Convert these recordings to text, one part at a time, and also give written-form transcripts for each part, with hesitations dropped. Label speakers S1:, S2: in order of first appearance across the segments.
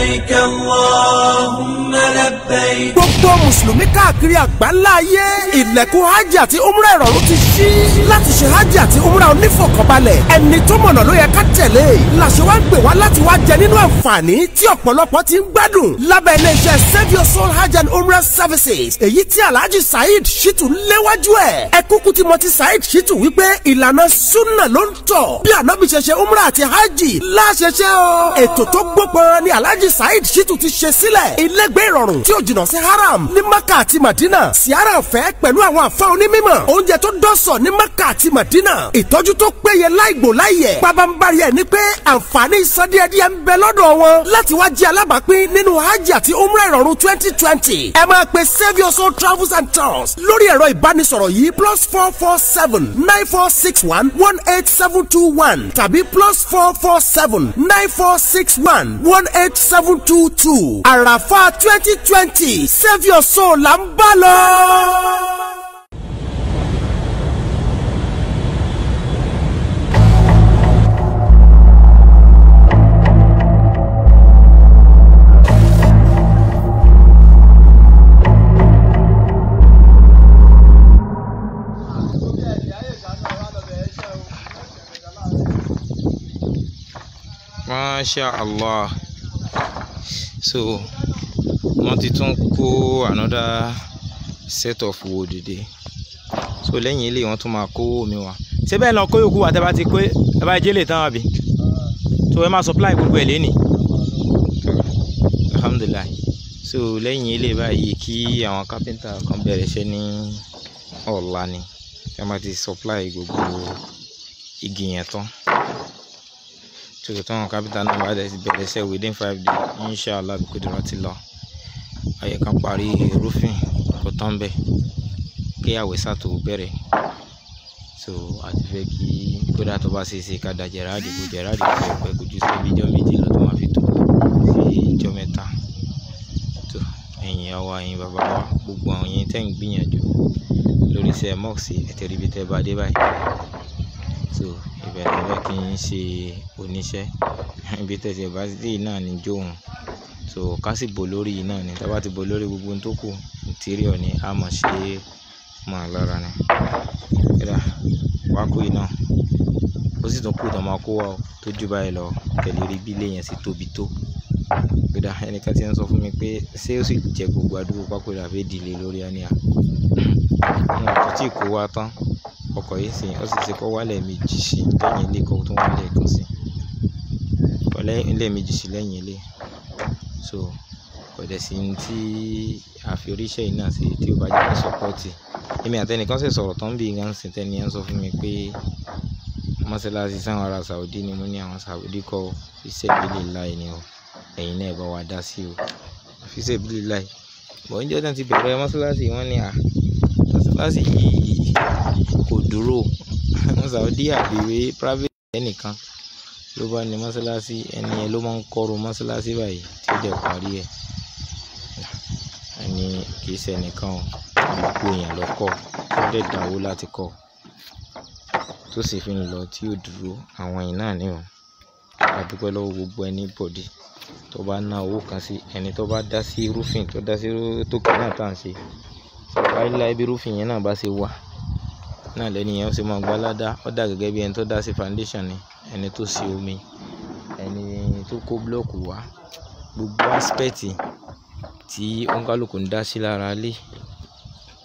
S1: لبيك اللهم لبيك.
S2: Gbogbo mùsùlùmí káàkiri àgbáńlá ayé, ilẹ̀kùn hajj àti umrah ìrọ̀rùn ti ṣí. Láti ṣe hajj àti umrah onífọ̀kànbalẹ̀, ẹni tó mọ̀nà ló yẹ ká tẹ̀lé. Làṣẹ wá ń gbè wá láti wá jẹ nínú àǹfààní tí ọ̀pọ̀lọpọ̀ ti ń gbádùn lábẹ́ iléeṣẹ́ Save Your Soul Hajj and Umrah Services, èyí tí Alhaji Saheed Shittu ń léwájú ẹ̀. Ẹ kúkú ti mọ̀ ti Saheed Shittu wípé ìlànà súnà ló ń tọ̀. Bí ànábì ṣe ṣe umrah àti hajj láṣẹṣẹ o. Ètò tó gbópọn ni Alhaji Saheed Shittu ti ṣe sílẹ̀. Ilégbé ìrọ̀rùn tí ò jìnnà sí haram ní Maka àti Madina, siara ọ̀fẹ́ pẹ̀lú àwọn àfa onímọ̀, oúnjẹ tó dọ́sọ̀ ní Maka àti Madina, ìtọ́jú tó péye láìgbò láìyẹ̀. Pabambari ẹ̀ ni pé àǹfààní ìsan díẹ̀díẹ̀ ń bẹ lọ́dọ̀ wọn láti wá jẹ́ alábàápín nínú hajj àti umrah ìrọ̀rùn 2020. Ẹ máa pe Save Your Soul Travels and Tours lórí ẹ̀rọ ìbánisọ̀rọ̀ yìí +447 9461 18721 tàbí +447 9461 18722. Àràfà 2020 Save Your Soul là ń bá lọ.
S3: Masha Allah. So wọ́n ti tún kó another set of wood dé. So lẹ́yìn ilé wọ́n tún máa kó omi wá. Ṣé bẹ́ẹ̀ lọ kó yòókù wá tẹ́ bá ti kó ẹ bá jẹ́lẹ̀ tán àbí? So ẹ máa supply gbogbo ẹ̀ lénìí. Alhamdulillah. So lẹ́yìn ilé báyìí kí àwọn carpenter kan bẹ̀rẹ̀ iṣẹ́ ní ọ̀la ni. Ẹ máa ti supply gbogbo igi yẹn tán. So táwọn kápítà náà bá dẹ̀ ti bẹ̀rẹ̀ iṣẹ́ within 5 days, inshallah bí kò ti lọ. Ayẹ kan parí roofing kò tán bẹ́ẹ̀ kí àwẹ̀ sàtò bẹ̀rẹ̀. So a ti fẹ́ kí kódà tó bá ṣe é ṣe ká da jẹ̀ráàdì kó jẹ̀ráàdì kó pẹ́ kó ju sí ibi ijọ́ méjì lọ tó máa fi tó sí ijọ́ mẹ́ta. So ẹ̀yin àwa, ẹ̀yin bàbá wa, gbogbo àwọn yẹn tẹ́ ń gbìyànjú lórí iṣẹ́ mosque ẹ̀ tẹ̀rí ibi tẹ́ bá dé báyìí. So ìbẹ̀rẹ̀ bẹ́ẹ̀ kí n ṣe oníṣẹ́ ibi tẹ̀sẹ̀ bá dé náà ní jóun. So ká sì bò lórí yìí náà ni, tá bá ti bò lórí gbogbo ohun tó kù interior ni a mọ̀ ṣe mọ̀ lára ni. Kódà wákò yìí náà ó sì tún kù tó máa kó wa tó jù báyìí lọ kẹ̀lé rí bí ilé yẹn sì tóbi tó. Kódà ẹnìkan ti ń sọ fún mi pé ṣé ó sì jẹ́ gbogbo àdúgbò pákó la fẹ́ dìlé lórí àníyàn. Wọn kò tí ì kó wa tán. Ọkọ̀ yìí sì ó sì ti kọ́ wálẹ̀ méjì sí lẹ́yìn ilé kan tó wálẹ̀ kan sí lẹ́ẹ̀mejì sí lẹ́yìn ilé. So kò dẹ̀ sí ní tí àfi oríṣẹ́ yìí náà sí tí ó bá jẹ́ pé sọ́pọ́ọ̀tì. Èmi àti ẹnìkan sì sọ̀rọ̀ tán bí nǹkan sì tẹ́ni ẹ̀ ń sọ fún mi pé mọ́sálásí sáwọn ará Saudi ni mo ní àwọn Saudi kọ́ iṣẹ́ ìbílẹ̀ láì ni o, ẹ̀yin náà bá wa dá sí o, fi iṣẹ́ ìbílẹ̀ láì. Bọ̀ níjọ́ tí wọ́n ti bẹ̀rẹ̀ mọ́sálásí wọ́n ní à mọ́sálásí yìí kò dúró. Àwọn Saudi àbíwé private ẹnìkan ló bá ní mọ́sálásí, ẹni yẹn ló máa ń kọ́ru mọ́sálásí báyìí tí ó dẹ̀ parí ẹ̀. Ẹni kì í ṣe ẹnìkan o, gbogbo èèyàn ló kọ́, ó dẹ̀ dáwó láti kọ́ tó sì fi ń lọ tí ó dúró. Àwọn yìí náà ni o. A dúpẹ́ lọ́wọ́ gbogbo anybody tó bá ná owó kan sí, ẹni tó bá dá sí roofing tó dá sí tókè náà tá à ń ṣe. Láíláí bí roofing yẹn náà bá ṣe wà náà lẹ́ni yẹn ó sì máa gba ládá. Ó dà gẹ́gẹ́ bí ẹni tó dá sí foundation ni, ẹni tó ṣe omi, ẹni tó kó búlọ́ọ̀kù wá, gbogbo aspect tí òǹkálùkù ń dá sí lára ilé.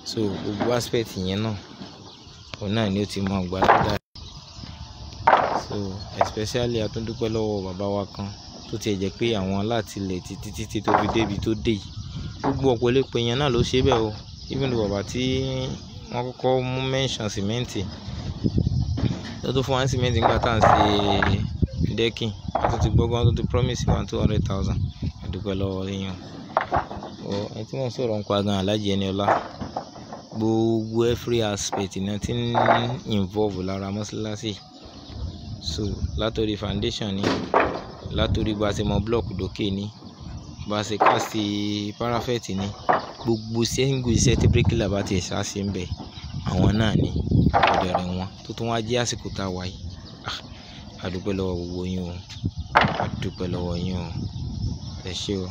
S3: So gbogbo aspect yẹn náà, òun náà ni ó ti máa gba ládá. So especially a tún dúpẹ́ lọ́wọ́ bàbá wa kan tó ti jẹ́ pé àwọn láti ilẹ̀ títí títí tó fi dé ibi tó dé yìí. Gbogbo ọ̀pọ̀lọpọ̀ èèyàn náà ló ṣe bẹ́ẹ̀ o. Even though bàbá tí wọ́n kọ́kọ́ mú mention cement tó tún fún wa ní cement nígbà tá à ń ṣe decking, a tún ti gbọ́gbọ́n tó ti promise wa 200,000. A dúpẹ́ lọ́wọ́ yín o. Ẹni tí mò ń sọ̀rọ̀ ń pa gan Alhaji Eniola. Gbogbo every aspect ni wọ́n ti ń involve lára mọ́sálásí. So látòrí foundation ni, látòrí bá ṣe mọ block dókè ni, bá ṣe cast parapet ni, gbogbo single iṣẹ́ tí bíríkìlà bá ti ṣá ṣe ń bẹ̀, àwọn náà ni ọ̀dọ̀ rẹ̀ wọn tó tún wá jẹ́ àsìkò tá a wà yìí. A dúpẹ́ lọ́wọ́ gbogbo yín o, a dúpẹ́ lọ́wọ́ yín o. Ẹ ṣé o.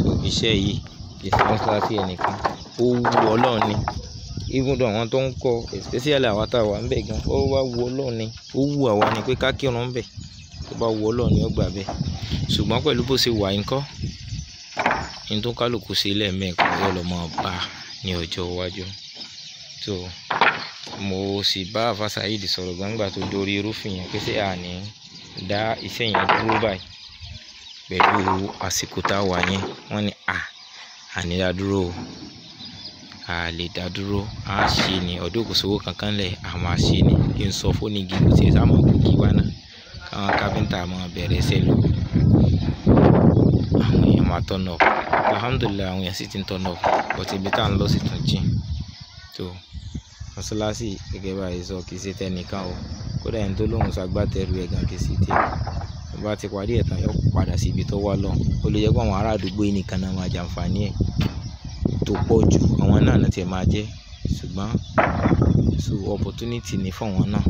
S3: So iṣẹ́ yìí kì í ṣe mọ́ṣáláṣí ẹnìkan, ó wu Ọlọ́run ni. Even though àwọn tó ń kọ́, especially àwa tá a wà ńbẹ̀ gan, ó wá wu Ọlọ́run ni, ó wù àwa ni pé ká kírun ńbẹ̀. Tó bá wu Ọlọ́run ni ó gbà bẹ́ẹ̀. Ṣùgbọ́n pẹ̀lú bó ṣe wà ńkọ́, ní tó kálukú sí lẹ́ẹ̀mẹ́ẹ̀kan yóò lọ máa bá ní ọjọ́ iwájú. So mo sì bá Alfa Saheed sọ̀rọ̀ gbangba tó dórí irúfin yẹn pé ṣé àní dá iṣẹ́ yẹn dúró báyìí pẹ̀lú àsìkò tá a wà yẹn. Wọ́n ní à, àní dá dúró o, a lè dá dúró, a ṣe ni ọdún kò sówó kankan lẹ̀, a máa ṣe ni. Kí n sọ fún igi kò tiẹ̀ sáà mọ̀ kó kí wá náà, káwọn kápẹ́ńtà máa bẹ̀rẹ̀ iṣẹ́ lọ. Àwọn èèyàn máa turn up. Alhamdulillah, àwọn èèyàn sì ti ń turn up, but ibi tá à ń lọ sì tún jìn. So mọ́ṣáláṣí gẹ́gẹ́ bá a ṣe sọ kì í ṣe tẹnìkan o. Kódà ẹni tó lóhùn ṣagbátẹrù ẹ̀ gan kì í ṣe tiẹ̀. Tó bá ti parí ẹ̀ tán, yóò padà sí ibi tó wà lọ. Ó lè jẹ́ pé àwọn ará àdúgbò yìí nìkan náà máa jàǹfàní ẹ̀ tó pọ̀ jù, àwọn náà náà tiẹ̀ máa jẹ́. Ṣùgbọ́n so opportunity ni fún àwọn náà.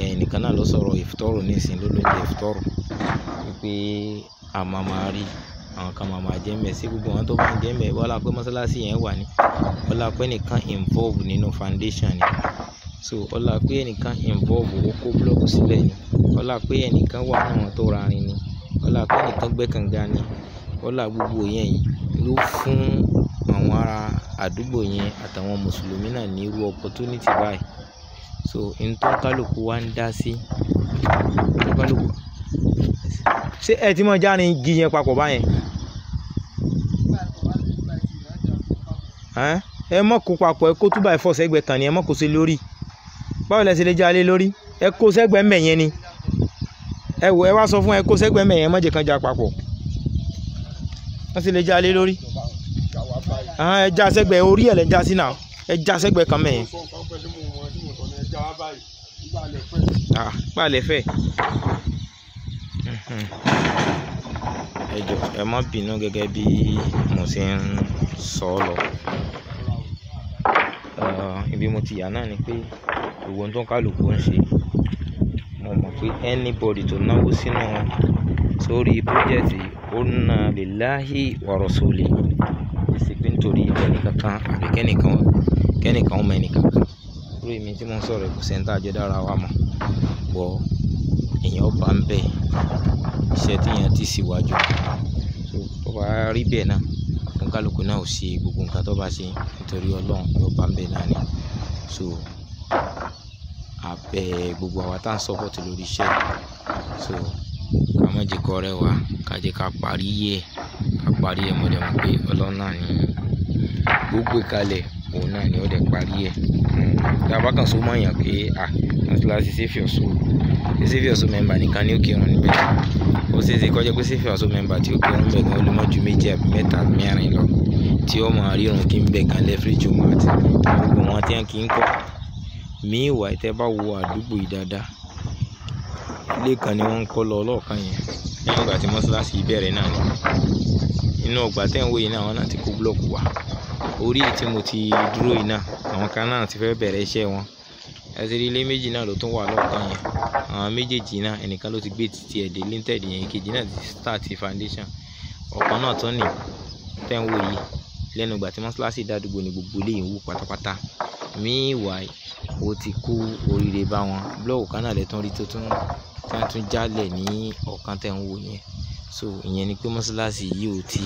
S3: Ẹnìkan náà ló sọ̀rọ̀ ìfutọ́rù nísìnyí, ló lóúnjẹ ìfutọ́rù wípé a máa máa rí àwọn kan máa máa jẹ́ ńbẹ̀. Sí gbogbo àwọn tó bá ń jẹ́ ńbẹ̀, bọ́lá pé mọ́ṣáláṣí yẹn wà ní, ọlá pé ẹnìkan involve nínú foundation ni. So ọlá pé ẹnìkan involve ó kó búlọ́ọ̀kù sílẹ̀ ni. Ọlá pé ẹnìkan wà nínú àwọn tó ra irin ni. Ọlá pé ẹnìkan gbẹ́ kànga ni. Ọlá gbogbo yẹn yìí ló fún àwọn ará àdúgbò yẹn àtàwọn mùsùlùmí náà ní irú opportunity báyìí. So n tó ń kálukú wá ń dá sí, tó ń kálukú. Ṣé ẹ ti mọ járin igi yẹn papọ̀ báyẹn? Ẹ mọ̀ kó papọ̀, ẹ kó 2x4 sẹ́gbẹ̀ kan ni, ẹ mọ̀ kó sí lórí. Báwo lẹ ṣe lè já lé lórí? Ẹ kó sẹ́gbẹ̀ ńbẹ̀ yẹn ni. Ẹ wò, ẹ wá sọ fún ẹ kó sẹ́gbẹ̀ ńbẹ̀ yẹn, má jẹ́ kán já papọ̀. Wọ́n sì lè já lé lórí. Ẹ já sẹ́gbẹ̀ orí ẹ̀ lẹ́ já sí náà. Ẹ já sẹ́gbẹ̀ kan mẹ́yẹn. Gbà lẹ fẹ́. Ẹ jọ̀ọ́, ẹ má bínú gẹ́gẹ́ bí mo ṣe ń sọ lọ. Ibi mo ti yà náà ni pé gbogbo ohun tó ń kálukú ń ṣe, mo mọ̀ pé anybody tó náwó sínú sórí project yìí, ó ná lillahi wa rasuli. Kì í ṣe pé nítorí ẹni kankan àbí kẹ́nìkan, kẹ́nìkan ó mọ ẹni kankan. Irú èmi tí mò ń sọ̀rọ̀ kò sí ẹni tá jọ dára wa mọ̀. But èèyàn bá ń bẹ̀ iṣẹ́ tí èèyàn ti síwájú. So tó bá rí bẹ́ẹ̀ náà, òǹkálukú náà ò ṣe gbogbo nǹkan tó bá ṣe nítorí Ọlọ́run, yóò bá ń bẹ̀ náà ni. So a bẹ gbogbo àwa tá ń support lórí iṣẹ́ yìí. So ká má jẹ́ kó rẹ́ wa, ká jẹ́ ká parí ẹ̀, ká parí ẹ̀. Mo dẹ̀ mọ̀ pé Ọlọ́run náà ni ó gbé kalẹ̀, òun náà ni ó dẹ̀ parí ẹ̀. Tí a bá kàn so mọ́ èèyàn pé à, mọ́ṣáláṣí Save Your Soul, Save Your Soul member nìkan ni ó kírun níbẹ̀. Ó ṣe é ṣe kó jẹ́ pé Save Your Soul member tí ó kírun níbẹ̀ gan, ó lè mọ́ ju méjì àbí mẹ́ta àbí mẹ́rin lọ tí ó máa rírun kí ń bẹ̀ gan every Jumat. Gbogbo wọn tí wọ́n kì í kọ́. Meanwhile, tẹ bá wo àdúgbò yìí dáadáa, ilé kan ni wọ́n ń kọ́ lọ lọ́ọ̀kan yẹn. Lẹ́yìn ìgbà tí mọ́ṣáláṣí bẹ̀rẹ̀ náà ni. Inú ọgbà tẹ́ ń wò yìí náà, àwọn náà ti kó búlọ́ọ̀kù wá. Orí tí mo ti dúró yìí náà, àwọn kan náà ti fẹ́ bẹ̀rẹ̀ iṣẹ́ wọn. Ẹ ti rí ilé méjì náà ló tún wà lọ́ọ̀kan yẹn. Àwọn méjèèjì náà, ẹnìkan ló ti gbé títí ẹ̀ dé lintel yẹn, ìkejì náà ti start foundation. Ọ̀kan náà tún ní tẹ́ ń wò yìí. Lẹ́nu ìgbà tí mọ́ṣáláṣí dàdúgbò ni gbogbo ilé yìí ń wú pátápátá. Meanwhile, ó ti kó oríire bá wọn. Búlọ́ọ̀kù kan náà lẹ tún rí tó tún, tí wọ́n tún jálẹ̀ ní ọ̀kan tẹ́ ń wò yẹn. So ìyẹn ni pé mọ́ṣáláṣí yìí ò tí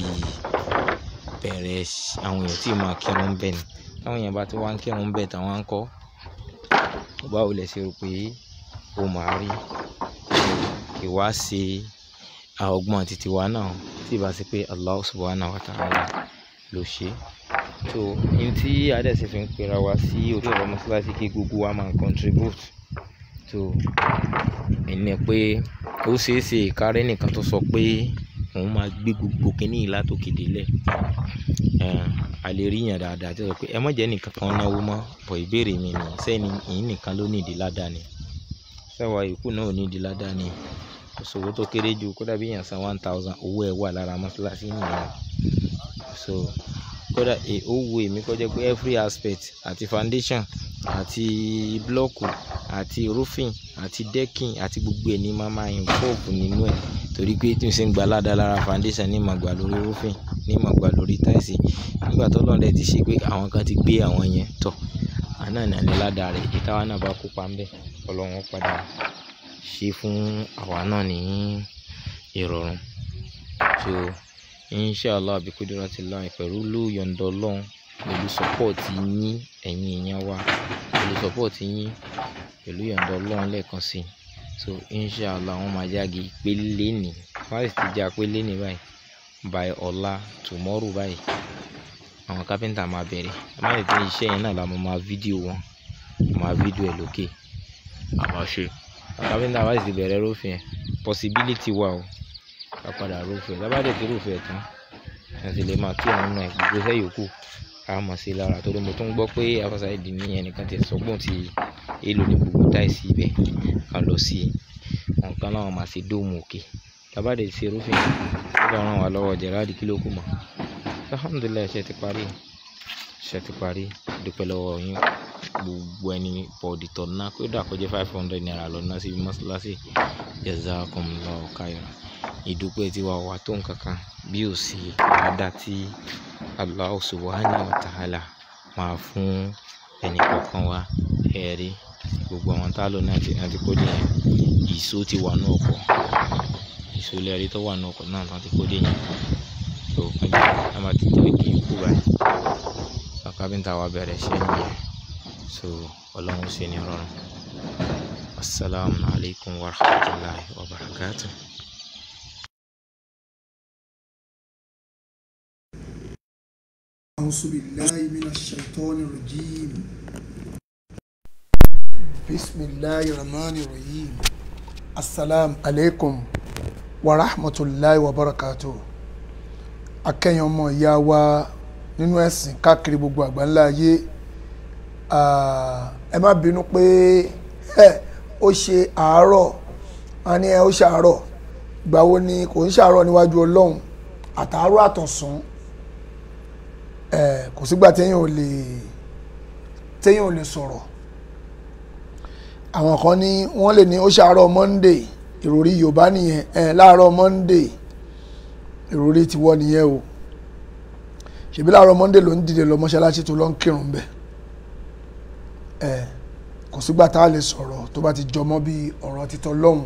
S3: bẹ̀rẹ̀, àwọn èèyàn tí máa kírun bẹ́ẹ̀ ni. Tí àwọn èèyàn bá ti wá ń kírun bẹ́ẹ̀ tán wọ́n ń kọ́. Báwo lẹ ṣe rò pé ó máa rí? Kì wá ṣe ọgbọ́n titi wa náà tí ì bá ṣe pé Allah subhanahu wa ta'ala ló ṣe. So ohun tí a dẹ̀ ṣe fi ń pera wa sí orí ọ̀rọ̀ mọ́ṣáláṣí kí gbogbo wa máa contribute. So ìní pé ó ṣe é ṣe ká rí ẹnìkan tó sọ pé òun máa gbé gbogbo kíní yìí látòkè délẹ̀. A lè rí èèyàn dáadáa tí ó sọ pé ẹ má jẹ́ ẹnìkan kan náwó mọ́, but ìbéèrè mi ni, ṣé ẹni yìí nìkan ló ní ìdí ládàá ni? Ṣé àwa yòókù náà ò ní ìdí ládàá ni? Kò sówó tó kéré jù, kódà bí èèyàn san 1000, owó ẹ wà lára mọ́ṣáláṣí nìyẹn. So kódà ó wu èmi kó jẹ́ pé every aspect àti foundation àti blọ́ọ̀kù àti roofing àti decking àti gbogbo ẹ̀ ní máa máa involve nínú ẹ̀, torí pé tí n ṣe ń gba ládàá lára foundation ní màá gbà lórí roofing, ní màá gbà lórí tiles. Nígbà tó Ọlọ́run dẹ̀ ti ṣe pé àwọn kan ti gbé àwọn yẹn tọ̀, àná ní àní ládàá rẹ̀, èyí táwa náà bá kópa ń bẹ̀, Ọlọ́run padà ṣe fún àwa náà ní ìrọ̀rùn. So inshallah bi kudratillah, pẹ̀lú yọ̀ǹda Ọlọ́run, pẹ̀lú support yín ẹ̀yin èèyàn wa, pẹ̀lú support yín, pẹ̀lú yọ̀ǹda Ọlọ́run lẹ́ẹ̀kan sí. So inshallah wọ́n máa jáde pé lénìí, wọ́n sì ti já pé lénìí báyìí, by ọ̀la tomorrow báyìí àwọn carpenter máa bẹ̀rẹ̀. A máa tètè iṣẹ́ yẹn náà la máa fídíò wọn, máa fídíò ẹ̀ lókè, a máa ṣe. Àwọn carpenter bá sì ti bẹ̀rẹ̀ roofing ẹ̀, possibility wà o, ká padà roofing ẹ̀. Tá bá dẹ̀ ti roofing ẹ̀ tán, a sì lè máa kí àwọn náà gbogbo iṣẹ́ yòókù a mọ̀ sí lára, torí mo tún gbọ́ pé Alfa Saheed ní ẹnìkan ti sọ pé òun ti èlò ní gbogbo tiles ibẹ̀ kan lọ sí àwọn kan láwọn máa ṣe dóòmù òkè. Tá bá dẹ̀ ti ṣe roofing, ó bá ràn wá lọ́wọ́ Gerard kí ló kù mọ́. Alhamdulillah, iṣẹ́ ti parí, iṣẹ́ ti parí. Dúpẹ́ lọ́wọ́ yín gbogbo ẹni bọ̀dì tọ̀ ná, kódà kó jẹ́ 500 naira lọ ná sí mọ́ṣáláṣí. Jazakumullahu khairan. Ìdúpẹ́ tí wa wà tó nǹkan kan bí ò sí ládàá tí Allah subhanahu wa ta'ala máa fún ẹnì kọ̀ọ̀kan wa. Ẹ̀rí gbogbo àwọn tá lò náà ti kó dé yẹn, ìṣó ti wà ní ọkọ̀, ìṣó lẹ́rí tó wà ní ọkọ̀ náà ti kó dé yẹn. So a máa ti jẹ́ kí n kú báyìí, àwọn kápẹ́ńtà wa bẹ̀rẹ̀ iṣẹ́ nìyẹn. So Ọlọ́run ṣe ní rọrùn. Assalamu alaikum warahmatullahi wabarakatuh.
S4: أعوذ بالله من الشيطان الرجيم. بسم الله الرحمن الرحيم. السلام عليكم ورحمة الله وبركاته. Akẹ́yìn ọmọ ìyá wa nínú ẹ̀sìn káàkiri gbogbo àgbáńlá ayé, ẹ má bínú pé ó ṣe àárọ̀, a ní ẹ ó ṣàárọ̀, ìgbà wo ni kò ń ṣàárọ̀ níwájú Ọlọ́run, àtàárọ̀ àtọ̀sán, kò sígbà téèyàn ò lè sọ̀rọ̀. Àwọn kan ní wọ́n lè ní ó ṣàárọ̀ Monday, ìròrí Yorùbá nìyẹn, láàárọ̀ Monday, ìròrí tiwọ́ nìyẹn o. Ṣèbí láàárọ̀ Monday ló ń dìde lọ mọ́ṣáláṣí tó lọ ń kírun bẹ́ẹ̀. Kò sígbà tá a lè sọ̀rọ̀ tó bá ti jọmọ́ bí ọ̀rọ̀ títọ́ lọ́hùn.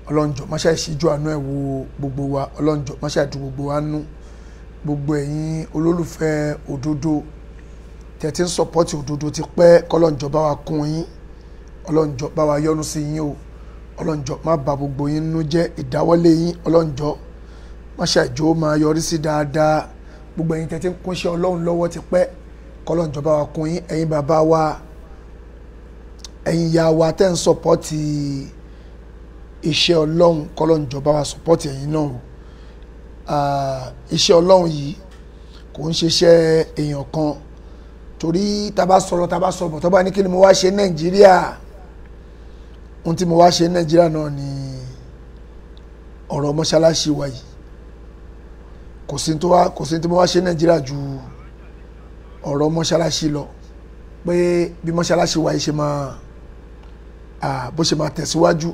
S4: Ọlọ́njọ́ máṣá ìṣíjú àánú ẹ̀ wo gbogbo wa, Ọlọ́njọ́ máṣá ìdú gbogbo wa nú. Gbogbo ẹ̀yin olólùfẹ́ òdodo tẹ̀tí ń sọ̀pọ́tì òdodo ti pẹ́, kọ́lọ́njọ́ bá wa kún yín, Ọlọ́njọ́ bá wa yọ́nú sí yín o, Ọlọ́njọ́ má bà gbogbo yín nú jẹ́, ìdáwọ́lé yín Ọlọ́njọ́ máṣá ìjó máa yọrí sí dáadáa. Gbogbo ẹ̀yin tẹ̀tí ń kúnṣẹ́ Ọlọ́run lọ́wọ́ ti pẹ́, kọ́lọ́njọ́ bá wa kún yín. Ẹ̀yin bàbá wa, ẹ̀yin ìyá wa tẹ́ ń sọ̀pọ́tì iṣẹ́ Ọlọ́run, kọ́lọ́njọ́ bá wa sọ̀pọ́tì ẹ̀yin náà o. Iṣẹ́ Ọlọ́run yìí kò ń ṣiṣẹ́ èèyàn kan, torí tá bá sọ̀rọ̀ tá bá sọ̀rọ̀ tó bá ní kí ni mo wá ṣe Nàìjíríà, ohun tí mo wá ṣe Nàìjíríà náà ni ọ̀rọ̀ mọ́ṣáláṣí wa yìí. Kò sí tí mo wá ṣe Nàìjíríà ju ọ̀rọ̀ mọ́ṣáláṣí lọ, pé bí mọ́ṣáláṣí wa yìí ṣe máa bó ṣe máa tẹ̀síwájú.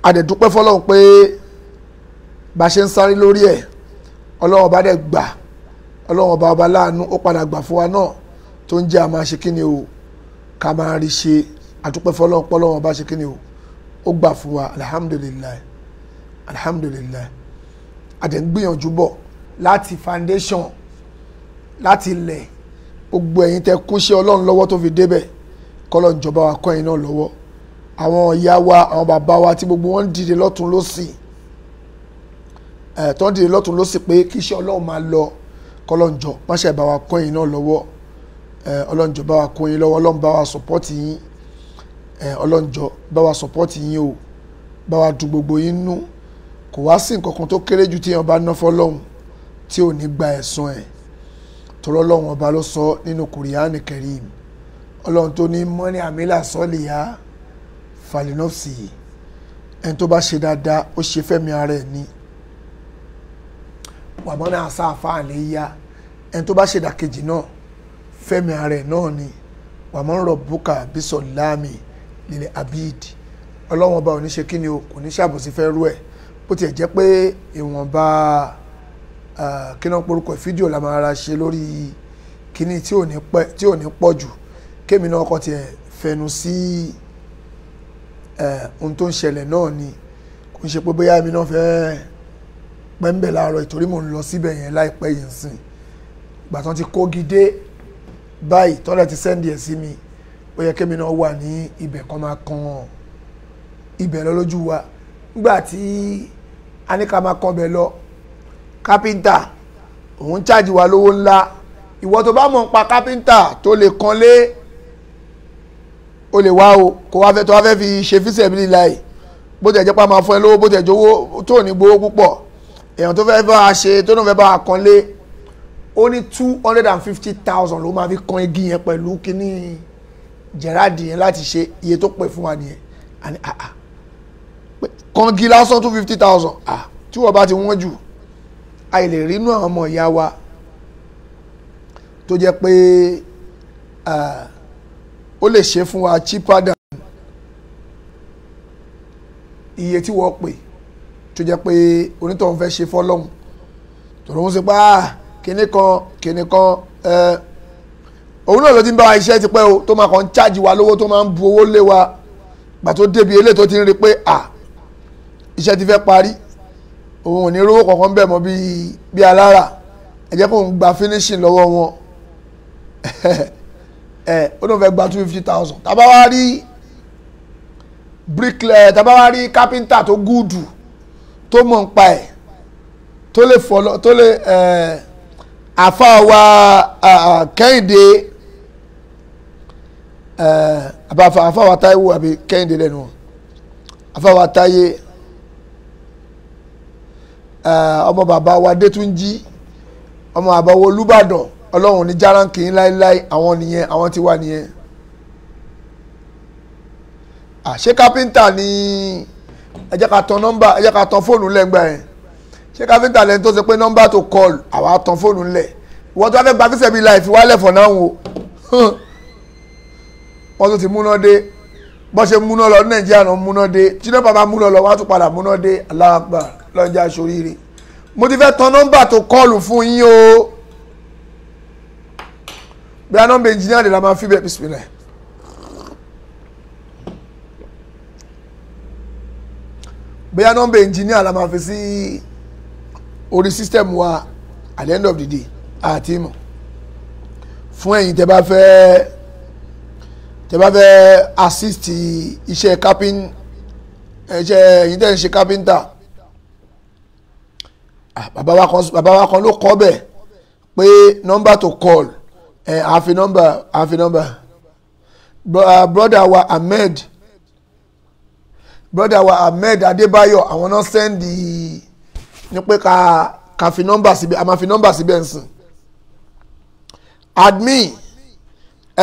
S4: A dẹ̀ dúpẹ́ f'Ọlọ́run pé bá ṣe ń sáré lórí ẹ̀, Ọlọ́run ọba dẹ̀ gbà, Ọlọ́run ọba ọba láàánú ó padà gbà fún wa náà, tó ń jẹ́ a máa ṣe kí ni o, ká máa rí ṣe. Àdúpẹ́ f'Ọlọ́run pé Ọlọ́run ọba ṣe kí ni o, ó gbà fún wa. Alhamdulilayi, alhamdulilayi. A dẹ̀ ń gbìyànjú bọ̀ láti foundation, láti ilẹ̀. Gbogbo ẹ̀yin tẹ́ kúnṣẹ́ Ọlọ́run lọ́wọ́ tó fi débẹ̀, k'Ọlọ́run jọ̀ọ́ bá wa kọ́ ẹ̀yin náà lọ́wọ́. Àwọn ìyá wa, àwọn bàbá wa tí gbogbo wọn ń dìde lọ́tún lọ́sì, tó ń dìde lọ́tún lọ́sì pé kí iṣẹ́ Ọlọ́run máa lọ, k'Ọlọ́run jọ̀ọ́ má ṣe bá wa kọ́ ẹ̀yin náà lọ́wọ́. Ọlọ́run jọ̀ọ́ bá wa kún yín lọ́wọ́, Ọlọ́run bá wa sọ̀pọ́tì yín, Ọlọ́run jọ̀ọ́ bá wa sọ̀pọ́tì yín o, bá wa du gbogbo yín nú. Kò wá sí nǹkan kan tó kéré jù tí èèyàn bá ná f'Ọlọ́run tí ò ní gba ẹ̀san ẹ̀, torí Ọlọ́run ọba ló sọ nínú Kùránì Kẹ́rímù, Ọlọ́run tó ní mọ́ní àmìlà sọ́ọ̀lìyà falinọ́fsì, ẹni tó bá ṣe dáadáa ó ṣe fẹ́mi ara ẹ̀ ni, wàmọ́nà àṣà àfáàlẹ́ yá, ẹni tó bá ṣe dàkejì náà fẹ́mi ara ẹ̀ náà ni. Wa man rabbuka bisallami lil abid. Ọlọ́run ọba ò ní ṣe kíni o, kò ní ṣàbòsí fẹ́ rú ẹ̀. Bó tiẹ̀ jẹ́ pé ìwọ̀nba kí náà porúkọ fídíò la máa ra ṣe lórí kíní tí ò ní pọ̀ jù, kémi náà kọ́ tiẹ̀ fẹnu sí ohun tó ń ṣẹlẹ̀ náà ni. Kò ń ṣe pé bóyá èmi náà fẹ́ pẹ́ ń bẹ̀ láàárọ̀ ìtorí mò ń lọ síbẹ̀ yẹn láìpẹ́ yìí ń sìn. Ìgbà tán ti kógi dé báyìí tọ́lẹ̀ ti sẹ́ndì ẹ̀ sí mi, ó yẹ kémi náà wà ní ibẹ̀ kan máa kan ibẹ̀ lọ lójú wa. Nígbà tí a ní ká máa kan bẹ̀ lọ, kápẹ́ńtà òun chájì wa lówó ńlá. Ìwọ tó bá mọ̀ ń pa kápẹ́ńtà tó lè kan lé, o lè wá o, kó wá fẹ́ tó wá fẹ́ fi ṣe fíṣẹ̀ bí láì. Bó tẹ̀ jẹ́ pé a máa fún ẹ lówó, bó tẹ̀ jówó tó ní gbowó púpọ̀, èèyàn tó fẹ́ bá a ṣe tó náà fẹ́ bá a kan lé, ó ní 250,000 ló máa fi kan igi yẹn pẹ̀lú kíní Gerard yẹn láti ṣe iye tó pè fún wa nìyẹn. Àní àà kangi lásán 250,000, tí wọ́n bá ti wọ́n jù, a lè rí inú àwọn ọmọ ìyá wa tó jẹ́ pé ó lè ṣe fún wa cheaper than iye tí wọ́n pè, tó jẹ́ pé onítọ̀hún fẹ́ ṣe fọ́lọ́hún tòun ń ṣe pa kíní kan kíní kan. Òun náà ló ti ń bá wa iṣẹ́ tipẹ́ o, tó máa kàn ń chájì wa lówó, tó máa ń bu owó lé wa. Gbà tó débi eléyìí tó ti ń rí pé iṣẹ́ ti fẹ́ parí, òun ò ní rówó kankan bẹ́ẹ̀ mọ́ bí alára. Ẹ jẹ́ kó ń gba finishing lọ́wọ́ wọn. Ó lóun fẹ́ gba 250,000. Tá bá wá rí bricklayer, tá bá wá rí carpenter tó gúdù, tó mọ̀ ń pa ẹ̀, tó lè fọlọ́, tó lè àfa wa Kẹ́hìndé, àfa wa Táíwò àbí Kẹ́hìndé lẹ́nu, àfa wa Táyé, ọmọ bàbá wa Détúnjí, ọmọ bàbá wa Olúbàdàn, Ọlọ́run ní járáǹkì yín láéláé. Àwọn nìyẹn, àwọn ti wà nìyẹn. Ṣé kápẹ́ńtà ni? Ẹ jẹ́ ká tan nọ́mbà, ẹ jẹ́ ká tan fóònù lẹ́ngbà yẹn. Ṣé káfíńtà lẹ́ni tó ṣe pé nọ́mbà tó kọlù, àwa tan fóònù ńlẹ̀. Ìwọ́n tó wá fẹ́ gba fíṣẹ̀ bíi láì fi wálẹ̀ fọ̀ náà wò. Wọ́n tún ti múná dé, bọ́n ṣe múná lọ ní Nàìjíríà náà múná dé, tí nọ́mbà bá múná lọ wọ́n á tún padà múná dé. Allahu Akbar, lọ́jà aṣoríire. Mo ti fẹ́ tan nọ́mbà tó kọlù fún yín o. Bí a nọ́mbà engineer lè la máa fi bẹ́ẹ̀. Bismillah. Bóyá nọ́mbà engineer la máa fi sí orí system wa at the end of the day, àti mọ̀. Fún ẹ̀yin tẹ́ bá fẹ́ assist iṣẹ́ carpenter, iṣẹ́ ẹ̀yin tẹ́ ń ṣe carpenter. Bàbá wa kan ló kọ́ bẹ̀ pé number to call, àfi nọ́mbà, àfi nọ́mbà. Brother wa Ahmed, brother wa Ahmed Adébáyọ̀, àwọn náà sẹ́ndì ní pé ká fi nọ́mbà síbẹ̀, a máa fi nọ́mbà síbẹ̀ ń sìn. Admin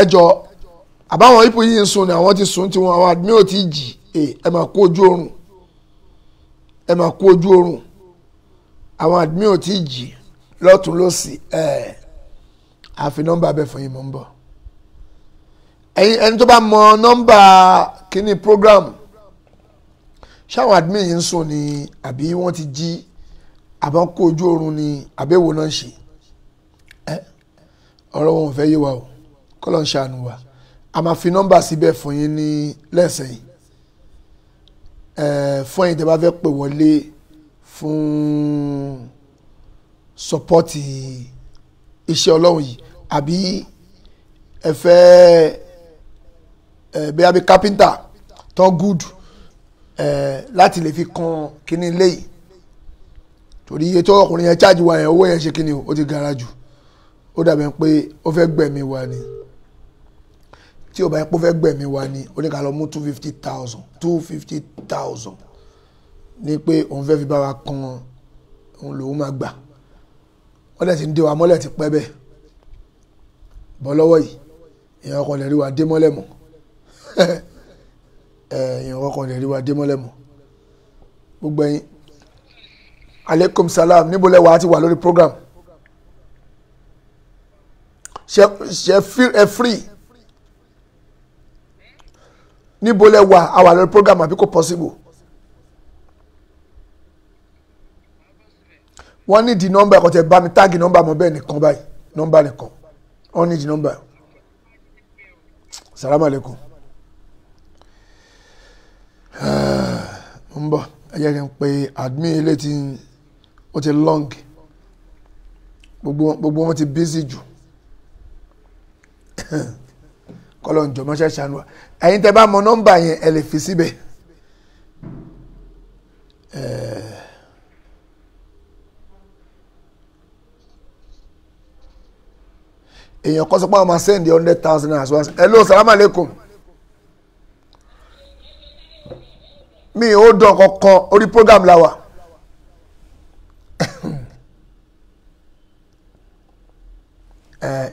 S4: ẹjọ́ àbáwọn ipò yìí ń sùn ni, àwọn ti sùn tiwọn, àwọn admin ò tí jì. Ẹ máa kú ojú oorun, ẹ máa kú ojú oorun. Àwọn admin ò tí jì lọ́tún lọ́sì. Àfi nọ́mbà bẹ́ẹ̀ fún yín, mò ń bọ̀. Ẹni tó bá mọ nọ́mbà kíní program, ṣáwọn admin yìí ń sùn ni àbí wọ́n ti jí, àbọ̀ kó ojú oorun ni, àbẹ̀wò náà ń ṣe? Ọ̀rọ̀ wọn ò fẹ́ yé wa o, kọ́lọ́ ń ṣàánú wa. A máa fi nọ́mbà síbẹ̀ fún yín ní lẹ́sẹ̀ yìí. Fún ẹ̀yin tẹ́ bá fẹ́ pè wọlé fún sọpọ́tì iṣẹ́ Ọlọ́run yìí, àbí ẹ fẹ́ bẹ́ẹ̀ bí kápẹ́ńtà tó good láti lè fi kan kíní léyìí, torí iye tó ọkùnrin yẹn chájì wa yẹn, owó yẹn ṣe kíni o, ó ti gara jù. Ó dàbí pé ó fẹ́ gbẹ̀mí wa ni. Tí ó bá yẹ pé ó fẹ́ gbẹ̀mí wa ni, ó ní ká lọ mú 250,000, 250,000 ní pé òun fẹ́ fi bá wa kan, òun lòun máa gbà. Wọ́n dẹ̀ ti ń dé wa mọ́lẹ̀ ti pẹ́ bẹ́ẹ̀. Bọ́ lọ́wọ́ yìí, èèyàn kan lè rí wa dé mọ́lẹ̀ mọ́. Èèyàn kan lè rí wa dé mọ́lẹ̀ mọ́. Gbogbo ẹ̀yin, aleykum salam, níbo lẹ wà á ti wà lórí program? Ṣe ẹ free? Níbo lẹ wà? A wà lórí program àbí kò possible? Wọ́n ní di nọ́mbà ẹ̀kọ́ tẹ bá mi táàgì nọ́mbà mọ́ bẹ́ẹ̀ nìkan báyìí, nọ́mbà nìkan wọ́n ní di nọ́mbà. Salaam alaikum. Mo ń bọ̀, ẹ jẹ́ kí n pe admin ilé tí ó ti long, gbogbo wọn ti busy jù. Kọ́lọ̀ ń jọ mọ́ṣẹ́ ṣàánú wa. Ẹ̀yin tẹ́ bá mọ nọ́mbà yẹn ẹ lè fi síbẹ̀. Èèyàn kan sọ pé àwọn máa send 100,000 naira as. Hello, salaam alaikum. Mi ò dán kankan, orí program la wà.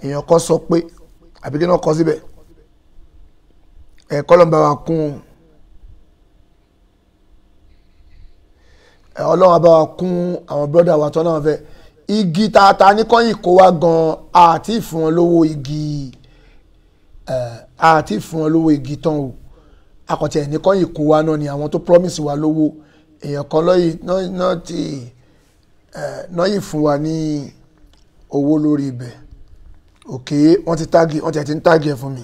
S4: Èèyàn kan sọ pé àbí kí náà kọ síbẹ̀, kọ́lọ̀ ń bá wa kún, Ọlọ́run bá wa kún àwọn brọ́dà wa tọ́ náà fẹ́ igi tata ní kọ́yìn kó wá gan, àti fún wọn lówó igi, àti fún wọn lówó igi tán o. Akọ̀tì ẹ̀ ní kọ́yìn kó wá náà ni àwọn tó promise wa lówó. Èèyàn kan lọ́yìn fún wa ní owó lórí ibẹ̀. Ok, wọ́n ti táàgì, wọ́n ti ń táàgì ẹ̀ fún mi.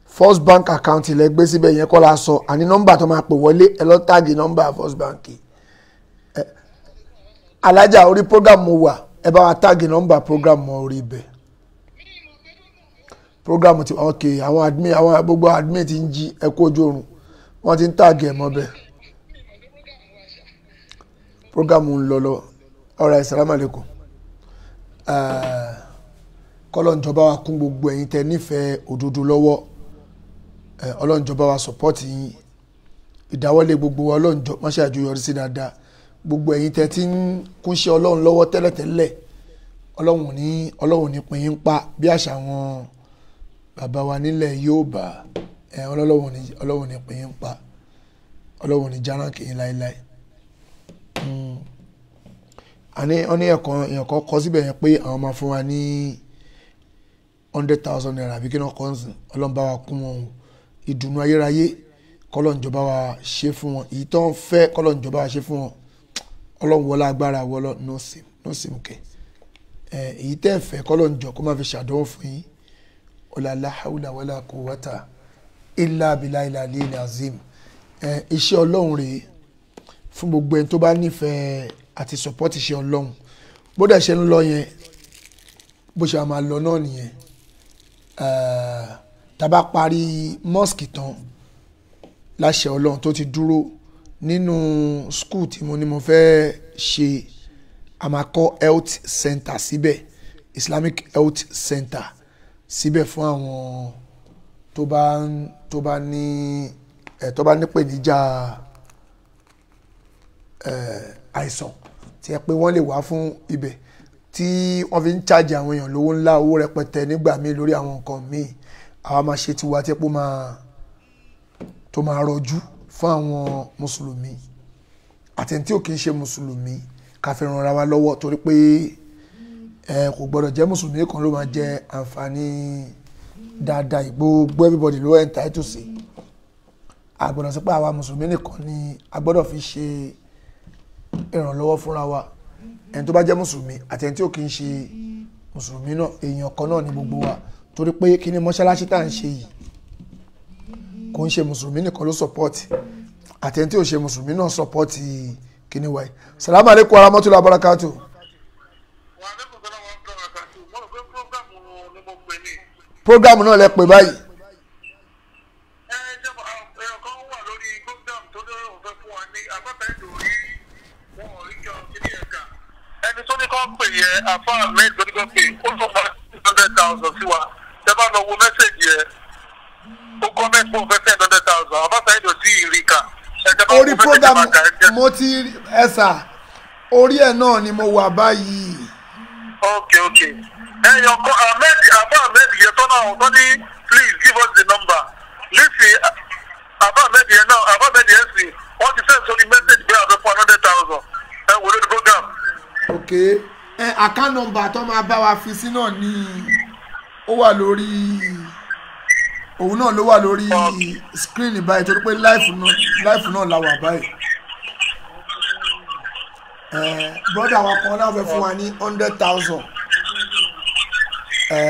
S4: First Bank account ilẹ̀ gbé síbẹ̀ yẹn kọ́ la sọ, àní nọ́mbà tó máa pè wọlé, ẹ lọ táàgì nọ́mbà First Bank. Alájà orí program mo wà, ẹ bá wa táàgì nọ́mbà program mọ́ orí ibẹ̀. Program ti ok, àwọn admin, àwọn gbogbo admin ti ń jí, ẹ kú ojú oorun, wọ́n ti ń táàgì ẹ̀ mọ́ bẹ́ẹ̀. Program ń lọ lọ. Alright, salaam alaikum. Kọ́lọ́njọba wa kún gbogbo ẹ̀yin tẹ́ nífẹ̀ẹ́ òdodo lọ́wọ́. Ọlọ́njọba wa support yín, ìdáwọ́lé gbogbo wa Ọlọ́njọ má ṣe àjọyọrí sí dáadáa. Gbogbo ẹ̀yin tẹ́ ti ń kúnṣẹ́ Ọlọ́run lọ́wọ́ tẹ́lẹ̀tẹ́lẹ̀, Ọlọ́run ní pín yín pa bí àṣà àwọn bàbá wa nílẹ̀ Yorùbá. Ọlọ́run ní pín yín pa, Ọlọ́run ní járáǹkì yín láéláé. Àní wọ́n ní èèyàn kan kọ síbẹ̀ yẹn pé àwọn máa fún wa ní 100,000 naira àbí kí náà kọ́ ń sìn. Ọlọ́run bá wa kún wọn o, ìdùnnú ayérayé kọ́lọ́njọba wa ṣe fún wọn, èyí tó ń fẹ́ kọ́lọ́njọba wa ṣe fún wọn. Ọlọ́run wọlé agbára wọlé no sim kẹ. Èyí tẹ́ fẹ́ kọ́lọ́njọ kó má fi ṣàdánwò fún yín. Ọ̀là la hawla wala quwwata illa billahi al-aliyyil azim. Iṣẹ́ Ọlọ́run rèé fún gbogbo ẹni tó bá nífẹ̀ẹ́ àti support iṣẹ́ Ọlọ́run. Bó dẹ̀ ṣe ń lọ yẹn, bó ṣe máa lọ náà nìyẹn. Tá bá parí mosque tán láṣẹ Ọlọ́run tó ti dúró nínú school tí mo ní mo fẹ́ ṣe, a máa kọ́ health center síbẹ̀, Islamic health center síbẹ̀ fún àwọn tó bá ní tó bá nípèníjà àìsàn tí ẹ pé wọ́n lè wá fún ibẹ̀, tí wọ́n fi ń charge àwọn èèyàn lówó ńlá, owó rẹpẹtẹ nígbà míì lórí àwọn nǹkan míì. Àwa máa ṣe tiwa tí epo máa tó máa rọjú fún àwọn mùsùlùmí àti ẹni tí ò kì í ṣe mùsùlùmí, ká fi ran ara wa lọ́wọ́, torí pé kò gbọ́dọ̀ jẹ́ mùsùlùmí kan ló máa jẹ àǹfààní dáadáa. Gbogbo everybody ló entitled sí. A gbọ́dọ̀ sọ pé àwa mùsùlùmí nìkan ni a gbọ́dọ̀ fi ṣe ìrànlọ́wọ́ fúnra wa. Ẹni tó bá jẹ́ mùsùlùmí àti ẹni tí ò kì í ṣe mùsùlùmí náà, èèyàn kan náà ni gbogbo wa. Torí pé kí ni mọ́ṣáláṣí tá à ń ṣe yìí, kò ń ṣe mùsùlùmí nìkan ló support, àti ẹni tí ò ṣe mùsùlùmí náà support kíní wa yìí. Salamu alaikum warahmatullahi wabarakatuh. Program náà lẹ pè báyìí.
S5: Ẹni tó ní kọ́ pè yẹ àfa ahmed tó ní kọ́ pè ó tó gba 100,000 sí wa. Tẹ́ bá lọ wo mẹ́sẹ̀gì ẹ̀, ó kọ́ mẹ́sàn-án fẹ́ send 100,000, àbá sáyẹ́dì ò tí ì rí kà.
S4: Orí program mo ti ẹ̀sà orí ẹ̀ náà ni mo wà báyìí.
S5: Ok ok, ẹ̀yàn kan ahmed àbá ahmed yẹn tọ́ náà tó ní please give us the number. Listen, àbá ahmed yẹn náà, àbá ahmed yẹn sì wọ́n ti send sórí mẹ́sẹ̀gì pé àbẹ̀ fún 100,000 ẹ wò lórí program.
S4: Ok, ẹ account number tó máa bá wa fi sí náà ni ó wà lórí Òun náà ló wà lórí screen báyìí torí pé live náà la wà báyìí. Brother wa kan náà fẹ́ fún wa ní 100,000.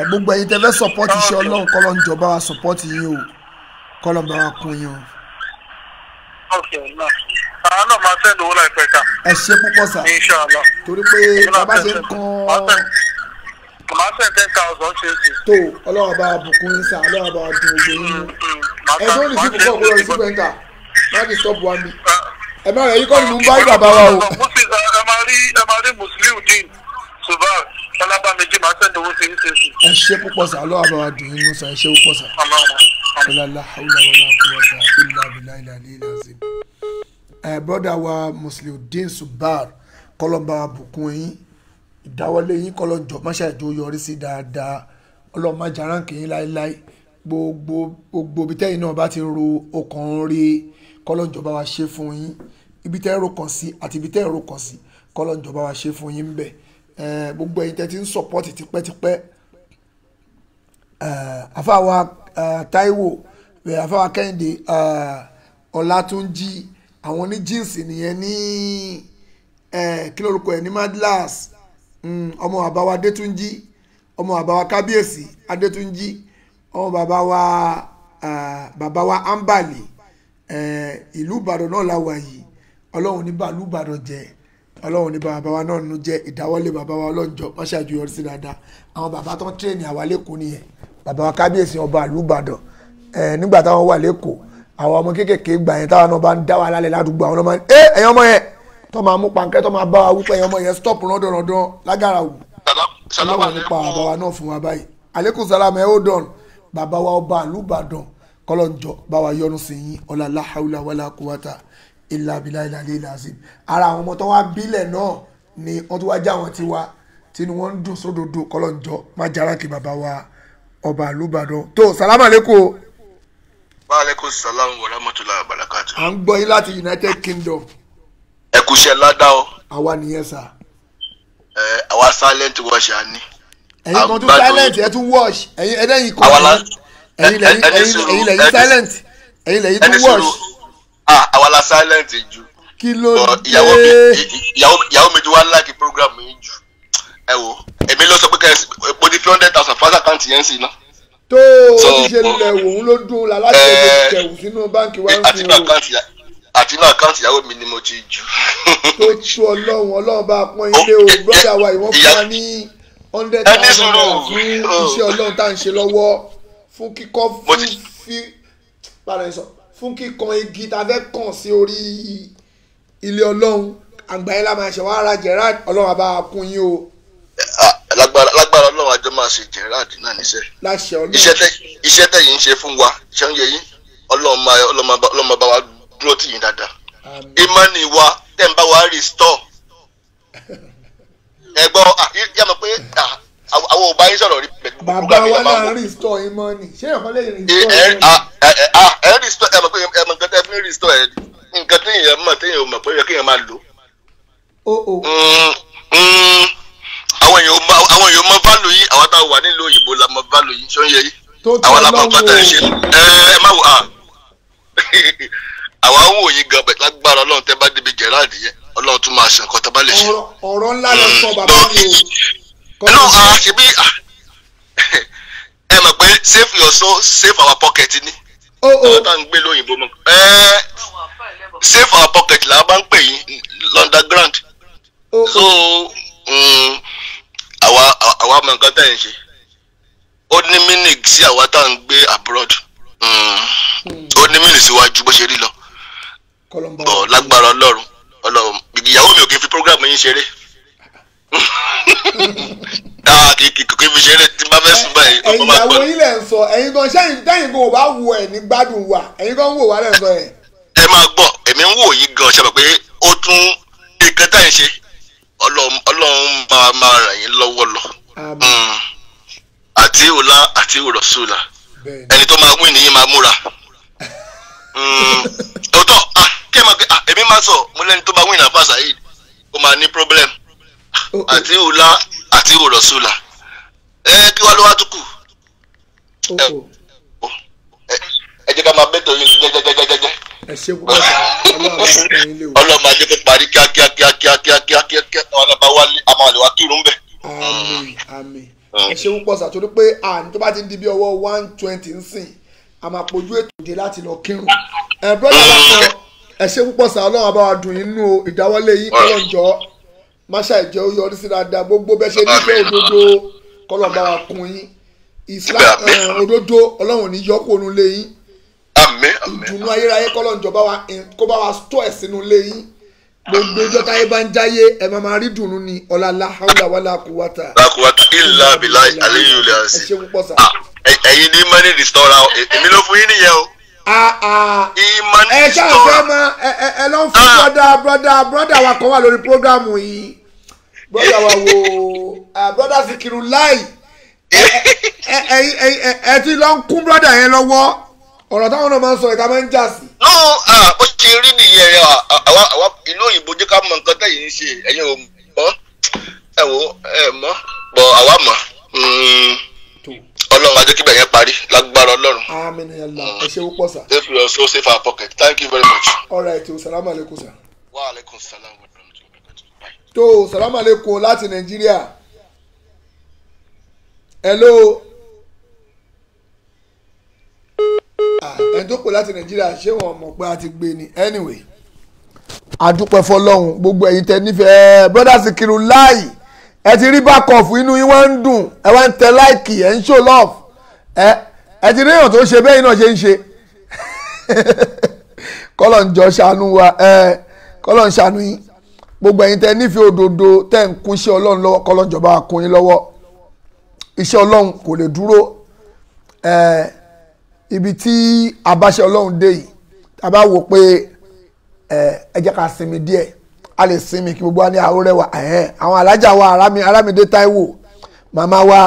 S4: Gbogbo ẹ̀yin tẹ́ fẹ́ support iṣẹ́ Ọlọ́run kọ́lọ́ ń jọba wa support yín o, kọ́lọ́ ń bá wa kún yín o.
S5: Àwọn náà máa send owó láìpẹ́ ká.
S4: Ẹ ṣe púpọ̀ sà.
S5: Inshallah.
S4: Torí pé bàbá ṣe ń kan.
S5: Màá send 10,000 ṣe é sí.
S4: Tó Ọlọ́run bá bùkún yín sà, Ọlọ́run bá dùn ògbó yín. Ẹ tó ní sí púpọ̀ kó lọ sí pẹ́ńtà, má ní stop wa mi. Ẹ má rẹ̀ yí kọ́ ni mo ń bá bàbá wa o.
S5: Ẹ máa rí Musliudeen Subar Ọlábàmíjì, máa send owó sí yín ṣe é sí.
S4: Ẹ ṣe púpọ̀ sà, Ọlọ́run bá wa dùn yín sà, ẹ ṣe púpọ̀ sà. La hawla wala quwwata illa billahi al-aliyyil azim. Brother wa Musliudeen Subar kọlọmba bùkún yín, ìdáwọlé yín kọlọjọ máṣe àjò yọrí sí dáadáa, ọlọmọ jaranke yín láéláé, gbogbo gbogbo ibi tẹ́yìn náà bá ti ro ọkàn rí kọlọjọ bá wa ṣe fún yín, ibi tẹ́ ro kàn sí àti ibi tẹ́ ro kàn sí kọlọjọ bá wa ṣe fún yín bẹ̀. Gbogbo ẹ̀yin tẹ́ ti ń sọpọ́tì tipẹ́tipẹ́, àfàwà Táíwò, àfàwà Kẹ́hìndé, Ọlátúnjí, àwọn ní jíǹsì nìyẹn ní kí lórúkọ ẹ ní Madlas, ọmọ bàbá wa Adétúnjí, ọmọ bàbá wa Kábíyèsí Adétúnjí, ọmọ bàbá wa bàbá wa Ambali, ìlú Ìbàdàn náà la wà yìí. Ọlọ́run ní bàálù Ìbàdàn jẹ́, Ọlọ́run ní bàbá wa náà nínú jẹ́, ìdáwọ́lé bàbá wa ọlọ́njọ́ wọ́n ṣàjọyọ̀ sí dáadáa. Àwọn bàbá tó ń tírèèni àwa lẹ́kọ̀ọ́ nìyẹn, bàbá wa Kábíyèsí ọba ìlú Ìbàdàn. Nígbà táwọn wà lẹ́kọ̀ọ́, àwọn ọmọ kéékèèké gbà yẹn táwọn náà bá ń dá wa lálẹ́ ládùúgbò, àwọn ọmọ ẹ ẹ̀yin ọmọ yẹn tó máa mú pankẹ́ tó máa bá wa wípé ẹ̀yin ọmọ yẹn stop rọ́dọ̀rọ̀dọ̀ lágara wù. Ọlọ́run nípa bàbá wa náà fún wa báyìí. Aleykum salam, ẹ hold on. Bàbá wa ọba ìlú Ìbàdàn kọ́lọ́njọ́ bá wa yọ́nú sí yín, ọlá la hawla wala quwwata illa billahi al-aliyyil azim. Ara àwọn ọmọ tó wá bílẹ̀ náà ni wọ́n tó wá já wọn tiwa tínú wọn ń dùn sódodo, kọ́lọ́njọ́ má jára kí bàbá wa ọba ìlú Ìbàdàn. Tó salamu aleykum.
S6: Wa aleykum salam wa rahmatullahi wa barakatuh.
S4: À ń gbọ́ yín láti United Kingdom.
S6: Ẹ kú iṣẹ́ ládá o.
S4: Àwa nìyẹn sà.
S6: Ẹ àwa silent wash á ní.
S4: Ẹ̀yin kan tún silent, ẹ tún wash, ẹ̀yin ẹ̀dẹ́yìn kan ẹ̀yin lẹ́yìn silent, ẹ̀yin lẹ́yìn tún wash.
S6: Àwa la silent jù.
S4: Kí ló dé?
S6: Ìyàwó mi ti wá like program yìí jù. Ẹ wo èmi ló sọ pé kẹ́ ẹ mo ti fi 100,000 fásitì àkáǹtì yẹn sí iná.
S4: Tó o ti ṣe lulẹ̀ wò ó ló dún la láti ẹgbẹ́ kẹ̀wù sínú báńkì wa ń fi o.
S6: Àti inú àkáǹtì ìyàwó mi ni mo ti jù.
S4: Tó tú Ọlọ́run, Ọlọ́run bá pọ́n ilé o, brọ́dà wa ìwọ́n fún wa ní 100,000 naira fún iṣẹ́ Ọlọ́run tá à ń ṣe lọ́wọ́, fún kíkọ́ fún kíkan igi tá a fẹ́ kàn sí orí ilé Ọlọ́run. Àgbáyé la máa ṣe wá ara Gerard, Ọlọ́run àbá kún yín o.
S6: Lágbára Ọlọ́run àjọ máa ṣe Gerard náà níṣẹ́.
S4: Láṣẹ Ọlọ́run.
S6: Iṣẹ́ tẹ̀yìn ń ṣe fún wa, iṣẹ́ ń yẹ yín, Ọlọ́run máa bá wa dúró tì yín dáadáa. Ìmọ̀ni wa tẹ̀ ń bá wa restore. Ẹ gbọ́, yà mọ̀ pé àwọn ò bá yín sọ̀rọ̀ rí.
S4: Bàbá wa náà restore ìmọ̀ni, ṣé ẹ̀kọ́ lè restore ìmọ̀ni?
S6: Ẹ restore, ẹ mọ̀ pé ẹ mọ̀ nǹkan tẹ́ fi ń restore ẹ, nǹkan téèyàn mọ̀ téèyàn ò mọ̀ pé ó yẹ kéèyàn máa lò. Àwọn èèyàn mọ value yìí, àwọn táwọn wà nílùú òyìnbó la mọ value yìí, ṣó ń yẹ yìí? Àwọn la mọ nǹkan tẹ̀ ń ṣe. Ẹ má wò á, àwa ń wò yín gan bẹ̀ lágbára Ọlọ́run tẹ́ bá débi Gerard yẹn, Ọlọ́run tún máa ṣe nǹkan tẹ́ bá lè ṣe.
S4: Ọ̀rọ̀ ńlá lọ sọ bàbá mi o.
S6: Ẹnu ṣebí ẹ mọ̀ pé save your soul, save our pocket ni. Àwọn tá à ń gbé lóyìnbó mọ̀ save our pocket là bá ń pè yín l'underground. So àwa mọ nǹkan tẹ̀ ń ṣe, ó ní mínì sí àwa tá à ń gbé abroad, ó ní mínì síwájú bó ṣe rí lọ. Bọ̀ lágbára Ọlọ́run, Ọlọ́run ìyàwó mi ò kí n fi program yín ṣeré. Kì í fi ṣeré tí n bá fẹ́ sùn báyìí.
S4: Ẹ̀yin ìyàwó yín lẹ̀ ń sọ, ẹ̀yin gan ṣẹ́yìn tẹ́yìn gan ò bá wo ẹ̀ ní gbádùn wa, ẹ̀yin gan ń wò wá lẹ̀ ń sọ ẹ̀.
S6: Ẹ máa gbọ́, èmi ń wò yín gan ṣe mọ̀ pé ó tún nǹkan tá ẹ̀ ń ṣe, Ọlọ́run máa ràn yín lọ́wọ́ lọ. Àti ọlá àti ìrọ̀sùlà, ẹni tó máa wí nìyí máa múra. Òótọ́ kí ẹ máa pé èmi máa sọ mo lẹ́ni tó máa wí ní Alfa Saheed ó máa ní problem. Àti ọlá àti ìrọ̀sùlà, ẹ kí wá ló wá tún kù. Ẹ jẹ́ ká máa bẹ́tọ̀ yín jẹ́jẹ́jẹ́jẹ́jẹ́.
S4: Ẹ ṣe púpọ̀ sá, Ọlọ́run bá pọ́n yín lé o.
S6: Ọlọ́run máa jẹ́ kó parí kíákíá kíákíá kíákíá kíákíá, àwọn àbá wálé àmọ́ àlè wa kírun bẹ̀.
S4: Àmín àmín. Ẹ ṣe púpọ̀ sá, torí pé àní tó bá ti ń di bí ọwọ́ 1:20 ń sìn, a máa pojú ètò dé láti lọ kírun. Ẹ brọ́dà wa kan, ẹ ṣe púpọ̀ sá, Ọlọ́run bá wa dùn yín nú o, ìdáwọ́lé yín Ọlọ́run jọ̀ọ́ máṣá ìjẹ́ ó yọrí sí dáadáa, gbogbo bẹ́ẹ̀ ṣe nífẹ̀ẹ́ òdodo kọ́lọ́n bá wa kún yín. Islam òdodo Ọlọ́run ò ní yọ kó nu lé yín. Ìdùnnú ayérayé kọ́lọ́n jọ kó bá wa stọ́ ẹ̀ sínú lé yín. Gbogbo ọjọ́ táyé bá ń jáyé ẹ máa máa rí dùnnú ni ọ̀la la hawla wala quwwata.
S6: La quwwata illa billahi aliyu
S4: ẹ ṣe púpọ̀ sá.
S6: Ẹ̀yin ní money restorer, èmi ló fún yín nìyẹn o.
S4: Ẹ ṣáà fẹ́ mọ ẹ lọ ń fún brọ́dà wa kan wà lórí prógrámù yìí, brọ́dà wa wo brọ́dà Sikiru Lai, ẹ ti lọ ń kún brọ́dà yẹn lọ́wọ́, ọ̀rọ̀ táwọn náà máa ń sọ ìka máa ń jà sí.
S6: No, ó ṣe rí nìyẹn, àwa ìlú òyìnbó jẹ́ ká mọ nǹkan tẹ̀yìn ń ṣe, ẹ̀yin ò mọ̀, ẹ wò ẹ mọ̀, bọ̀ àwa mọ̀. Ọlọ́run á jẹ́ kí bẹ̀yẹn parí lágbára Ọlọ́run.
S4: Àmín ya Allah, ẹ ṣe púpọ̀ sá.
S6: If you also save our pocket, thank you very much.
S4: All right, o salamu aleykum sá.
S6: Wa aleykum salam wa rahmatullahi wa barakatuh.
S4: Tó salamu aleykum láti Nàìjíríà. Hello. Ẹni tó pè láti Nàìjíríà ṣé wọn mọ̀ pé a ti gbé ni? Anyway, a dúpẹ́ fọlọ́run gbogbo ẹ̀yin tẹ́ nífẹ̀ẹ́ brother Sikiru Lai. Ẹ ti rí back off, inú yín wá ń dùn, ẹ wá ń tẹ láìkì, ẹ ń show love, ẹ ti rí èèyàn tó ṣe bẹ́ẹ̀ náà ṣe ń ṣe. Kọ́lọ̀ ń jọ ṣàánú wa, kọ́lọ̀ ń ṣàánú yín. Gbogbo ẹ̀yin tẹ́ nífẹ̀ẹ́ òdodo tẹ́ ń kún iṣẹ́ Ọlọ́run lọ́wọ́, kọ́lọ̀ ń jọba kún yín lọ́wọ́. Iṣẹ́ Ọlọ́run kò lè dúró. Ibi tí abáṣẹ Ọlọ́run dé yìí, tá a bá wò pé ẹ jẹ́ ká sinmi díẹ̀, a lè sinmi kí gbogbo wa ní àwọn rẹwà. Àwọn alájà wa Arámidé Táíwò, màmá wa,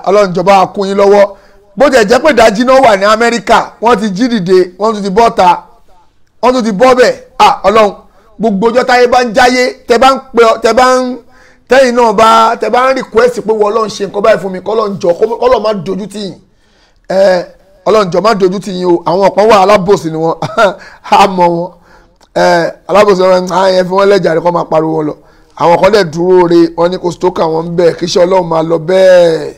S4: Ọlọ́run jọba kún yín lọ́wọ́. Bó tẹ̀ jẹ́ pé ìdájí náà wà ní Amẹ́ríkà, wọ́n ti jí dìde, wọ́n tún ti bọ́ ta, wọ́n tún ti bọ́ bẹ̀. Ọlọ́run gbogbo ọjọ́ táyé bá ń jáyé, tẹ bá ń pè tẹ bá ń tẹ́yìn náà bá tẹ bá ń request pé wọ́n Ọlọ́run ṣe nǹkan báyìí fún mi, kọ́lọ́run jọ kọ́lọ́run má dojú tì yín. Ọlọ́run jọ má dojú tì yín o. Àwọn kan wà alábòsí ni wọ́n, á mọ̀ wọn alábòsí wọn, àyẹn fi wọn lẹ́jà rẹ̀ kọ́ máa pariwo wọn lọ. Àwọn kan dẹ̀ dúró re wọn ní kò stókà wọn bẹ́ẹ̀, kíṣẹ́ Ọlọ́run máa lọ bẹ́ẹ̀,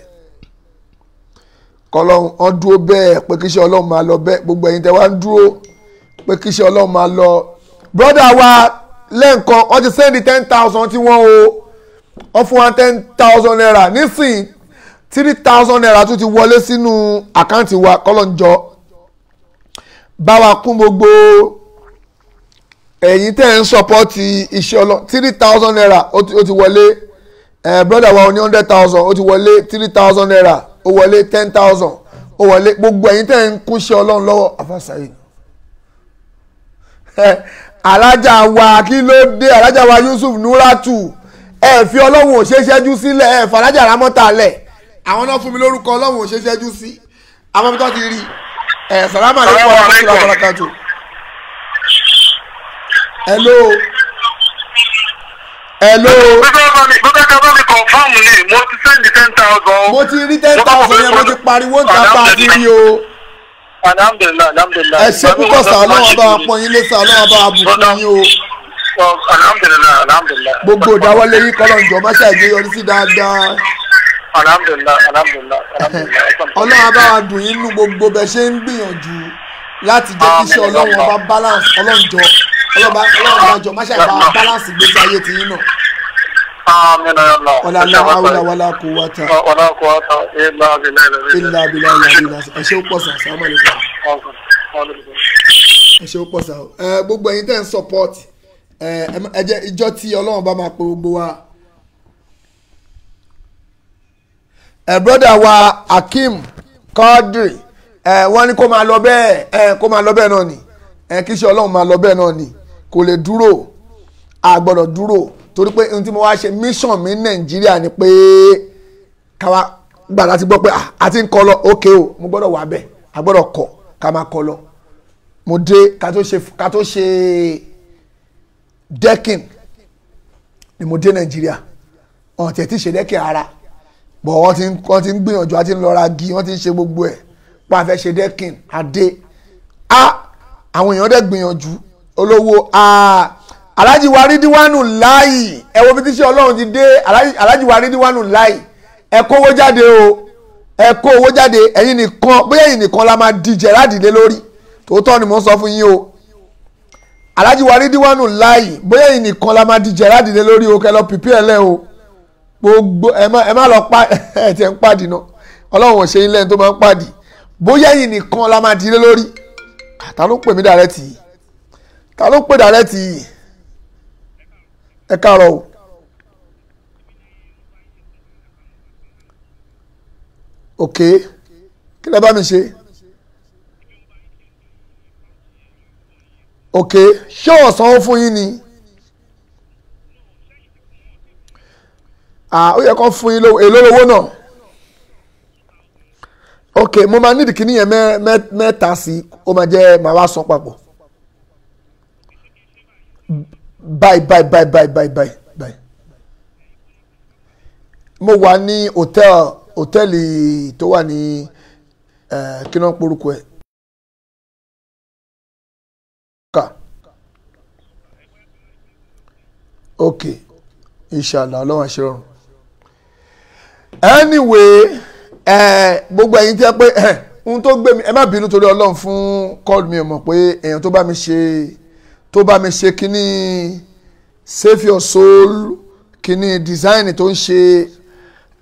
S4: kọ́lọ́run wọn dúró bẹ́ẹ̀ pé kíṣẹ́ Ọlọ́run máa lọ bẹ́ẹ̀. Gbogbo ẹ̀yin tẹ́ wá ń dúró pé kíṣẹ́ Ọlọ́run máa lọ. Brọ́dà wa lẹ́ǹkan wọ́n ti sẹ́ndì 10,000 tí wọ́n o, wọ́n fún wa 10,000 naira nísìnyí, 3,000 naira tún ti wọlé sínú àkáǹtì wa. Kọ́lọ́njọ́ bá wa kún gbogbo ẹ̀yin tẹ́ ń sọpọ́tì iṣẹ́ Ọlọ́run. 3,000 naira ó ti wọlé. Brother wa ní 100,000 ó ti wọlé, 3,000 naira ó wọlé, 10,000 ó wọlé. Gbogbo ẹ̀yin tẹ́ ń kún iṣẹ́ Ọlọ́run lọ́wọ́. Àfàṣàyè alájà wa kí ló dé? Alájà wa Yusuf Nuratu, ẹ fi Ọlọ́run ò ṣe ṣẹ́jú sílẹ̀, ẹ fàlájà rámọ́tà lẹ̀. Àwọn náà fún mi lórúkọ Ọlọ́run ò ṣe ṣẹ́jú sí, àwọn ibi tó ti rí ẹ. Sàlámù alaykum wa rahmatullahi wa barakatuh. Hello. Hello.
S5: Mo fẹ́ ká bá mi confirm ni, mo ti send 10,000.
S4: Mo ti rí 10,000 yẹn, mo ti pariwo ń ta pa àti rí o.
S5: Alhamdulillah, alhamdulillah.
S4: Ẹ ṣe púpọ̀ sá, Ọlọ́run bá wa pọ́n yín lé sá, Ọlọ́run bá wa bùkún yín o.
S5: Alhamdulillah, alhamdulillah.
S4: Gbogbo ìdáwọ́lé yín kọ́lọ̀ ń jọ má ṣàìjẹ́ yọrí sí dáadáa.
S5: Alhamdulillah, alhamdulillah, alhamdulillah.
S4: Ọlọ́run bá wa dùn yín nú gbogbo bẹ́ẹ̀ ṣe ń gbìyànjú láti jẹ́ kí iṣẹ́ Ọlọ́run ọba balance. Ọlọ́run jọ Ọlọ́run bá jọ má ṣàìbá balance ìgbésí ayé tiyín náà.
S5: Àmín ya Allah.
S4: Wala la hawla wala quwwata
S5: wala quwwata illa billahi
S4: illa billahi. Ẹ ṣé ó pọ̀ sá, assalamu alaikum. Ẹ ṣé ó pọ̀ sá. Gbogbo ẹ̀yin tẹ́ ń support, ẹ jẹ́ ìjọ tí Ọlọ́run bá máa pe gbogbo wa. Brother wa Hakeem Quadri, wọ́n ní kó máa lọ bẹ́ẹ̀, kó máa lọ bẹ́ẹ̀ náà ni, kí iṣẹ́ Ọlọ́run máa lọ bẹ́ẹ̀ náà ni, kò lè dúró, a gbọ́dọ̀ dúró. Torí pé ohun tí mo wá ṣe mission mi ní Nàìjíríà ni pé káwa gbà láti gbọ́ pé a ti ń kọ́ lọ, ókè o, mo gbọ́dọ̀ wà bẹ́ẹ̀, a gbọ́dọ̀ kọ́ ká máa kọ́ lọ. Mo dé ká tó ṣe decking ni mo dé Nàìjíríà, ọ̀n tẹ̀ tí ṣe decking ara, bọ̀ wọ́n ti ń gbìyànjú, àti ń lọ ra gi, wọ́n ti ń ṣe gbogbo ẹ̀, Pa fẹ́ ṣe dẹ́kin adé a àwọn èèyàn dẹ̀ gbìyànjú olówó a Alhaji wa Ridwanu Láì ẹ wo bí tíṣe Ọlọ́run ti dé. Alhaji wa Ridwanu Láì ẹ kówó jáde o, ẹ kó owó jáde. Ẹ̀yin nìkan, bóyá ẹ̀yin nìkan la máa díje ládìlé lórí, tòótọ́ ni mo ń sọ fún yín o. Alhaji wa Ridwanu Láì bóyá ẹ̀yin nìkan la máa díje ládìlé lórí o, kẹ́ lọ pìpì ẹ̀ lẹ́ o. Gbogbo ẹ má lọ pa ẹ tiẹ̀ ń pàdé náà, Ọlọ́run ò ṣe yín lẹ́ni tó máa ń pàdé. Bóyá ẹ̀yin nìkan la máa dílé lórí. Ta ló pè mí dàrẹ́tì yìí? Ta ló pè dàrẹ́tì yìí? Ẹ káàárọ̀ o. Ok, kí lẹ bá mi ṣe? Ok, ṣé wọ́n sanwó fún yín ni? Ó yẹ kó fún yín lówó. Èló lówó náà? Ok, mo máa nídìí kíní yẹn mẹ́ta sí, ó máa jẹ́ màá wá san papọ̀. Bye bye bye bye bye bye bye. Mo wà ní hòtẹ́ẹ̀lì tó wà ní kí ló ń porúkọ ẹ̀? Ok, inshallah Ọlọ́run àṣẹ rọrùn. Anyway, gbogbo ẹ̀yin tí ẹ pé ohun tó gbé mi, ẹ má bínú torí Ọlọ́run fún call mi, ò mọ̀ pé èèyàn tó bá mi ṣe kíní save your soul, kíní design tó ń ṣe,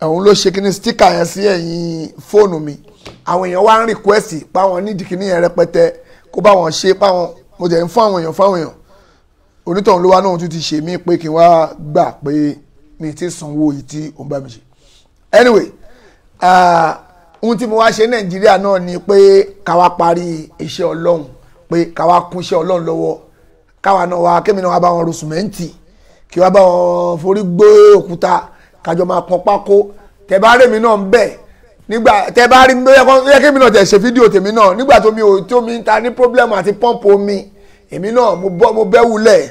S4: òun ló ṣe kíní sticker yẹn sí ẹ̀yìn fóònù mi. Àwọn èèyàn wá ń request páwọn nídìí kíní yẹn rẹpẹtẹ kó bá wọn ṣe, páwọn mo jẹ́ ń fún àwọn èèyàn onítọ̀hún ló wá náà tún ti ṣe mí pé kí n wá gbà pé mi ti sanwó yìí tí òun bá mi ṣe. Anyway, ohun tí mo wá ṣe Nàìjíríà náà ni pé ká wá parí iṣẹ́ Ọlọ́run, pé ká wá kún iṣẹ́ Ọlọ́run lọ́wọ́, káwa náà wá kémi náà wá bá wọn ro sùmẹ́ǹtì, kí wá bá wọn forí gbé òkúta, kájọ máa pọn pákó. Tẹ bá rí mi náà ń bẹ̀ nígbà tẹ bá rí mi, yẹ kémi náà tẹ̀ ṣe fídíò tèmi náà nígbà tó mi ò tó mi ń ta ní pọ́blẹ́mù àti pọ́ǹpù omi, èmi náà mo bẹ́ wulẹ̀.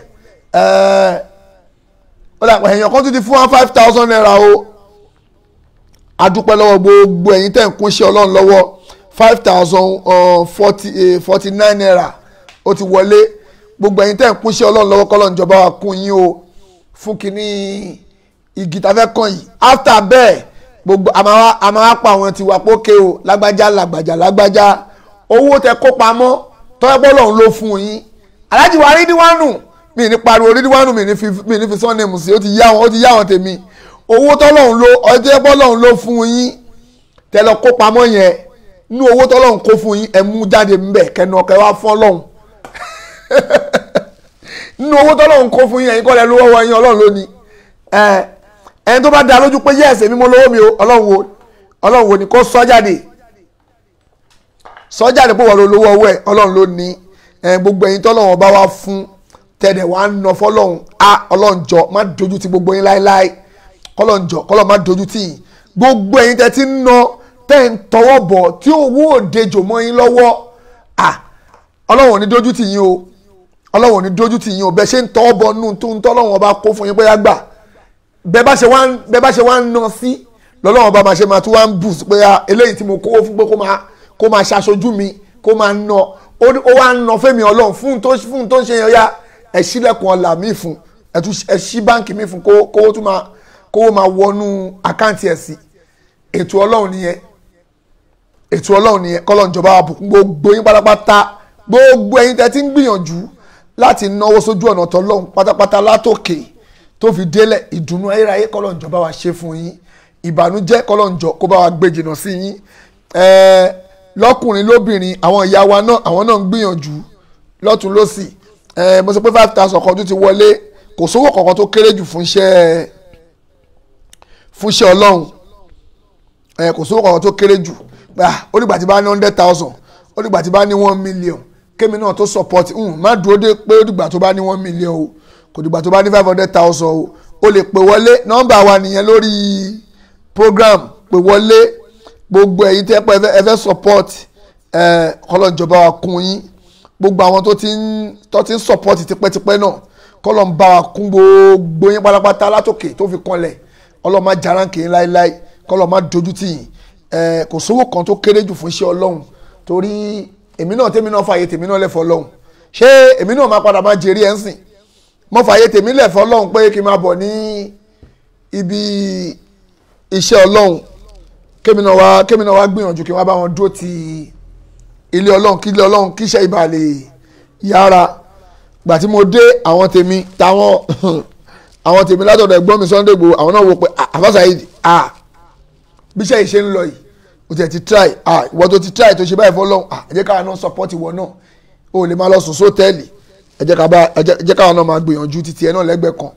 S4: Èèyàn kan tún ti fún wa 5,000 naira o. A dúpẹ́ lọ́wọ́ gbogbo ẹ̀yin tẹ̀ ń kún iṣẹ́ Ọlọ́run lọ́wọ́. 5,049 naira ó ti wọlé. Gbogbo ẹ̀yin tẹ̀ ń kún iṣẹ́ Ọlọ́run lọ́wọ́, kọ́lọ́run jọba wa kún yín o fún kínní igi tá fẹ́ kàn yìí. After bẹ́ẹ̀ gbogbo a máa pa àwọn tiwa pókè o, lágbájá lágbájá lágbájá, owó tẹ kó pamọ́ tọ́pẹ́ Ọlọ́run ló fún yín. Alhaji wa Ridwanu, mi ní pariwo Ridwanu, mi ní fi surname sí, ó ti yá wọn tèmi. Owó tọ́lọ́run ló ọjọ́ bọ́lọ́run ló fún yín tẹ lọ kó pamọ́ yẹn, nínú owó tọ́lọ́run kó fún yín ẹ mú jáde ńbẹ̀ kẹnu ọkẹ wá fún Ọlọ́run. Nínú owó tọ́lọ́run kó fún yín, ẹ̀yin kọ́ lẹ lówó ọwọ́ yín, Ọlọ́run ló ní. Ẹni tó bá dá lójú pé yẹ́ẹ̀sì mi mo lówó mi o, Ọlọ́run wo ni kó sọ jáde, sọ jáde pé wọ́n ló lówó ọwọ́ ẹ̀, Ọlọ́run ló ní. Gbogbo ẹ̀yin tọ́lọ́run bá wá fún tẹ̀dẹ̀ wá ń nà fọlọ́run, a Ọlọ́run jọ má dojú ti gbogbo yín láéláé, kọ́lọ́n jọ kọ́lọ́n má dojú tì yín. Gbogbo ẹ̀yin tẹ́ ti ń nà tẹ́ ń tọwọ́ bọ̀ tí owó òdejò mọ́ yín lọ́wọ́, à Ọlọ́run ò ní dojú tì yín o, Ọlọ́run ò ní dojú tì yín o. Bẹ́ẹ̀ ṣe ń tọwọ́ bọ̀ nù tó ń tọ́lọ́run ọba kó fún yín pé yá gbà, bẹ́ẹ̀ bá ṣe wá ń nà sí lọ́lọ́run ọba máa ṣe máa tún wá ń bù pé eléyìí tí mo kówó fún pé kó máa ṣaṣojú mi, kó máa nà, ó wá ń nà fẹ́mi Ọlọ́run fún tó ń ṣe yẹn, yá ẹ ṣílẹ̀kùn ọ̀la mi fún, ẹ ṣí báǹkì mi fún, kówó tún máa kówó máa wọnú àkáǹtì ẹ̀ sí. Ètò Ọlọ́run nìyẹn, ètò Ọlọ́run nìyẹn. Kọ́lọ́run jọba àbùkún gbogbo yín pátápátá, gbogbo ẹ̀yin tẹ́ ti ń gbìyànjú láti náwó sójú ọ̀nà tọ́lọ́run pátápátá látòkè tó fi délẹ̀, ìdùnnú ayérayé kọ́lọ́run jọba wa ṣe fún yín, ìbànújẹ́ kọ́lọ́run jọ kó bá wa gbé jìnnà sí yín. Lọ́kùnrin lóbìnrin, àwọn ìyá wa náà, àwọn náà ń gbìyànjú lọ́tún lọ́sì. Mo sọ pé 5,000 kan tó ti wọlé, kò sówó kankan tó kéré jù fún iṣẹ́ Ọlọ́run. Kò sówó kankan tó kéré jù. Ó dìgbà tí bá ní 100,000, ó dìgbà tí bá ní 1 million kémi náà tó support. Má dúró dé pé ó dìgbà tó bá ní 1 million o, kò dìgbà tó bá ní 500,000 o. O lè pè wọlé, nọ́mbà wa nìyẹn lórí program, pè wọlé. Gbogbo ẹ̀yin tẹ́ pé ẹ fẹ́ support, kọ́lọ́n jọba wa kún yín. Gbogbo àwọn tó ti ń support tipẹ́tipẹ́ náà, kọ́lọ́n bá wa kún gbogbo yín pátápátá látòkè tó fi kanlẹ̀. Ọlọ́run má jaránkì yín láéláé, kọ́lọ́n má dojú tì yín. Kò sówó kan tó kéré jù fún iṣẹ́ Ọlọ́run. Torí èmi náà tèmi náà fààyè tèmi náà lẹ̀ fọlọ́hún, ṣé èmi náà máa padà máa jèrè ẹ̀ ń sìn? Mo fààyè tèmi lẹ̀ fọlọ́hún pé kí n máa bọ̀ ní ibi iṣẹ́ Ọlọ́hun, kémi náà wá gbìyànjú kí n wá bá wọn dúró ti ilé Ọlọ́hun, kí ilé Ọlọ́hun kí iṣẹ́ ibà lè yára. Gbà tí mo dé, àwọn tèmi táwọn àwọn tèmi látọ̀dọ̀ ẹ̀gbọ́n mi Sunday Igboho, àwọn náà wò pé Alfa Saheed, bí iṣẹ́ yìí ṣe ń lọ yìí, o tiẹ̀ ti try, ìwọ tó ti try tó ṣe báyìí fọlọ́hún, ẹ jẹ́ káwa náà support ìwọ náà, o lè máa lọ sùn sótẹ́ẹ̀lì, ẹ jẹ́ káwa náà máa gbìyànjú títí ẹ náà lẹ́gbẹ̀ẹ́ kan.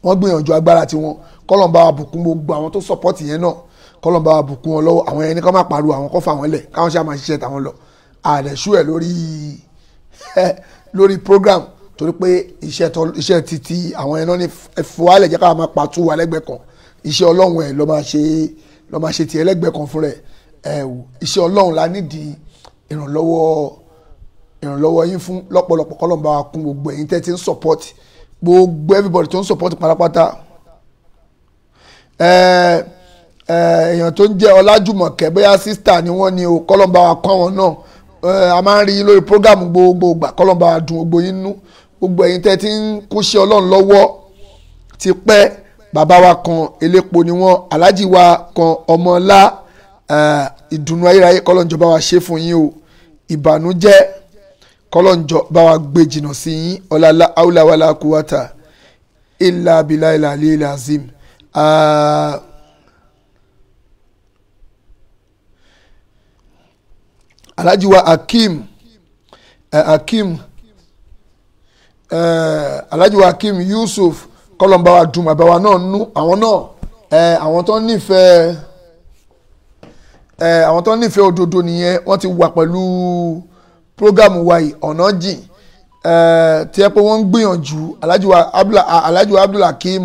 S4: Wọ́n gbìyànjú agbára tiwọn, kọ́lọ́n bá wa bùkún gbogbo àwọn tó support yẹn náà, kọ́lọ́n bá wa bùkún wọn lọ́wọ́. Àwọn yẹn ní kọ́ máa pariwo, àwọn kọ́ fà wọ́n lẹ̀, káwọn ṣáà máa ṣiṣẹ́ tàwọn lọ. Àdẹ̀ṣú ẹ̀ lórí program, torí pé iṣẹ́ títí àwọn yẹn náà ní ẹ̀fọ́ jẹ́ káwa máa pàtó wa lẹ́gbẹ̀ẹ́ kan. Iṣẹ́ Ọlọ́run ẹ̀ lọ́ máa ṣe tiẹ̀ lẹ́gbẹ̀ẹ́ kan fún rẹ̀. Ẹ̀ wò, iṣẹ́ Ọlọ́run la nídìí ìrànlọ́wọ́ yín fún lọ́pọ̀lọpọ̀. Kọ́lọ́n bá wa kún gbogbo ẹ̀yin tẹ́ ti ń support, gbogbo everybody tó ń support pátápátá. Èèyàn tó ń jẹ́ Ọlájùmọ̀kẹ́, bóyá sísítà ni wọ́n ní o, kọ́lọ́n bá wa kọ́ àwọn náà. A máa ń rí yín lórí program gbogbo ìgbà, kọ́lọ́n bá wa dùn gbogbo yín nú. Gbogbo ẹ̀yin tẹ́ ti ń kúṣẹ́ Ọlọ́run lọ́wọ́ ti pẹ́. Bàbá wa kan elépo ni wọ́n, aláàjì wa kan ọmọọlá, ìdùnnú ayérayé kọ́lọ́n jọ̀ọ́ bá wa ṣe fún yín o, ìbànújẹ́ kọ́lọ́n jọ̀ọ́ bá wa gbé jìnnà sí yín. Ọ̀làlá awúláwàlá kúwàtà ilà abilà ilà alẹ́ ilà azim. Alhaji wa Akeem, Alhaji wa Akeem Yusuf, kọ́lọ́n bá wa dùn bàbá wa náà nú. Àwọn náà, àwọn tó nífẹ̀ẹ́, àwọn tó nífẹ̀ẹ́ òdodo nìyẹn, wọ́n ti wà pẹ̀lú prógámù wa yìí ọ̀nà jìn, tí ẹ pé wọ́n ń gbìyànjú. Alhaji wa Abdul Hakeem,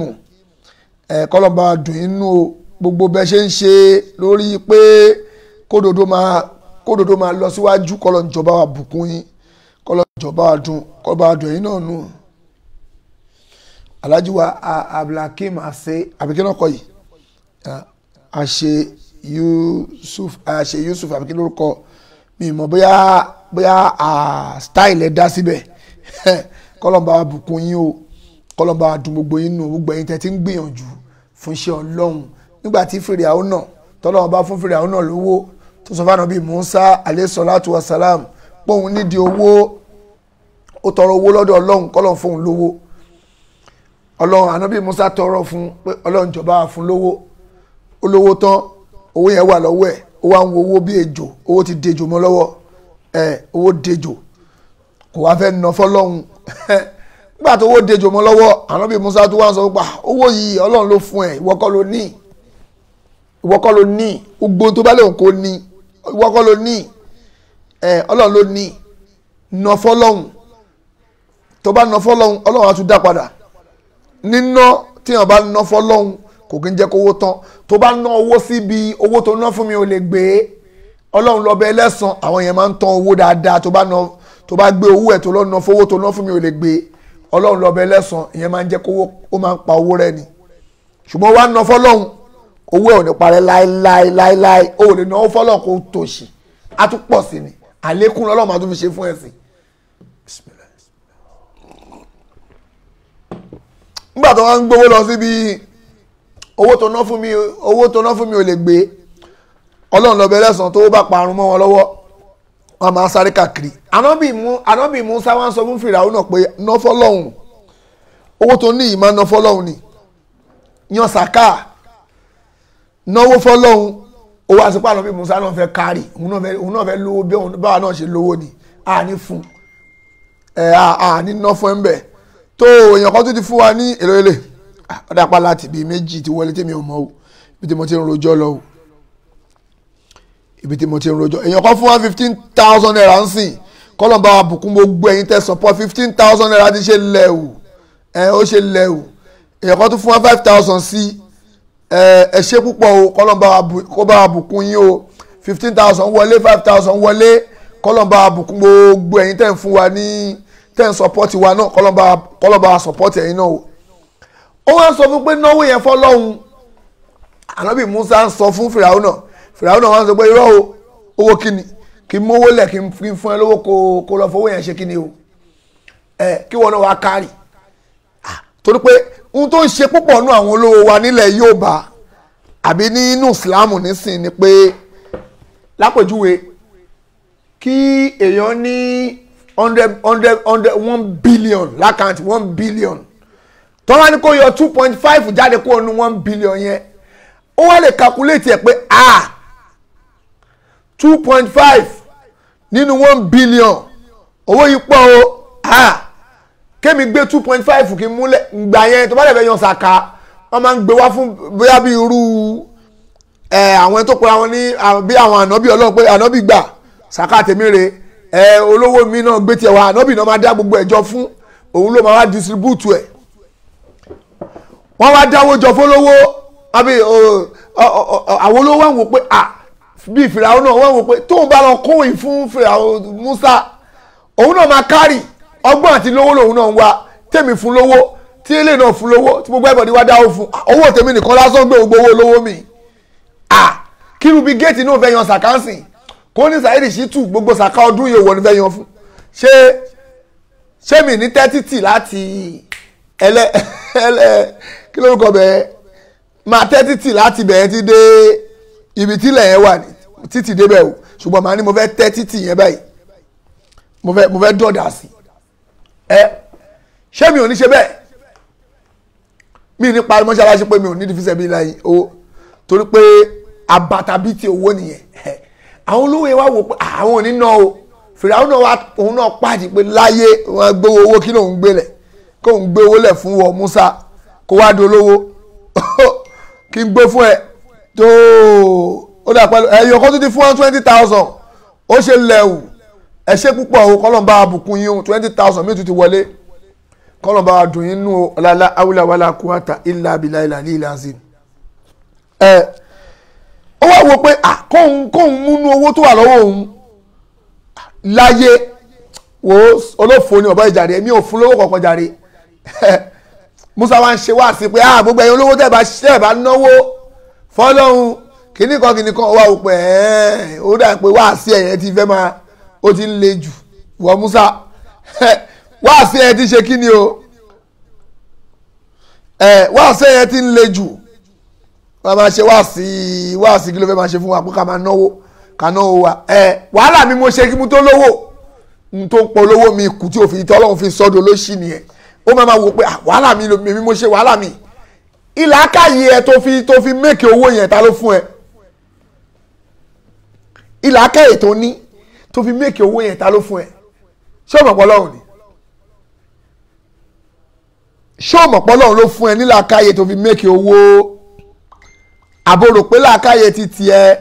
S4: kọ́lọ́n bá wa dùn inú o. Gbogbo bẹ́ẹ̀ ṣe ń ṣe lórí pé kódodo máa lọ síwájú, kọ́lọ́n jọ̀ọ́ bá wa bùkún yín, kọ́lọ́n jọ̀ọ́ bá wa dùn, kọ́lọ́n bá wa dùn yín náà nù. Alhaji wa Abdulhakeem Ase, àbíkí náà kọ yìí, Ase Yusuf, àbíkí lórúkọ mi mọ̀, bóyá style ẹ̀ dá síbẹ̀. Kọ́lọ́n bá wa bùkún yín o, kọ́lọ́n bá wa dùn gbogbo yín nù. Gbogbo ẹ̀yin tẹ́ ti ń gbìyànjú fún iṣẹ́ Ọlọ́run. Nígbà tí Fìràwọ́n náà, tọ́lọ́run bá fún Fìràwọ́n náà lówó, tó sọ fún Ànábì Mùsá alayhi salatu wa salam pòun nídìí owó, ó tọrọ owó lọ́dọ̀ Ọlọ́run, kọ́lọ́run fóun lówó. Ọlọ́run, Ànábì Mùsá tọrọ fún pé Ọlọ́run jọba fún lówó. Ó lówó tán, owó yẹn wà lọ́wọ́ ẹ̀, ó wá ń wo owó bí ejò, owó ti dejò mọ́ lọ́wọ́, owó dejò, kò wá fẹ́ ná fọ́lọ́run. Nígbà tó owó dejò mọ́ lọ́wọ́, Ànábì Mùsá tó wá ń sọ pé owó yìí Ọlọ́run ló fún ẹ, ìwọ kọ́ ló ní, ìwọ kọ́ ló ní, gbogbo tó bá lóun kò ní, ìwọ kọ́ ló ní, Ọlọ́run ló ní, ná fọ́lọ́run. Tó bá ná fọ́lọ́run, Ọlọ́run á tún dá padà. Níná tíyàn bá ná fọ́lọ́hún kò kí ń jẹ́ kówó tán. Tó bá ná owó síbi owó tó ná fún mi ò lè gbé, Ọlọ́run lọ́bẹ̀ ẹlẹ́sàn. Àwọn yẹn máa ń tán owó dáadáa. Tó bá gbé owó ẹ̀ tó lọ́ ná fowó tó ná fún mi ò lè gbé, Ọlọ́run lọ́bẹ̀ ẹlẹ́sàn, ìyẹn máa ń jẹ́ kówó, ó máa ń pa owó rẹ̀ ni. Ṣùgbọ́n wá ná fọ́lọ́hún, owó ẹ̀ ò ní parẹ́ láéláé láéláé. O ò lè náwó fọ́lọ́hún kó tòṣì, á tún pọ̀ sí ni, àlékún lọ́lọ́run máa tún fi ṣe fún ẹ̀sìn. Nígbà tó wá ń gbowó lọ síbi owó tó ná fún mi, owó tó ná fún mi ò lè gbé, Ọlọ́run lọ́bẹ̀ ẹlẹ́sàn, tó bá parun mọ́ wọn lọ́wọ́, wọn máa sáré káàkiri. Ànábì Mùsá wá ń sọ fún Fìràwọ́n náà pé ná fọ́lọ́hún, owó tó ní yìí máa ná fọ́lọ́hún ni, yan sàká, náwó fọ́lọ́hún. Owó àsìkò Ànábì Mùsá náà fẹ́ kárì, òun náà fẹ́ lówó bí báwa náà ṣe lówó ni, a ní fún ẹ, a ní ná fún ẹ ń bẹ̀. Tó èèyàn kan tó ti fún wa ní èlò èlé ọ̀dà pa láti bíi méjì ti wọlé tèmi ò mọ̀ o, ibi tí mo ti ń rojọ́ lọ o, ibi tí mo ti ń rojọ́. Èèyàn kan fún wa 15,000 naira ń sìn, kọ́lọ́n bá wa bùkún gbogbo ẹ̀yin tẹ́ support. 15,000 naira ti ṣe lẹ́wù, ẹ ó ṣe lẹ́wù. Èèyàn kan tó fún wa 5,000 sí, ẹ ṣe púpọ̀ o, kọ́lọ́n bá wa bùkún yín o. 15,000 wọlé, 5,000 wọlé, kọ́lọ́n bá wa bùkún gbogbo ẹ̀yin tẹ́ ń fún wa ní, tẹ́ ń support wa náà, kọ́lọ́n bá wa support ẹ̀yin náà o. Ó wá ń sọ fún pé náwó yẹn fọ́lọ́hun. Ànábì Musa ń sọ fún Fìràwọ́nà, Fìràwọ́nà wá ń sọ pé irọ́ o, owó kíni, Kí n mówó lẹ̀, kí n fún ẹ lówó kó lọ fowó yẹn ṣe kí ni o, ẹ kí wọn náà wá kárì. Torí pé ohun tó ń ṣe púpọ̀ nú àwọn olówó wa nílẹ̀ Yorùbá àbí nínú Ìsìlámù nísìn ni pé lápèjúwe kí èèyàn ní 100 1 billion lákàntì, 1 billion, tó wá ní kó yọ 2.5 jáde kó nu 1 billion yẹn, ó wá lè calculate ẹ̀ pé 2.5 nínú 1 billion, owó yìí pọ̀ o. Kémi gbé 2.5 kí n múlẹ̀ gbà yẹn. Tó bá lè fẹ́ yan sàká, wọ́n máa ń gbé wá fún bóyá bí irú ẹ àwọn tó pera wọn ní bí àwọn ànábì Ọlọ́run pé ànábì gbà, sàká tèmi rè ẹ. Olówó mi náà gbé tiẹ̀ wá, ànábì náà máa dá gbogbo ẹ̀jọ fún, òun ló máa wá distribute ẹ̀. Wọ́n wá dáwó jọ fólówó àbí àwọn olówó wà wò pé bí Fìràwọ̀ náà wọ́n wò pé tóun bá lọ kóyìn fún Fìràwọ̀ Musa, òun náà máa kárì. Ọgbọ́n àti lówó lòun náà ń wá. Tèmi fún lówó, tí eléyìí náà fún lówó, tí gbogbo everybody wá dáwó fún, owó tèmi nìkan lásán gbé gbogbo owó lówó mi. Kí Ruby Gate náà fẹ́ yan sàkánsìn, kó ní Saheed Shittu, gbogbo sàká ọdún yìí wọ̀ ní fẹ́ yan fún. Ṣé mi ní tẹ́títì láti ẹlẹ́ ẹlẹ́ kí lórúkọ bẹ́ẹ̀ máa tẹ́títì láti bẹ̀ẹ́ ti dé ibi tílẹ̀ yẹn wà ní títì débẹ̀ o, ṣùgbọ́n màá ní mo fẹ́ tẹ́títì yẹn báyìí, mo fẹ́ dọ̀dà sí ẹ. Ṣé mi ò ní ṣe bẹ́ẹ̀? Mi ní parí mọ́ṣáláṣí pé mi ò ní di fíṣẹ́ bí láyé o, torí pé àbàtà bíi ti owó nìyẹn. Àwọn olówó yẹn wá wò pé àwọn ò ní ná o. Fìràwọ́n náà wá, òun náà pàdé pé láyé wọn gbé owó, kí lòun gbélẹ̀ kóun gbé owó lẹ̀ fún wọ Musa kó wá dolówó, kí n gbé fún ẹ tó ó dà pẹ̀lú ẹ̀yọ̀ kan tó ti fún 20,000. Ó ṣe lẹ̀wù, ẹ ṣe púpọ̀ o. Kọ́lọ́n bá bùkún yín o. 20,000 mi tún ti wọlé. Kọ́lọ́n bá dùn yín nù o. Ọ̀làlá awúlà wàlà kúwàtà ilà abilà ilà ní ilà azim. Ẹ ó wá wo pé kóun múnú owó tó wà lọ́wọ́ òun láyé wo, olófo ni ọ̀bọ ìjàre, mi ò fún lówó kankan jàre. Musa wa ń ṣe wá sí pé gbogbo ẹ̀yin olówó tẹ́ bá náwó fọlọ́hún kìíní kan kìíní kan, wà ó pé ẹ́ẹ́ ó dà pé wá sí ẹ̀yẹ ti fẹ́ máa ó ti ń le jù wọ Musa, wá sí ẹ̀yẹ ti ṣe kí ni o, ẹ̀ wá sí ẹ̀yẹ ti ń le jù. Wọ́n máa ṣe wá sí wá sí, kí ló fẹ́ máa ṣe fún wa pé ká máa náwó, ká náwó wa? Ẹ̀ wàhálà mi mo ṣe kí mo tó lówó. N tó ń polówó mi kù tí òfin tí Ọlọ́run fi sọ́dọ̀ olóṣì nìyẹn. Ó máa wò pé wàhálà mi mi mo ṣe wàhálà mi. Ìlàkàyè ẹ tó fi make owó yẹn, ta ló fún ẹ? Ìlàkàyè tó ní tó fi make owó yẹn, ta ló fún ẹ? Ṣé o mọ̀ pé Ọlọ́run ni? Ṣé o mọ̀ pé Ọlọ́run ló fún ẹ nílàkàyè tó fi make owó? Àbòrò pé làkàyè ti tiẹ̀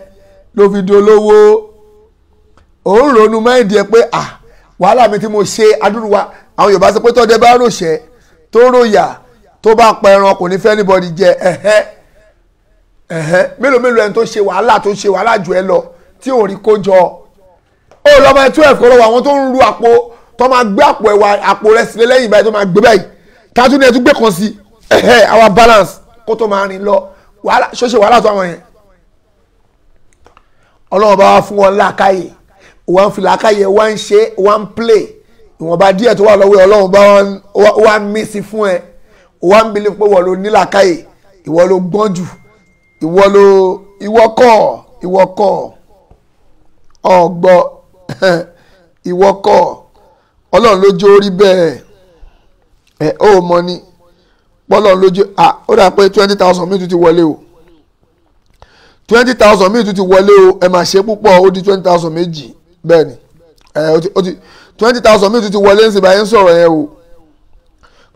S4: ló fi dolówó? Òun ronú mind ẹ pé wàhálà mi tí mo ṣe adúrúwa. Àwọn Yorùbá sọ pé tọ́dẹ bá ròṣẹ́ tó ròyà, tó bá pa ẹran, kò ní fẹ́ anybody jẹ. Ẹ̀hẹ́ ẹ̀hẹ́, mélòó mélòó ẹni tó ṣe wàhálà, tó ṣe wàhálà jù ẹ lọ, tí ò rí kó jọ. Ó lọ́mọ 12 kọ́ lọ́wọ́ àwọn tó ń ru àpò, tó máa gbé àpò ẹ̀wà, àpò rẹ̀ sílẹ̀ lẹ́yìn báyìí, tó máa gbé báyìí, tátú ni ẹ tún gbé kan sí, ẹ̀hẹ́, our balance kó tó máa rìn lọ. Wàhálà ṣóṣe wàhálà tó àwọn yẹn, Ọlọ́run bá wá fún wọn làákàyè, wọ́n fi làákàyè wọ́n ń ṣe, wọ́n ń play ìwọ̀nba díẹ̀ tó wà lọ́wọ́ ẹ. Ọlọ́run bá wá ń mí sí fún ẹ, wọ́n ń believe pé wọ́n ló ní làákàyè, ìwọ ló gbọ́n jù, ìwọ ló, ìwọ kọ́, ìwọ kọ́ ọgbọ́, ìwọ kọ́. Ọlọ́run ló jó rí bẹ́ẹ̀. Ẹ ó mọ ni pọ́lọ́run ló jó. Ó dà pé 20,000 mi tún ti wọlé o. 20,000 mi tún ti wọlé o. Ẹ máa ṣe púpọ̀. Ó di 20,000 méjì. Bẹ́ẹ̀ ni, ẹ ó ti 20,000 mi tún ti wọlé ń sì báyìí ń sọ̀rọ̀ yẹn o.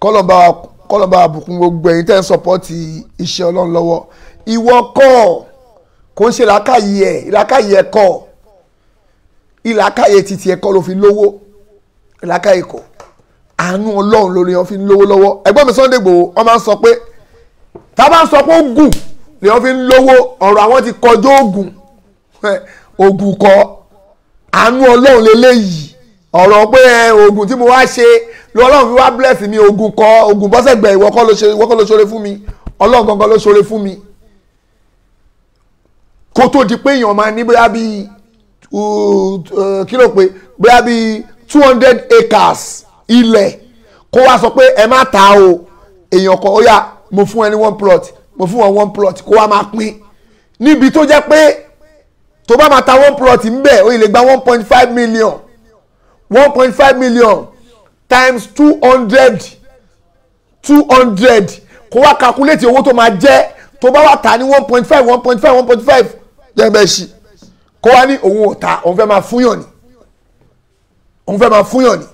S4: Kọ́lọ̀ bá bùkún gbogbo ẹ̀yin tẹ́ ń support iṣẹ́ Ọlọ́run lọ́wọ́. Ìwọ kọ́, kò ń ṣe làákàyè ẹ̀, ìlàkàyè ẹ̀ kọ́, ìlàkàyè títí ẹ̀ kọ́ ló fi lówó. Ìlàkàyè kọ́, àánú Ọlọ́run lórí wọn fi ń lówó lọ́wọ́. Ẹ̀gbọ́n mi Sunday Igboho, wọ́n máa ń sọ pé tá a bá ń sọ pé oògùn lè wọ́n fi ń lówó, ọ̀rọ̀ àwọn ti kọjú oògùn. Oògùn kọ́, àánú Ọlọ́run lélẹ́yìí. Ọ̀rọ̀ pé oògùn tí mo wá ṣe lọ́lọ́run fi wá bless mi, oògùn kọ́, oògùn bọ́sẹ̀gbẹ̀. Ìwọ kọ́ ló ṣe, ìwọ kọ́ ló ṣoore fún mi, Ọlọ́run gangan ló ṣoore fún mi. Kó tó di pé èèyàn máa ní bóyá bíi kí ló pé bóyá bíi 200 acres ilẹ̀, kó wá sọ pé ẹ má ta o, èèyàn kan ó yá mo fún ẹ ní 1 plot, mo fún wọn 1 plot, kó wá máa pín níbi tó jẹ́ pé tó bá máa ta 1 plot ńbẹ̀ ó lè gba 1.5 million, 1.5 million times 200 kó wá calculate owó tó máa jẹ́ tó bá wá ta ní 1.5 1.5 1.5 jẹ́ bẹ́ẹ̀ ṣí, kó wá ní òun ò ta, òun fẹ́ máa fúnyàn ni, òun fẹ́ máa fúnyàn ni.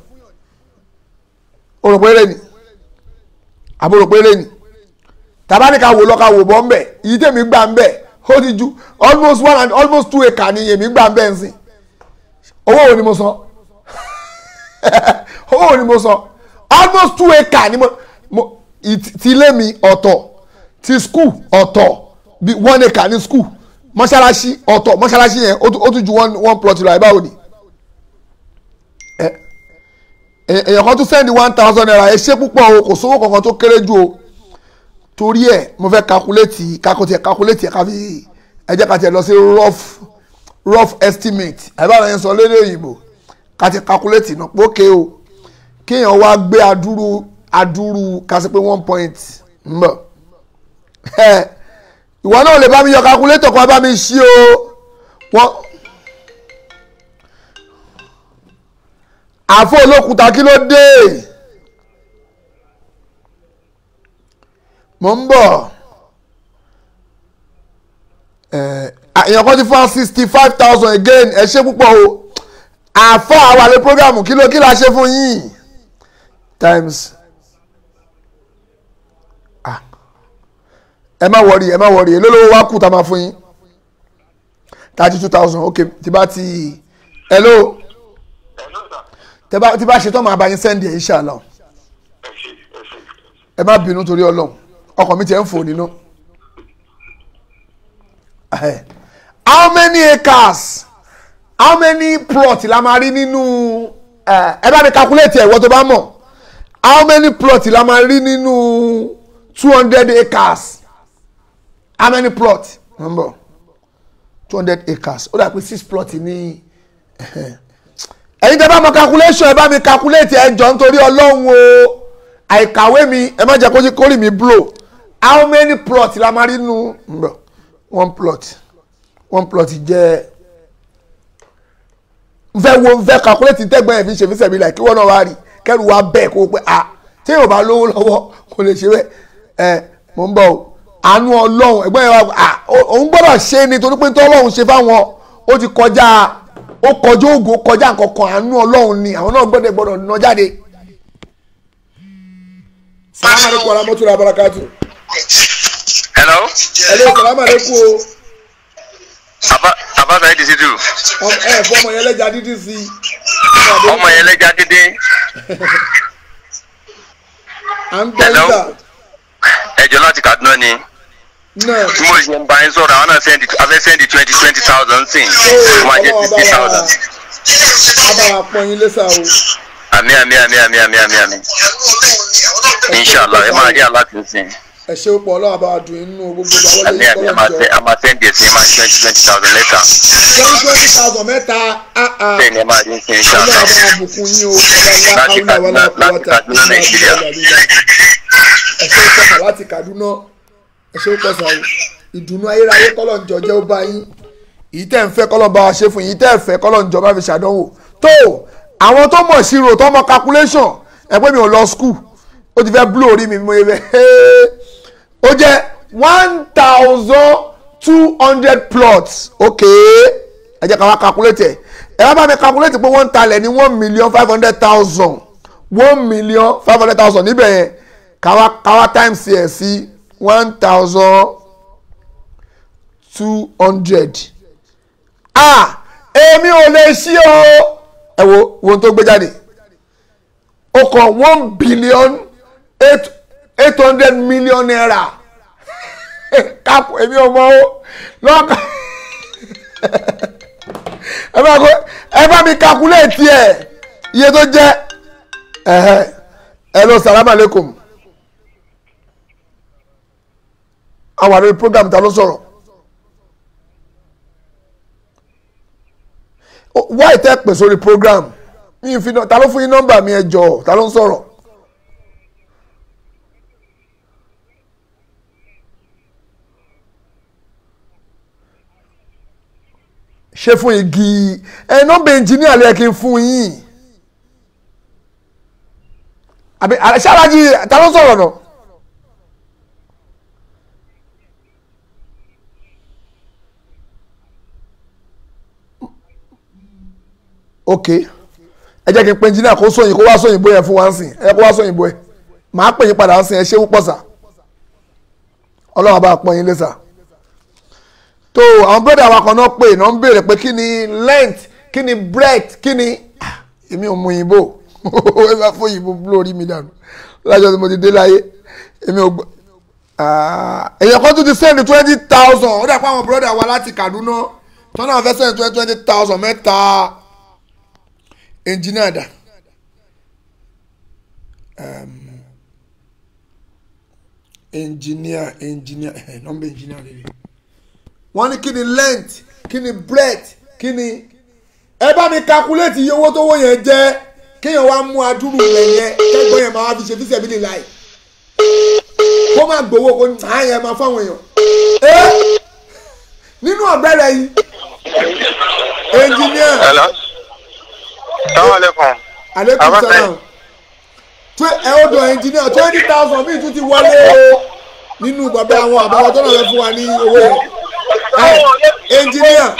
S4: O rò pé eré ni, àbò rò pé eré ni? Tàbá ní ká wò lọ ká wò bọ́ ńbẹ̀, èyí tèmi gbà ńbẹ̀ ó ti ju almost 1 and almost 2 acre ni èmi gbà ńbẹ̀ ń sìn. Owó wo ni mo san? Owó wo ni mo san? Almost 2 acre ni mo ti ilé mi ọ̀tọ̀, ti school ọ̀tọ̀, bí 1 acre ní school, mọ́ṣáláṣí ọ̀tọ̀, mọ́ṣáláṣí yẹn ó tún ju 1 plot lọ. Àìbáwò ni èèyàn kan tún send 1,000 naira. Ẹ ṣé púpọ̀ o, kò sówó kankan tó kéré jù o. Torí ẹ mo fẹ́ calculate, calculate ká fi ẹ jẹ́ ká tiẹ̀ lọ sí rough estimate, àìbáwò yẹn sọ lédè òyìnbó, ká ti calculate náà pókè o, kéèyàn wá gbé adúrú ká sí pé 1 point mbọ̀. Ìwọ náà lè bá mi yọ calculator kan bá mi ṣí o. Wọ́n àfọ olókùúta kí ló dé? Mo ń bọ̀. Èèyàn kan ti fún wa 65,000 again. Ẹ ṣé púpọ̀ o. Àfọ àwàlẹ̀ program kí ló kí la ṣe fún yín times. Ẹ má wọrí, ẹ má wọrí, èló lówó wá kù tá a máa fún yín? 32,000. Ok, tí bá ti hello, tí bá ṣetán máa bá yín sẹ́ndì ẹ̀ inshallah. Ẹ má bínú torí Ọlọ́run, ọkàn mi ti ẹ̀ ń fò nínú. How many acres, how many plot la máa rí nínú ẹ bá mi calculate ẹ̀ wọ́n tó bá mọ̀. How many plot la máa rí nínú 200 acres? How many plot? Remember, 200 acres. Ó dà pé 6 plot ní. Ẹ̀yin tẹ́ bá mọ calculation, ẹ bá mi calculate ẹ jọ̀ọ́ nítorí Ọlọ́run o. Àìkàwé mi, ẹ má jẹ́ kó kórì mi blow. How many plot la máa rí nínú? 1 plot. 1 plot jẹ́ n fẹ́ wo, n fẹ́ calculate tẹ́gbọ́n ẹ̀ fi ṣe fi sẹ̀mí láì kí wọ́n náà wá rí kẹ́rù wa bẹ́ẹ̀ kó o pé a tí yóò bá lówó lọ́wọ́ kò lè ṣe bẹ́ẹ̀. Ẹ mò ń bọ̀ o, àánú Ọlọ́run ẹ̀gbọ́n yẹn wá òun gbọ́dọ̀ ṣe ni torí pé tó Ọlọ́run ṣe fáwọn ó ti kọjá, ó kọjá ògo, kọjá nǹkan kan, àánú Ọlọ́run ni àwọn náà gbọ́dọ̀ ná jáde. Salaam aleykum wa rahmatulahi wa barakatu.
S7: Hello.
S4: Hello, salaam aleykum o.
S7: Àbá Saheed Shittu.
S4: Ẹ fún ọmọ yẹn lẹ́ja dídí sí i.
S7: Ọmọ yẹn lẹ́ja dídí.
S4: À ń gbọ́ níta.
S7: Ẹjọ́ láti Kaduna ni. Tí mo ṣe ń bá yín sọ̀rọ̀, àwọn náà afẹ́ sẹ́ndì 20,000 sí. Ó máa jẹ́ 60,000.
S4: Abára pọ́n yín lẹ́sà o.
S7: Àmín àmín àmín àmín àmín àmín àmín. Inshallah, ẹ máa rí aláàtì sí.
S4: Ẹ ṣe pọ̀, Ọlọ́run àbá dùn inú gbogbo ìdáwọ́lé
S7: yìí kọ́lọ́ jọ. Àmín àmín, a máa sẹ́ndì ẹ̀sìn, ẹ máa 20,000 lẹ́tà.
S4: 20,000 mẹ́ta.
S7: Bẹ́ẹ̀ni ẹ máa rí sí inshallah.
S4: Ọlọ́run àbá bùkún yín o.
S7: Láti Kaduna, Nàìjíríà.
S4: Ẹ ṣe pọ̀ láti Kaduna. Ẹ ṣe pọ̀ sà o. Ìdùnnú ayérayé kọ́lọ̀ ń jọ jẹ́ ó bá yín. Èyí tẹ́ ń fẹ́ kọ́lọ̀ bá wa ṣe fún yín, èyí tẹ́ ń fẹ́ kọ́lọ̀ ń jọ má fi ṣàdánwò. Tó àwọn tó mọ̀ ṣírò tó mọ̀ calculation, ẹ pé mi ò lọ school, ó ti fẹ́ blow orí mi mo yẹ fẹ́. Ó jẹ́ 1,200 plots. Ok, ẹ jẹ́ ká wá calculate ẹ̀. Ẹ wá bá mi calculate pé wọ́n ń talẹ̀ ní 1,500,000, 1,500,000 níbẹ̀ yẹn. Ká wá times ẹ̀ sí 1,200. Ah, èmi ò lè ṣí o. Ẹ wo ohun tó gbé jáde. Ó kọ 1,800,000,000 naira. Kápò èmi ò mọ̀ o lọ́kàn. Ẹ bá mi calculate ẹ̀ iye tó jẹ́. Hello, salaam alaikum. Àwọn àlórí program ta ló sọ̀rọ̀? Why tẹ́ pè sórí program? Mi fi ta ló fún yín nọ́mbà mi, ẹ jọ̀ọ́, ta ló ń sọ̀rọ̀? Ṣé fún igi ẹ nọ́mbà engineer lè kí n fún yín? Àbí ṣáláàjì ta ló ń sọ̀rọ̀ náà? Ok, ẹ jẹ́ kí n pe engineer kó sóyìn, kó wá sóyìnbó yẹn fún wa ń sìn, ẹ kó wá sóyìnbó yẹn, màá pè yín padà ń sìn. Ẹ ṣé púpọ̀ sà, Ọlọ́run bá pọ́n yín lé sà. Tó àwọn bírọ̀dà wa kan náà pè náà ń béèrè pé kí ni length, kí ni breadth, kí ni, èmi ò mú òyìnbó, ẹ bá fún òyìnbó lórí mi dànù lájọ tí mo ti dé láyé, èmi ò gbọ́. Èèyàn kan tún ti send 20,000, ó dà pé àwọn bírọ̀dà wa láti Kaduna tọ́nà fẹ́ send 20,000 mẹ́ta. Engineer da engineer nọ́mbà engineer rere. Wọ́n ní kí ni length, kí ni breadth, kí ni, ẹ bá mi calculate iye owó tó wó yẹn jẹ́, kéèyàn wá mú adúrú rẹ̀ yẹn kẹ́gbọ́n yẹn máa fi ṣe fíṣẹ̀ bí láì kó má gbowó kó ní àyẹ̀ máa fáwọn èèyàn ẹ nínú ọ̀gbẹ́ rẹ̀ yìí. Engineer.
S7: Hello. Aleykum.
S4: Aleykum salam. Ẹ ó dọ̀ engineer, 20,000 míì tún ti wọlé o nínú bàbá àwọn àbáwọ̀ tó náà fẹ́ fún wa ní owó yẹn. Engineer.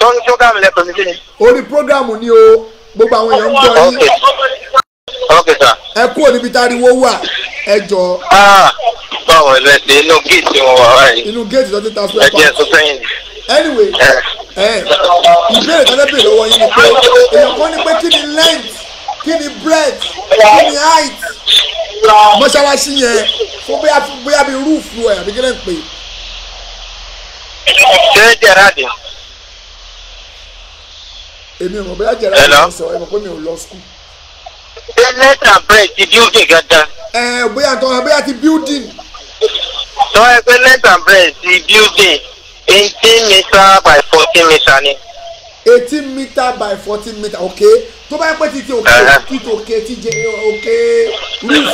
S7: Sórí program lẹ́tọ̀ mi sí ni.
S4: Orí program ni o, gbogbo àwọn èèyàn ń gbọ́ yín.
S7: Ok sir.
S4: Ẹ kúrò níbi táriwo wà, ẹ jọ.
S7: Báwo lẹ ṣe inú géètì wọn wà báyìí?
S4: Inú géètì tó ti ta square
S7: part. Ẹ jẹ́ sọ sẹ́yìn.
S4: Anyway, ìbéèrè kan lẹ́bẹ̀rẹ̀ lọ́wọ́ yín ni pé èèyàn kan ní pé kí ni length, kí ni breadth, kí ni height mọ́ṣáláṣí yẹn fún bóyá bí rúùfù ẹ̀ àbí kí lẹ́ ń pè.
S7: Ṣé Gerard?
S4: Èmi ò mọ̀ bóyá Gerard ló ń sọ, ẹ mọ̀ pé mi ò lọ school.
S7: Ṣé length and breadth ti building gangan?
S4: Ẹ bóyá tó bóyá ti building.
S7: Tọ́ ẹ pé length and breadth ti building 18 meter by 14 meter ni.
S4: 18 meter by 14 meter, okay. Tó bá yẹ pé títí òkè, títí òkè, tíjẹ òkè roof.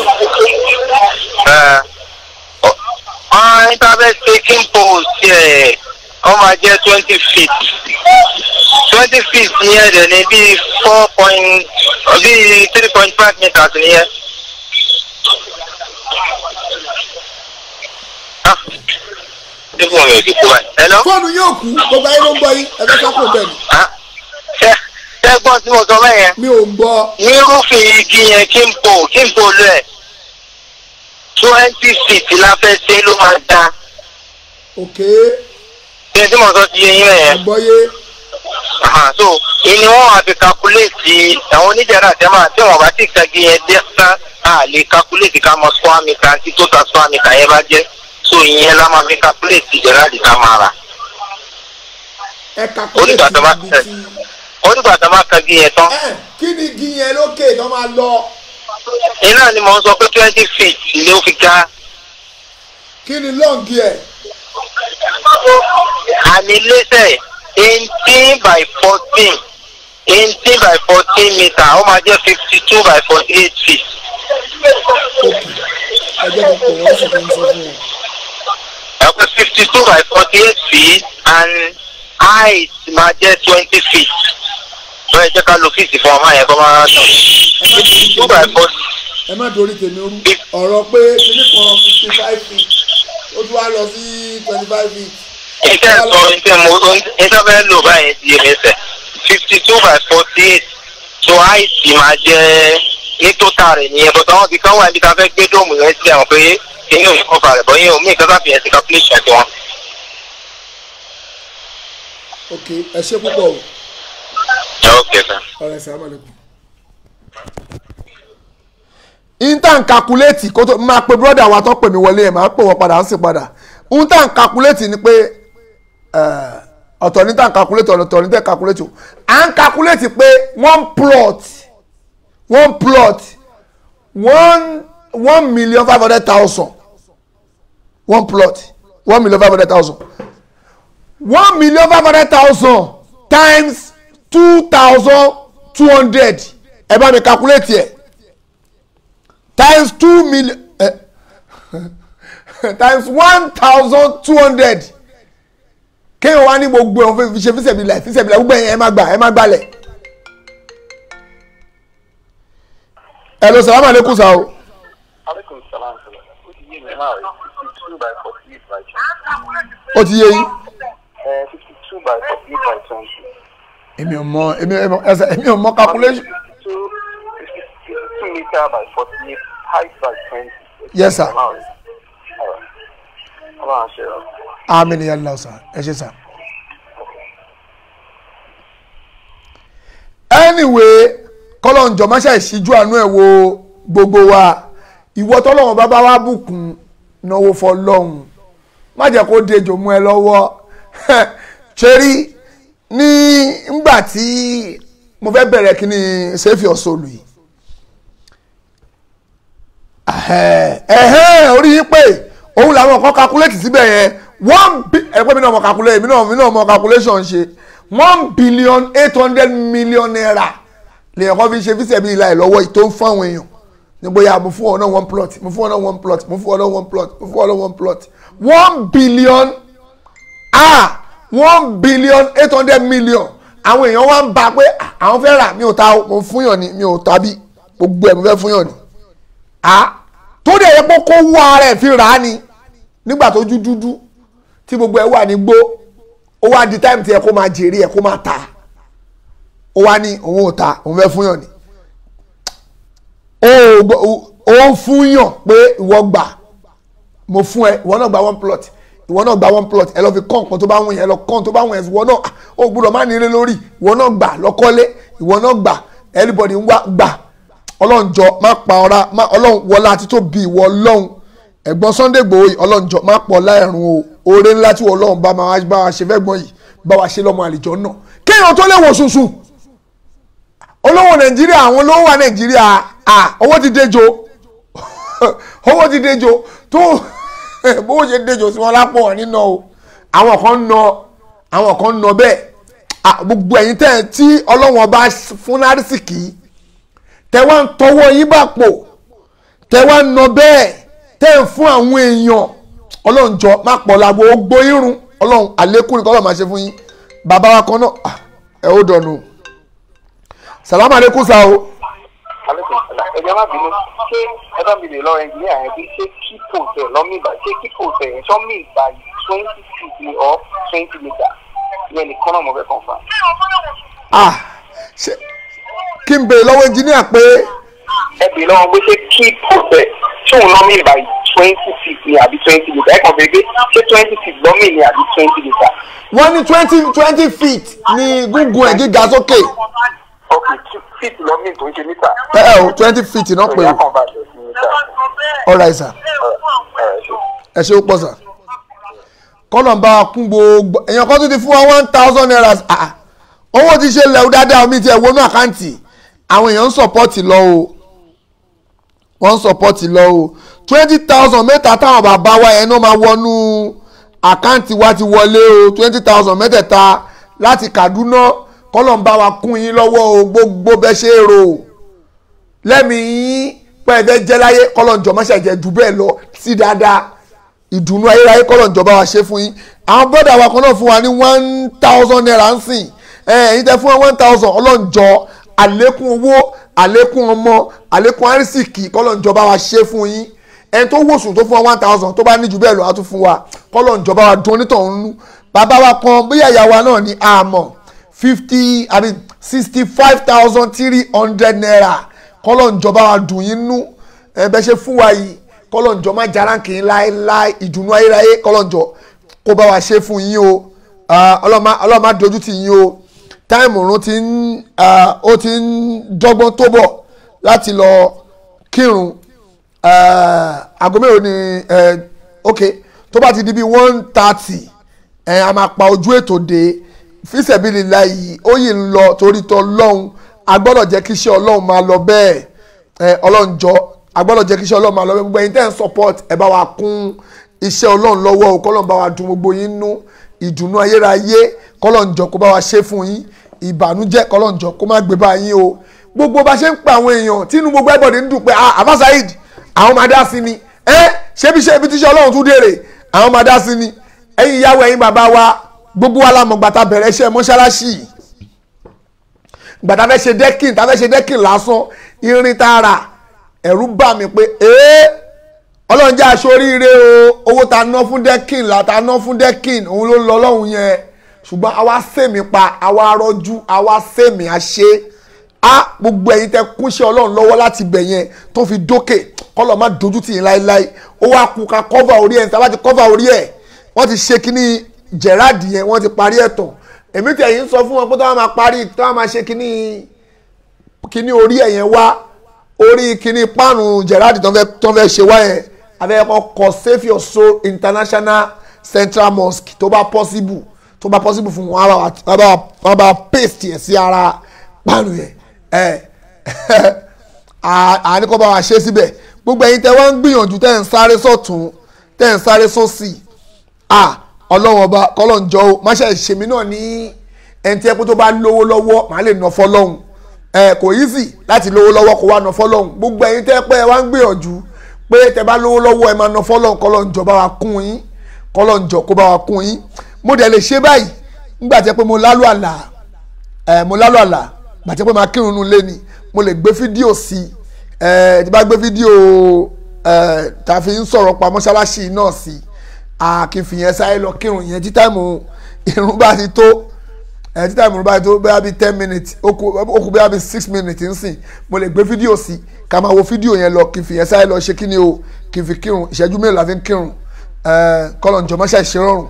S7: Internet taking post ẹ̀ ó máa jẹ́ 20 feet. 20 feet yẹn dẹ̀ ní bíi 3.5 meters nìyẹn.
S4: Fóònù yóò kú, gbogbo ayé ló ń gbọ́ yín, ẹ fẹ́ sápò bẹ́ẹ̀ ni.
S7: Ṣé gbọ́n tí mo sọ bẹ́ẹ̀ yẹn?
S4: Mi ò gbọ́.
S7: Nírúfin igi yẹn kí n pò lọ ẹ̀ 20 feet la fẹ́ ṣe ló máa da.
S4: Ok.
S7: Ṣé tí mo sọ ti yé yín yẹn?
S4: Àgbọ́yé.
S7: So ìní wọn wá fi calculate àwọn oníjàrá àti ẹ̀ma tí wọ́n bá ti kagi yẹn dé tán, a lè calculate ká mọ square meter àti total square meter yẹn bá jẹ́. So ìyẹn la máa fi calculate Gerard ká máa rà.
S4: Ẹ calculate ibi tí.
S7: Onígbà tó máa kagi yẹn tán.
S4: Kí ni igi yẹn lókè tó máa lọ?
S7: Iná ni mò ń sọ pé 20 feet ló fi ga.
S4: Kí ni long yẹ?
S7: Àní lẹ́sẹ̀ 18 by 14, 18 by 14 meter, ó máa jẹ́ 52 by 48 feet.
S4: Ok, ẹ jẹ́ kí n pè wọ́n sì fi ń sọ fún wọn.
S7: Ẹ̀kọ́ 52 by 48 feet and height máa jẹ́ 20 feet. Bẹ́ẹ̀ jẹ́ ká lo fíìsì fún ọmọ yẹn kó máa tàn. 52 by 40.
S4: Ẹ má dorí tèmi rú, ọ̀rọ̀ pé kíní kan 55 feet ó tún wá lọ sí 25 feet.
S7: Iṣẹ́ sọ iṣẹ́ mo iṣẹ́ fẹ́ lò báyìí ti yé mi sẹ̀ 52 by 48 so height máa jẹ́ ní total rẹ̀ nìyẹn, but àwọn ibìkan wà níbi tá a fẹ́ gbé dóòmù yẹn sí àwọn pé kíní ò ní kọ́fà rẹ̀ bọ́ yẹn omi ìkan sáfìyàn sí calculation tiwọn.
S4: Ok, ẹ ṣé púpọ̀ o.
S7: Ok sir.
S4: Ọ̀rẹ́ sàlámù alaykum. Intan calculate kó tó máa pe brother wa tó pè mí wọlé ẹ̀ máa pè wọ́n padà ń sì padà. Intan calculate ni pé ọ̀tọ̀ ní tàn calculate, ọ̀tọ̀ ní tẹ̀ calculate o. À ń calculate pé one plot 1,500,000, one plot 1,500,000, 1,500,000 times 2,200 ẹ bá mi calculate ẹ times 2 million times 1,200 kéèyàn wá ní gbogbo ẹ̀ fi ṣe fíṣẹ̀bílà fíṣẹ̀bílà gbogbo ẹ̀yìn ẹ má gbà ẹ má gbalẹ̀. Ẹ lọ sàlámù aleykum sa o.
S7: Aleykum salaam. Ó ti yé mi máa rí 52 by 48 by 20.
S4: Ó ti yé yín.
S7: 52 by 48 by 20.
S4: Èmi ò mọ èmi ò mọ calculation.
S7: 52 meter by 48 height by 20.
S4: Yes sir. Àmín ya Allah sir. Ẹ ṣé sir. Anyway, kọ́lọ́njọ́ má ṣe ìṣíjú àánú ẹ̀ wo gbogbo wa. Ìwọ tọ́lọ́run bá bá wá bùkún náwó fọlọ́hún, má jẹ́ kó dejò mú ẹ lọ́wọ́. Ṣe rí ní ngbà tí mo fẹ́ bẹ̀rẹ̀ kí ni Save Your Soul yìí, orí yín pé òun làwọn kan calculate síbẹ̀ yẹn ẹ̀pẹ́ mi náà mọ̀ calculate mi náà mọ̀ calculation ṣe 1,800,000,000 naira lèèyàn kan fi ṣe fíṣẹ̀ bí ìlà ẹ̀ lọ́wọ́ tó ń fún àwọn èèyàn ní bóyá mo fún ọ náà one plot, mo fún ọ náà one plot, mo fún ọ náà one plot, mo fún ọ náà one plot. 1,800,000,000 àwọn èèyàn wá ń ba pé àwọn fẹ́ rà, mi ò ta o, mo fún yàn ni, mi ò ta bí gbogbo ẹ̀ mo fẹ́ fún yàn ni. Tó dẹ̀ yẹ pé kó wá ara ẹ̀ fi rà á ni nígbà tó jú dúdú tí gbogbo ẹ̀ wà ní gbó, ó wá di táìmù tí ẹ kó máa jèrè ẹ kó máa ta, ó wá ní òun ò ta, òun fẹ́ fún yàn ni. Ó ń fún yàn pé ìwọ gbà, mo fún ẹ, ìwọ náà gba one plot, ìwọ náà gba one plot, ẹ lọ fi kọ́ nǹkan tó bá wùn yẹn, ẹ lọ kọ́ nǹkan tó bá wùn yẹn, ìwọ náà ó gbúdọ̀ má nílé lórí, ìwọ náà gbà lọ́kọ́lé, ìwọ náà gbà, everybody ń wá gbà. Ọlọ́run jọ má pa ọ̀rá, má Ọlọ́run wọlá àti tó bí ìwọ Ọlọ́run ẹ̀gbọ́n Sunday Igboho yìí, Ọlọ́run jọ má pọ̀ láìrùn o, oore ńlá tí Ọlọ́run bá máa bá wa ṣe fẹ́gbọ́n yìí, bá wa ṣe lọ́mọ àlìjọ náà, kéèyàn tó lè wò sùnsùn. Olówó Nàìjíríà, àwọn olówó wa Nàìjíríà, owó ti dejo, owó ti dejo tó bówó ṣe dejo sí wọn lápò wọn nínà o, àwọn kan nà, àwọn kan nà bẹ́ẹ̀. Gbogbo ẹ̀yin tẹ́ tí Ọlọ́run ọba fún lárísìkì, tẹ́ wá ń tọwọ́ yín bá pò, tẹ́ wá ń nà bẹ́ẹ̀, tẹ́ ń fún àwọn èèyàn, Ọlọ́run jọ má pọ̀ lágbo gbó irun, Ọlọ́run àlékún ni kọ́lọ́ máa ṣe fún yín. Bàbá wa kan náà ẹ ó dọ̀nù. Sàlámù aleykum sa o.
S7: Aleykum salam. Ẹ jẹ́ má bínú, ṣé ẹ bá mi lè lọ ẹnjìníà yẹn bí ṣé kí pòtẹ́ lọ́mí ìgbà, ṣé kí pòtẹ́ yẹn sọ́mí ìgbà 20 feet ni or 20 meter? Ìyẹn nìkan náà mo fẹ́ confirm.
S4: Ṣé kí n béèrè lọ́wọ́ ẹnjìníà pé.
S7: Ẹ béèrè lọ́wọ́ pé ṣé kí pòtẹ́ ṣé òun lọ́mí ìgbà 20 feet ni àbí 20 meter? Ẹ kàn béèrè pé ṣé 20 feet lọ́mí ni àbí 20 meter?
S4: Wọ́n ní 20 feet ni gúngun ẹ̀ gíga sókè.
S7: Ok, feet lọ́mí tó ń ṣe mítà.
S4: Ẹ o 20 feet náà pé o. All right sir. Ẹ ṣe ó pọ̀ sir. Kọ́nà bá wa kún gbogbo èèyàn kan tó ti fún wa 1,000 naira. Owó ti ṣe lẹ́wọ́ dáadáa, omi ti ẹ̀ wọnú àkáǹtì. Àwọn èèyàn ń sọ̀pọ́ọ̀tì lọ o. Wọ́n ń sọ̀pọ́ọ̀tì lọ o. 20,000 mẹ́ta táwọn bàbá wa yẹn náà máa wọnú àkáǹtì wa ti wọlé o. 20,000 mẹ́tẹ̀ẹ̀ta láti Kaduna. Kọ́lọ̀ ń bá wa kún yín lọ́wọ́ o, gbogbo bẹ́ ṣe rò lẹ́mìí yín pé ẹ fẹ́ jẹ́ láyé, kọ́lọ̀ ń jọ má ṣàjẹ́ jù bẹ́ẹ̀ lọ sí dáadáa, ìdùnnú ayérayé kọ́lọ̀ ń jọ bá wa ṣe fún yín. Àwọn bọ́dà wa kan náà fún wa ní 1,000 naira ń sìn, ẹ̀yin tẹ́ fún wa 1,000, Ọlọ́run jọ àlékún owó, àlékún ọmọ, àlékún àrísìkì, kọ́lọ̀ ń jọ bá wa ṣe fún yín. Ẹni tó wòsùn tó fún wa 1,000 tó bá ní jù bẹ́ẹ̀ lọ á tún fún wa, kọ́lọ̀ ń jọ bá wa dun onítọ̀hún nú. Bàbá wa kan bóyá ìyá wa náà ní àmọ́ 65,300 naira, kọ́lọ̀ ń jọba wa dùn yín nú. Ẹ bẹ́ ṣe fún wa yìí, kọ́lọ̀ ń jọ má jaránkì yín láéláé, ìdùnnú ayérayé kọ́lọ̀ ń jọ kó bá wa ṣe fún yín o. Ọlọ́run má dojú tì yín o. Táìmù òrùn ti ń ó ti ń dọ́gbọ́n tó bọ̀ láti lọ kírun. Aago mélòó ni? Ok, tó bá ti di bí 1:30 a máa pa ojú ètò dé. Fíṣẹ̀bílì láyìí ó yìí ń lọ torí tọ́ lọ́hùn, a gbọ́dọ̀ jẹ́ kí iṣẹ́ Ọlọ́run máa lọ bẹ́ẹ̀. Ọlọ́run jọ a gbọ́dọ̀ jẹ́ kí iṣẹ́ Ọlọ́run máa lọ bẹ́ẹ̀. Gbogbo ẹ̀yin tẹ́ ń support, ẹ bá wa kún iṣẹ́ Ọlọ́run lọ́wọ́ o, kọ́lọ́run bá wa dùn gbogbo yín nú, ìdùnnú ayérayé kọ́lọ́run jọ kó bá wa ṣe fún yín. Ìbànújẹ́ kọlọ́njọ kó má gbé bá yín o. Gbogbo bá ṣe ń pa àwọn èèyàn tínú gbogbo everybody ń dùn pé Àfáà Saheed àwọn máa dá sí ni, ṣé bí ṣe ibi tíṣe Ọlọ́run tún dèrè àwọn máa dá sí ni. Ẹ̀yin ìyàwó, ẹ̀yin bàbá wa, gbogbo wa la mọ̀ gbàtà bẹ̀rẹ̀ iṣẹ́ mọ́ṣáláṣí, gbàtà fẹ́ ṣe dẹ́kìn, tá fẹ́ ṣe dẹ́kìn lásán, irin tààrà, ẹ̀rù bà mí pé Ọlọ́run jẹ́ aṣoríire o, owó ta ná fún dẹ́kìn là ta ná fún dẹ́kìn òun ló ń lọ lọ́hùn yẹn. Ṣùgbọ́n àwa sèmi pa, àwa rọ́jú, àwa sèmi àṣe á. Gbogbo ẹ̀yin tẹ kúnṣẹ́ Ọlọ́run lọ́wọ́ láti bẹ̀ yẹn tó fi dókè, kọ́lọ̀ má dojú tì yín láéláé. Ó wá kú ká kọ́fà orí ẹ̀, tá bá ti kọ́fà orí ẹ̀, wọ́n ti ṣe kíní Gerard yẹn, wọ́n ti parí ẹ̀ tán. Èmi tẹ̀ yín sọ fún wọn pé tí wọ́n máa parí, tí wọ́n máa ṣe kíní orí ẹ̀ yẹn wá, orí kíní páànù Gerard tó fẹ́ ṣe wá yẹn, abẹ́rẹ́ kọ́ Save Your Soul International Central Mosque, tó bá possible, tó bá possible fún wọn, wọ́n bá paste yẹn sí ara páànù yẹn. Àní kọ́ bá wa ṣe síbẹ̀. Gbogbo ẹ̀yin tẹ́ wọ́n ń gbìyànjú, tẹ́ ń sáré sọ́tún, tẹ́ ń sáré sósì, Ọlọ́run ọba kọ́lọ́njọ́ o, má ṣe ṣèmi náà ní ẹni tí ẹ pé tó bá lówó lọ́wọ́ màá lè nà fọlọ́hún. Kò easy láti lówó lọ́wọ́ kó wá nà fọlọ́hún. Gbogbo ẹ̀yin tẹ́ pé ẹ wá ń gbìyànjú pé tẹ́ bá lówó lọ́wọ́ ẹ máa nà fọlọ́hún, kọ́lọ́njọ́ bá wa kún yín, kọ́lọ́njọ́ kó bá wa kún yín. Mo dẹ̀ lè ṣe báyìí nígbà tí ẹ pé mo lálù àlà, mo lálù àlà gbà tí ẹ pé máa kírun nù lé ni, mo lè gbé fídíò sí i. Tí bá gbé fídíò tá a fi ń sọ̀rọ̀ pa mọ́ṣáláṣí náà sí i, kí n fi yẹn sáré lọ kírun yẹn tí táìmù irun bá ti tó, tí táìmù irun bá ti tó bóyá bíi 10 minutes, ó kù bóyá bíi 6 minutes nsìn, mo lè gbé fídíò sí ká máa wo fídíò yẹn lọ, kí n fi yẹn sáré lọ ṣe kí ni o, kí n fi kírun. Ìṣẹ́jú mélòó la fi ń kírun? Kọ́lọ̀ ǹjọ́ mọ́ṣẹ́ ṣe rọrùn.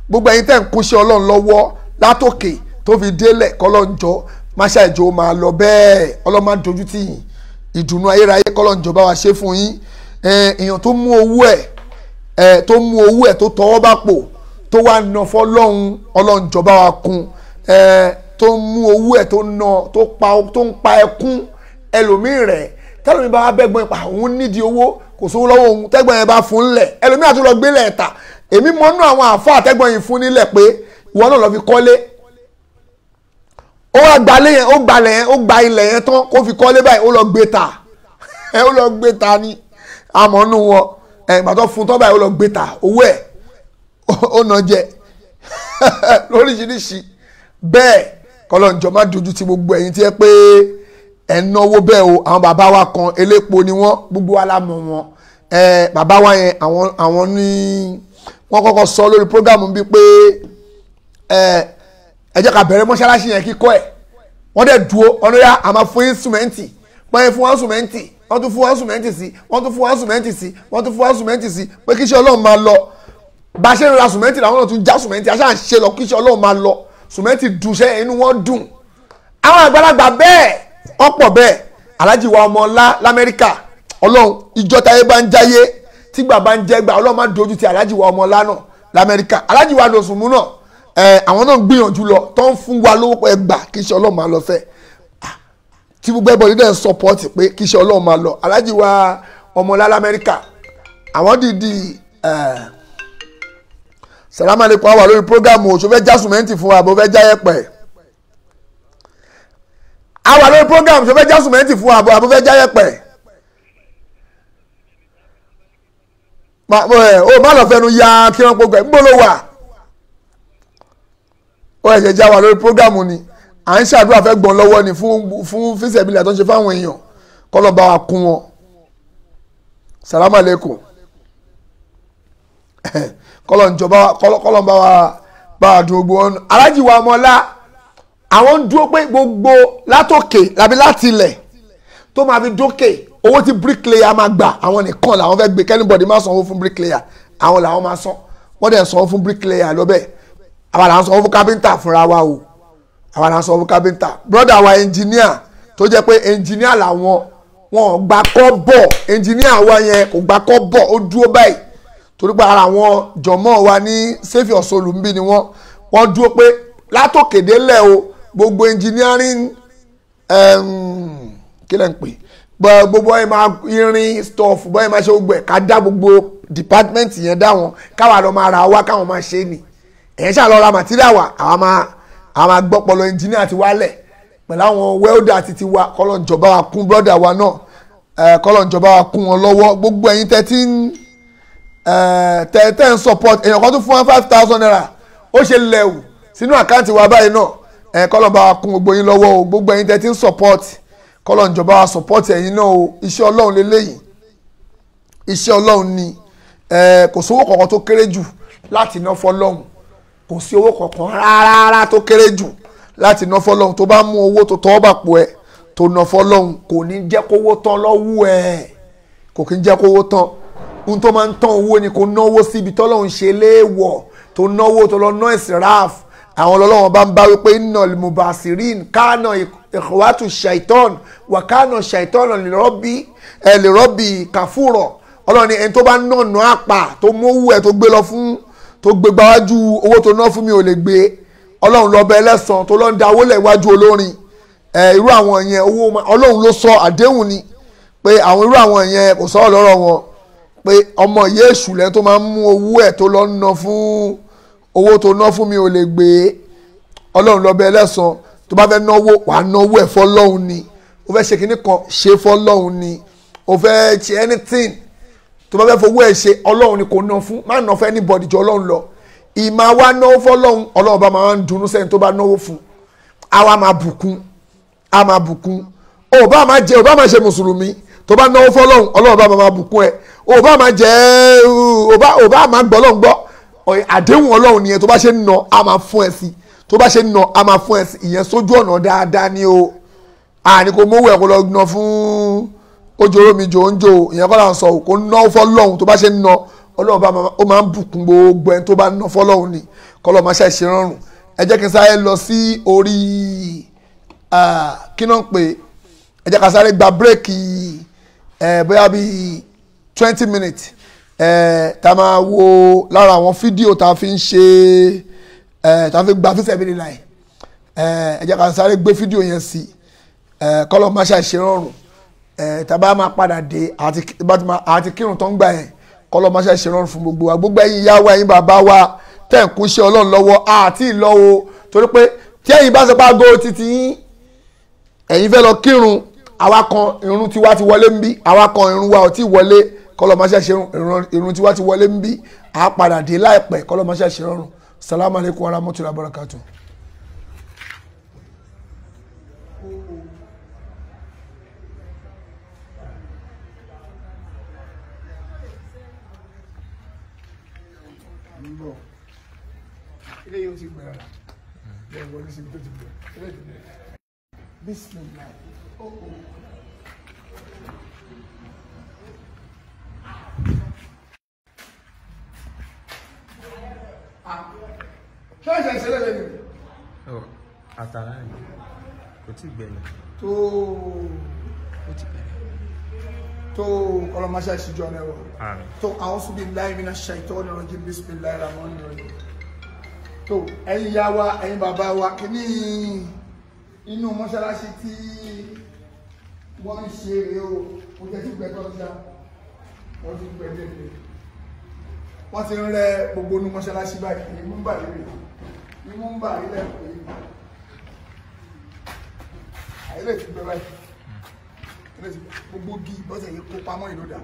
S4: Gbogbo ẹ̀yin tẹ́ ń kúnṣẹ́ Ọlọ́run lọ́wọ́ látòkè tó fi délẹ̀, kọ́lọ̀ ǹjọ́ máṣá ìjọ máa lọ bẹ́ẹ̀, Ọlọ́run máa dojú tì yín. Ìdùnnú ayérayé kọ́lọ̀ ǹjọ́ bá wa ṣe fún yín. Èèyàn tó mú owó ẹ̀, tó mú owó ẹ̀ tó tọwọ́ bá pò tó wá ná fọlọ́hún, Ọlọ́run jọ̀ọ́ bá wa kún. Tó mú owó ẹ̀ tó ná, tó pa, tó ń pa ẹkún ẹlòmíì rẹ̀, tẹlòmíì bá wá bẹ́gbọ́n ipa òun nídìí owó, kò sówó lọ́wọ́ òun, tẹ́gbọ́n yẹn bá fún lẹ̀, ẹlòmíì àti lọ gbélé ẹ̀ tà. Èmi mọ́nú àwọn àáfàá tẹ́gbọ́n yìí fún nílẹ̀ pé ìwọ náà lọ fi kọ́lé, ó wá gbalé yẹn, ó gbalẹ̀ yẹn, ó gba ilẹ̀ yẹn tán kó fi kọ́lé báyìí, ó lọ gbé ta, ó lọ gbé ta ní àmọ́nú wọn. Ìgbà tó fún tán báyìí, ó lọ gbé ta, owó ẹ̀ ó nà jẹ lóríṣiríṣi bẹ́ẹ̀. Kọlọ́njọ́ má dojú ti gbogbo ẹ̀yin tí ẹ pé ẹ̀ ń náwó bẹ́ẹ̀ o. Àwọn bàbá wa kan, elépo ni wọ́n, gbogbo wa la mọ̀ wọn. Bàbá wa yẹn, àwọn ní wọ́n kọ́kọ́ sọ lórí program bíi pé ẹ jẹ́ ká bẹ̀rẹ̀ mọ́ṣáláṣí yẹn kíkọ́ ẹ̀. Wọ́n dẹ̀ dúró ọ̀nà yá, àmọ́ fún yín sìmẹ́ǹtì. Wọ́n yẹn fún wa sìmẹ́ǹtì, wọ́n tún fún wa sìmẹ́ǹtì sí, wọ́n tún fún wa sìmẹ́ǹtì sí, wọ́n tún fún wa sìmẹ́ǹtì sí, pé kíṣẹ́ Ọlọ́run máa lọ. Bá a ṣe ń ra sìmẹ́ǹtì làwọn náà tún já sìmẹ́ǹtì, aṣáà ń ṣe lọ, kíṣẹ́ Ọlọ́run máa lọ. Sìmẹ́ǹtì dùnṣẹ́, inú wọn dùn. Àwọn àgbàlagbà bẹ́ẹ̀ ọ̀pọ̀ bẹ́ẹ̀. Aláàjì wa ọmọ ọlá l'Amẹ́ríkà, Ọlọ́run ìjọ táyé bá ń jáyé, tígbà bá ń jẹ́gbà, Ọlọ́run máa dojú ti aláàjì wa ọmọ ọlá náà l'Amẹ́ríkà. Aláàjì wa Dòsùnmú náà, àwọn náà ń gbìyànjú lọ, tó ń fún wa lówó pé gbà kíṣẹ́ Ọlọ́run máa lọ fẹ́, tí gbogbo ẹbọ nílẹ̀ ń support pé kíṣẹ́ Ọlọ́run máa lọ. Aláàjì wa ọmọlá l'Amẹ́ríkà, àwọn dìdí sàlámàlẹ́kùn àwà lórí program o. Ṣo fẹ́ já sùmẹ́ǹtì fún wa, àbò fẹ́ já yẹ̀pẹ̀? Àwà lórí program, ṣo fẹ́ já sùmẹ́ǹtì fún wa, àbò fẹ́ já yẹ̀pẹ̀? O má lọ fẹnu ya kí wọ́n gbogbo ẹ̀ ń bọ́ ló wà. Ó ẹ̀ṣẹ̀ já wà lórí program ni, à ń ṣàdúrà fẹ́ gbọ́n lọ́wọ́ ni fún fíṣẹ̀bílẹ̀ tó ń ṣe fáwọn èèyàn, kọ́lọ́ bá wa kún wọn. Sàlámà lẹ́kùn, kọ́lọ́ njọba, kọ́lọ́ bá wa dùn gbogbo wọn. Alájì wa ọmọlá, àwọn ń dúró pé gbogbo látòkè làbí láti ilẹ̀ tó máa fi dókè, owó tí bricklayer máa gbà, àwọn nìkan làwọn fẹ́ gbé, k'anybody má sanwó fún bricklayer, àwọn làwọn máa san. Wọ́n dẹ̀ sanwó fún bricklayer lọ́bẹ̀. Àwa là ń sanwó fún carpenter fúnra wa o, àwa là ń sanwó fún carpenter. Brother wa engineer, tó jẹ́ pé engineer làwọn, wọn ò gbà kọ́ bọ̀. Engineer wa yẹn kò gbà kọ́ bọ̀, ó dúró báyìí torí pé ara àwọn jọ̀mọ́ wa ní Save Your Soul ń bí ni wọ́n. Wọ́n dúró pé látòkèdélẹ̀ o, gbogbo engineering, kí lẹ́ ń pè, gbogbo ẹ̀ máa irin stuff, bọ́ ẹ̀ máa ṣe gbogbo ẹ̀, ká dá gbogbo department yẹn dá wọn, káwa lọ máa ra wá, káwọn máa ṣe ni. Ẹ̀yìn ṣáà lọ ra material wa, àwa máa A máa gbọ́pọlọ engineer ti wálẹ̀ pẹ̀lú àwọn welder ti tiwa. Kọ́lọ́n jọba wa kún brother wa náà, kọ́lọ́n jọba wa kún wọn lọ́wọ́. Gbogbo ẹ̀yin tẹ́ ti ń tẹ́ ń support, èèyàn kan tún fún wa 5,000 naira, ó ṣe lẹ̀wù sínú àkáǹtì wa báyìí náà. Kọ́lọ́n bá wa kún gbogbo yín lọ́wọ́ o. Gbogbo ẹ̀yin tẹ́ ti ń support, kọ́lọ́n jọba wa support ẹ̀yin náà o. Iṣẹ́ Ọlọ́run leléyìí, iṣẹ́ Ọlọ́run ni. Kò sówó kankan tó kéré jù láti ná fọ́lọ́run, kò sí owó kankan rárá tó kéré jù láti ná fọ́lọ́run. Tó bá mú owó tó tọ́ bà pò ẹ tó ná fọ́lọ́run, kò ní jẹ́ kówó tán lọ́wọ́ ẹ, kò kí ń jẹ́ kówó tán. Ohun tó máa ń tán owó ni kò náwó síbi tọ́lọ́run ṣe léèwọ̀, tó náwó tó lọ ná ìsìráàf. Àwọn ọlọ́wọ́n bá ń bá wípé innal mubasirin kánà ikhwatu shaitan wà kánà shaitan lè rọ́bì kàfúrọ̀. Ọlọ́run ni ẹni tó bá nànà àpà tó mówó ẹ̀ tó gbé lọ fún, tó gbé gbáwájú owó tó ná fún mi ò lè gbé, Ọlọ́run lọ́bẹ ẹlẹ́sàn tó lọ́ ń da owó lẹ̀ wájú olórin. Irú àwọn yẹn owó Ọlọ́run ló sọ àdéhùn ni pé àwọn irú àwọn yẹn kò sọ̀rọ̀ lọ́rọ̀ wọn pé ọmọ Yéṣù lẹ́ni tó máa ń mú owó ẹ̀ tó lọ́ ń ná fún, owó tó ná fún mi ò lè gbé, Ọlọ́run lọ́bẹ ẹlẹ́sàn. Tó bá fẹ́ náwó, wàá náwó ẹ̀ fọ́lọ́run ni. O fẹ́ ṣe kinní kan, ṣe fọ́lọ́run ni. O fẹ́ ṣe anything tó bá fẹ́ fowó ẹ̀ ṣe, Ọlọ́run ni kò ná fún. Má ná fún anybody jọ Ọlọ́run lọ. Ìmọ̀ wa náwó fọ́lọ́run, Ọlọ́run bá máa ń dunnú sẹ́ni tó bá náwó fún. Àwa máa bùkún, a máa bùkún. Ò bá máa jẹ, ò bá máa ṣe mùsùlùmí, tó bá náwó fọ́lọ́run, Ọlọ́run bá máa bùkún ẹ. Ò bá máa jẹ, ò bá máa gbọ́ Ọlọ́run gbọ́, àdéhùn Ọlọ́run nìyẹn. Tó bá ṣe ń ná, a máa fún ẹ sí. Tó bá ṣe ń ná, a máa fún ẹ sí. Ìyẹn sójú ọ̀nà dáadáa ni o. Àní kò mówó ẹ̀ kó lọ ná fún ojoro mi jò ń jò, ìyẹn kọ́ là ń sọ. Kò ná fọ́lọ́hún. Tó bá ṣe ń ná, Ọlọ́run bá ó máa ń bùkún gbogbo ẹni tó bá ná fọ́lọ́hún ni. Kọ́lọ́ máa ṣàìṣe rọrùn. Ẹ jẹ́ kí n sáré lọ sí orí kí náà ń pè, ẹ jẹ́ ká sáré gba bírèkì bóyá bíi 20 minutes, tá a máa wo lára àwọn fídíò tá a fi ń ṣe, tá a fi gba fíṣẹ̀ bíi láì. Ẹ jẹ́ ká sáré gbé fídíò yẹn sí, kọ́lọ́ máa ṣàìṣe rọrùn. Tàbá máa padà dé àti kírun tó ń gbà yẹn, kọ́lọ́ máa ṣàìṣe rọrùn fún gbogbo wa. Gbogbo ẹ̀yin ìyá wa, ẹ̀yin bàbá wa tẹ̀ ń kúnṣẹ́ Ọlọ́run lọ́wọ́, àti ìlọ́wọ́ torí pé tí ẹ̀yin bá ṣe pa ago títí yín, ẹ̀yin fẹ́ lọ kírun, àwa kan irun tiwa ti wọlé ń bí, àwa kan irun wa ò tí wọlé. Kọ́lọ́ máa ṣàìṣe irun tiwa ti wọlé ń bí. À padà dé láìpẹ́, kọ́lọ́ máa ṣàìṣe rọrùn. Salamu alaykum wa rahmatulahi wa barakatuh. Ilé yóò ti gbẹ̀rẹ̀ rà wọlé síbi tó ti gbẹ̀rẹ̀. Bismillah. Ṣé ẹ̀ṣẹ̀ ìṣẹ̀lẹ̀ lẹ́nu?
S3: Àtàrà ni kò tí gbẹ̀lẹ̀.
S4: Tó
S3: ó ti bẹ̀rẹ̀.
S4: Tó ọlọ́mọṣẹ́ ìṣíjú ọ̀nà ẹ̀rọ. Tó a'udhu billahi minash shaitani rajim. Bismillahir rahmanir rahim. Tó ẹ̀yin ìyá wa, ẹ̀yin bàbá wa, kíní inú mọ́ṣáláṣí tí wọ́n ń ṣe rèé o. Ó jẹ́ tí gbẹ́tọ́ ṣá, wọ́n ti gbẹ́ dẹ́gbẹ́, wọ́n ti ń rẹ gbogbo inú mọ́ṣáláṣí báyìí. Ní múmbà rèé, ní múmbà rí lẹ́ẹ̀kọ́ yìí, àìlè ti gbẹ báyìí, gbogbo gi bọ́sẹ̀ yìí kó pamọ́ ìlú dà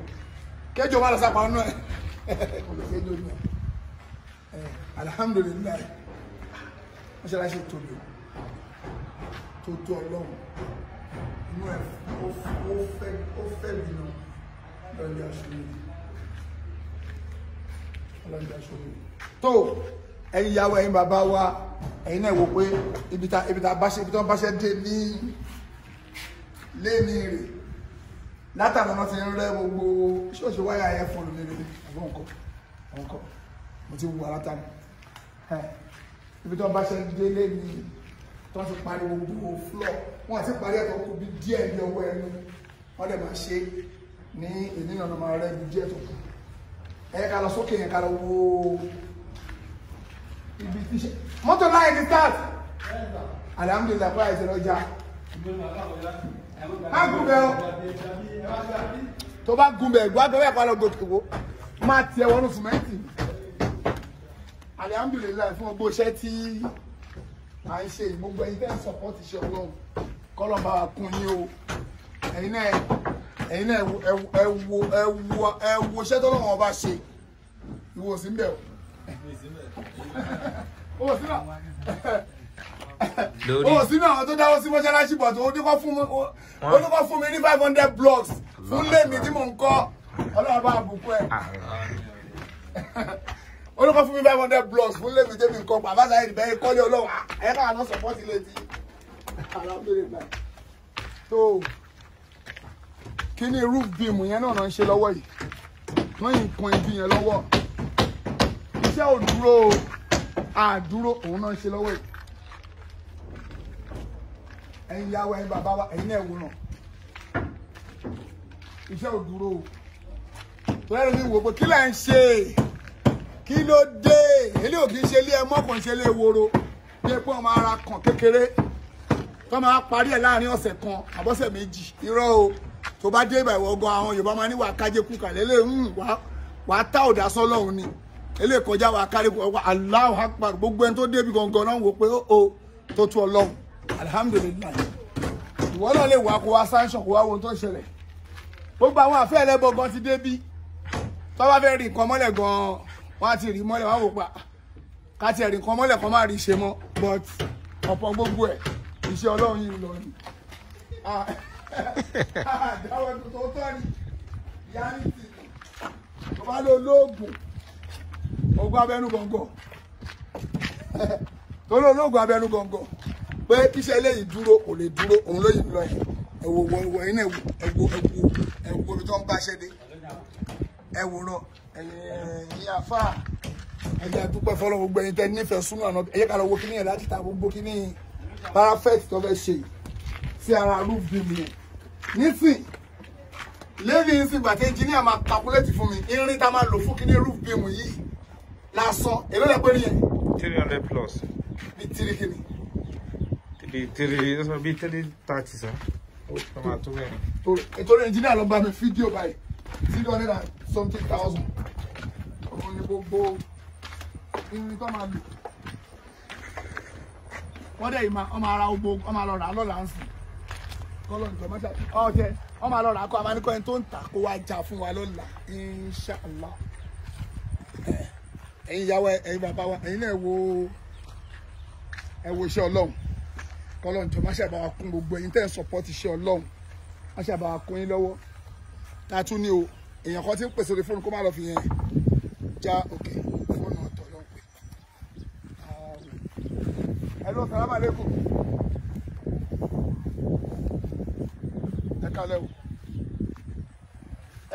S4: kẹjọ má lọ sápá nù ẹ kò lè ṣe é lónìí ẹ. Alhamdulilayi, mọ́ṣáláṣí tóbi tó tó Ọlọ́run inú ẹ ó fẹ́ bínú lọ́njà ṣòro lọ́njà ṣòro. Tó ẹ̀yin ìyàwó, ẹ̀yin bàbá wa, ẹ̀yin náà wò pé ibi tá wọ́n bá ṣe dé ní léni rè látàná náà ti ń rẹ́ gbogbo ṣọ́ọ̀ṣì wáyà ẹ̀ fọ́ọ̀lù mi rè. Àbọ̀ nǹkan mo ti wù látàná ibi tí wọ́n bá ṣe dé léni tí wọ́n ti parí gbogbo flọ́, wọ́n ti parí ẹ̀kọ́ kú bí díẹ̀ ní ọwọ́ ẹnu, wọ́n dẹ̀ máa ṣe ní èní náà máa rẹ́ bí díẹ̀ tó kù. Ẹ ká lọ sókè yẹn, ká lọ wo ibi tí ṣe mọ́tò láyé ti start. Alhamdulillah, pé àìsàn lọ́jà má gùn bẹ́ẹ̀ o, tó bá gùn bẹ́ẹ̀ gbọ́ bẹ́ẹ̀ kọ́ lọ gòkè wo má tiẹ̀ wọnú sìmẹ́ǹtì. Alhamdulillah fún gbogbo iṣẹ́ tí à ń ṣe gbogbo ẹ̀yin tẹ́ ń support iṣẹ́ Ọlọ́run kọ́lọ́ bá wa kún yín o. Ẹ̀yin náà ẹ wo iṣẹ́ tọ́lọ́run ọba ṣe. Ìwọ sí ń bẹ̀ o. O sí náà. O sí náà àwọn tó dáwọ́ sí mọ́ṣáláṣí bọ̀ tó ó ní kọ́ fún mi ní 500 blocks fún lèmi tí mò ń kọ́. Ọlọ́run bá bùkún ẹ̀. Ó ní kọ́ fún mi 500 blocks fún lèmi tí mò ń kọ́. Bàbá Saheed bẹ́ẹ̀ kọ́lé Ọlọ́run ẹ̀ káà náà support ilé tí. Alhamdulillah. Tó kí ni roof beam yẹn náà ń ṣe lọ́wọ́ yìí? Wọ́n yìí ń kan ibi yẹn lọ́wọ́. Iṣẹ́ ò dúró o, àdúró òun náà ń ṣe lọ́wọ́ yìí. Ẹ̀yin ìyá wa, ẹ̀yin bàbá wa, ẹ̀yin náà wò náà. Iṣẹ́ ò dúró o. Torí ẹ̀rọ mi wò pé kí là ń ṣe? Kí ló dé? Eléyìí ò kì í ṣe ilé ẹmọ́, kò ń ṣe ilé eworo. Bí epo ọmọ ara kan kékeré tó máa parí ẹ̀ láàrin ọ̀sẹ̀ kan àbọ̀sẹ̀ méjì. Irọ́ o. Tó bá dé ìbà ìwọ gan, àwọn Yorùbá máa ní wà kájé kú kàlẹ́ lè wà á tá òdà sọ́lọ́hún ni. Eléyìí kọjá wà á kárí kú Allahu Akbar. Gbogbo ẹni tó débi gangan náà wò pé ó tó tú Ọlọ́run. Alhamdulillah. Ìwọ náà lè wà kó wá sanction kó wá wo ohun tó ń ṣẹlẹ̀. Gbogbo àwọn àfẹ́ ẹlẹ́bọ gan ti débí. Tó bá fẹ́ rí nǹkan mọ́lẹ̀ gan, wọ́n á ti rí mọ́lẹ̀, wọ́n á wò pa ká tiẹ̀ rí nǹkan mọ́lẹ̀ kan má rí ṣe mọ́. But ọ̀pọ̀ gbogbo ẹ̀ iṣẹ́ Ọlọ́run yìí lọ ni. Àdáwọ̀ tó tọ́ ni reality. Tó bá lọ lóògùn, ogun abẹnú gọ̀ǹgọ̀. Tó lọ lóògùn abẹnú gọ̀ǹgọ̀ pé kíṣẹ́ eléyìí dúró kò lè dúró, òun ló yìí lọ ẹ̀. Ẹ̀wò wọ ẹ̀yin náà ẹ̀wò ẹ̀wò ibi tó ń bá ṣẹ́ dé. Ẹ̀wò rọ ẹ̀yin àfà ẹ̀jẹ̀ àdúpẹ́ fọlọ́ gbogbo ẹ̀yin tẹ́ nífẹ̀ẹ́ súnmọ́ àná. Ẹ̀yẹ́ ká lọ wo kíní yẹn láti ta gbogbo kíní parapet tó fẹ́ ṣe sí ara roof beam yẹn. Nísìn lẹ́yìn nísìn gbà tí engineer máa calculate fún mi irin tá máa lò fún kíní roof beam yìí lásán èló lẹ pé nìyẹn.
S3: 300 plus.
S4: Bí tírí kíni.
S3: Bí tírí bí 330 sá. Ó máa tó bẹ́ẹ̀.
S4: Nítorí engineer ló bá mi fídíò báyìí 300 and something thousand. Òun ni gbogbo irin tó máa lò. Wọ́n dẹ̀ yìí máa ra gbogbo wọ́n máa lọ rà á lọ́la ń sìn. Kọ́lọ̀ nìkan mọ́ṣá ọ̀tẹ̀ wọ́n máa lọ rà á kọ́ àmọ́ ẹni tó ń tà kó wá jà fún wa lọ́la inshallah. Ẹ̀yin ìyá wa, ẹ̀yin bàbá wa, ẹ̀yin náà ẹ wo iṣẹ́ Ọlọ́run. Kọ́lọ̀ nìkan mọ́ṣá bá wa kún gbogbo ẹ̀yin tẹ́ ń support iṣẹ́ Ọlọ́run mọ́ṣá bá wa kún yín lọ́wọ́. Ta tún ní o, èèyàn kan ti ń pèsè orí fóònù kó má lọ fi yẹn já òkè fóònù ọ̀tọ̀ ló ń pè. Hello, salam alaikum. Ẹ kálẹ́ o.